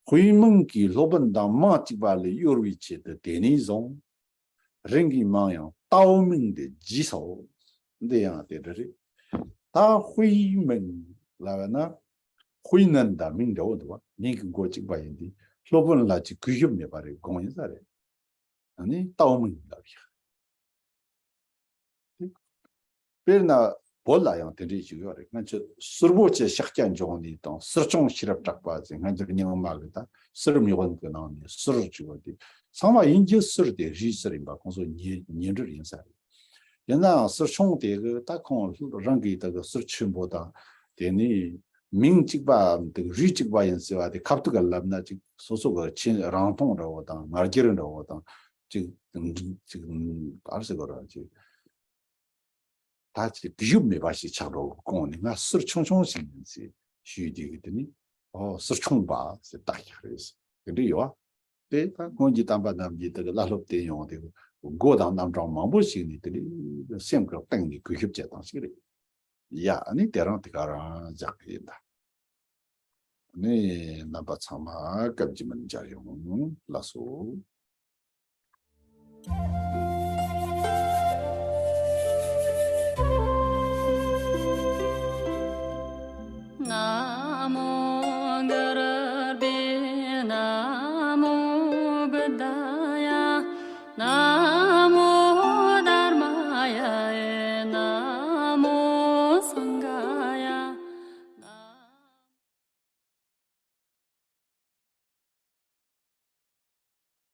དཔེ་མང་གིས་སློབ་དཔོན་དང་མིང་གཅིག་པ་ལ་གཡོར་བའི་ཆེད་དུ་དེ་ནས་བཟུང་རང་གི་མིང་ཡང་ཏའོ་མིང་དེ་བརྗེས་སོ། འདི་ཡང་དེ་འདྲ་རེད། ད་དཔེ་མིང་ལབ་ན་དཔེ་ནི་འདི་མིང་འདྲ་བོ་འདུག་བ། མིང་གི་མགོ་གཅིག་པ་ཡིན་དུས་སློབ་དཔོན་ལ་ཅིག་གུས་ཞབས་མེད་པ་རེད་དགོངས་ཡིན་ས་རེད། ཨ་ནི་ཏའོ་མིང་ལབ་ཡ། དཔེར་ན་ བོད་ལ་ཡང་དེ་འདྲས་ཅིག་ཡོད་རེད། སྔ་ཕྱི་ཟུར་པོ་ཆེ་ཤཱཀྱ་འབྱུང་གནས་དང་ཟུར་ཆུང་ཤེས་རབ་གྲགས་པ་ཟེར། སྔ་འགྱུར་རྙིང་མ་གི་ད་ཟུར་མི་དབང་གི་ནང་ནས་ཟུར་ཅིག་ཡོད་དེ། ཚང་མ་ཡིན་གྱི་ཟུར་དེ་རིས་ཟུར་ཡིན་པ་ཁོང་ཚོ་ཉེ་ཉེ་འབྲེལ་ཡིན་ས་རེད། ཡིན་ནའང་ཟུར་ཆུང་དེ་གི་ད་ཁོང་རང་གི་ད་གི་ཟུར་ཆེན་པོ་དང་དེ་ནི་མིང་གཅིག་པའམ་དེ་གི་རིགས་གཅིག་པ་ཡིན་ཟེར་བ་དེ་ཁ་ཐུག་གི་ལབ་ན་ཅིག་སོ་སོ་གི་ཆེ་རང་མཐོང་འདྲ་བོ་དང་ང་རྒྱལ་འདྲ་བོ་དང་ཅིག་ཅིག་ག་རེ་ཟེར་དགོས་རེད། ཅིག་ད་ཅིག་གུས་ཞབས་མེད་པ་ཞིག་ཆགས་འགྲོ་གི། གོང་ནས་ང་ཟུར་ཆུང་ཆུང་ཞིག་ཡིན་ཟེར་ཞུས་དུས་ཀྱི་དེ་ནི་ཨོ་ཟུར་ཆུང་པ་ཟེར་བཏགས་ཤག་རེད་ཟེར། དེ་འདྲ་ཡོད་པ། དེ་ད་སྔོན་གྱི་དམ་པ་རྣམས་ཀྱིས་དེ་གི་བླ་སློབ་བསྟེན་ཡོང་དེ་སྒོ་དང་རྣམ་གྲངས་མང་པོ་ཞིག་ནས་དེ་ནི་སེམས་ཀྱི་གཏིང་ནས་གུས་ཞབས་བྱེད་སྟངས་ཤིག་རེད། ཡ་ཨ་ནི་དེ་རང་དེ་ག་རང་བཞག་གི་ཡིན་ད། ཨ་ནི་རྣམ་པ་ཚང་མ་སྐབས་རྗེས་མར་མཇལ་ཡོང་། ལགས་སོ།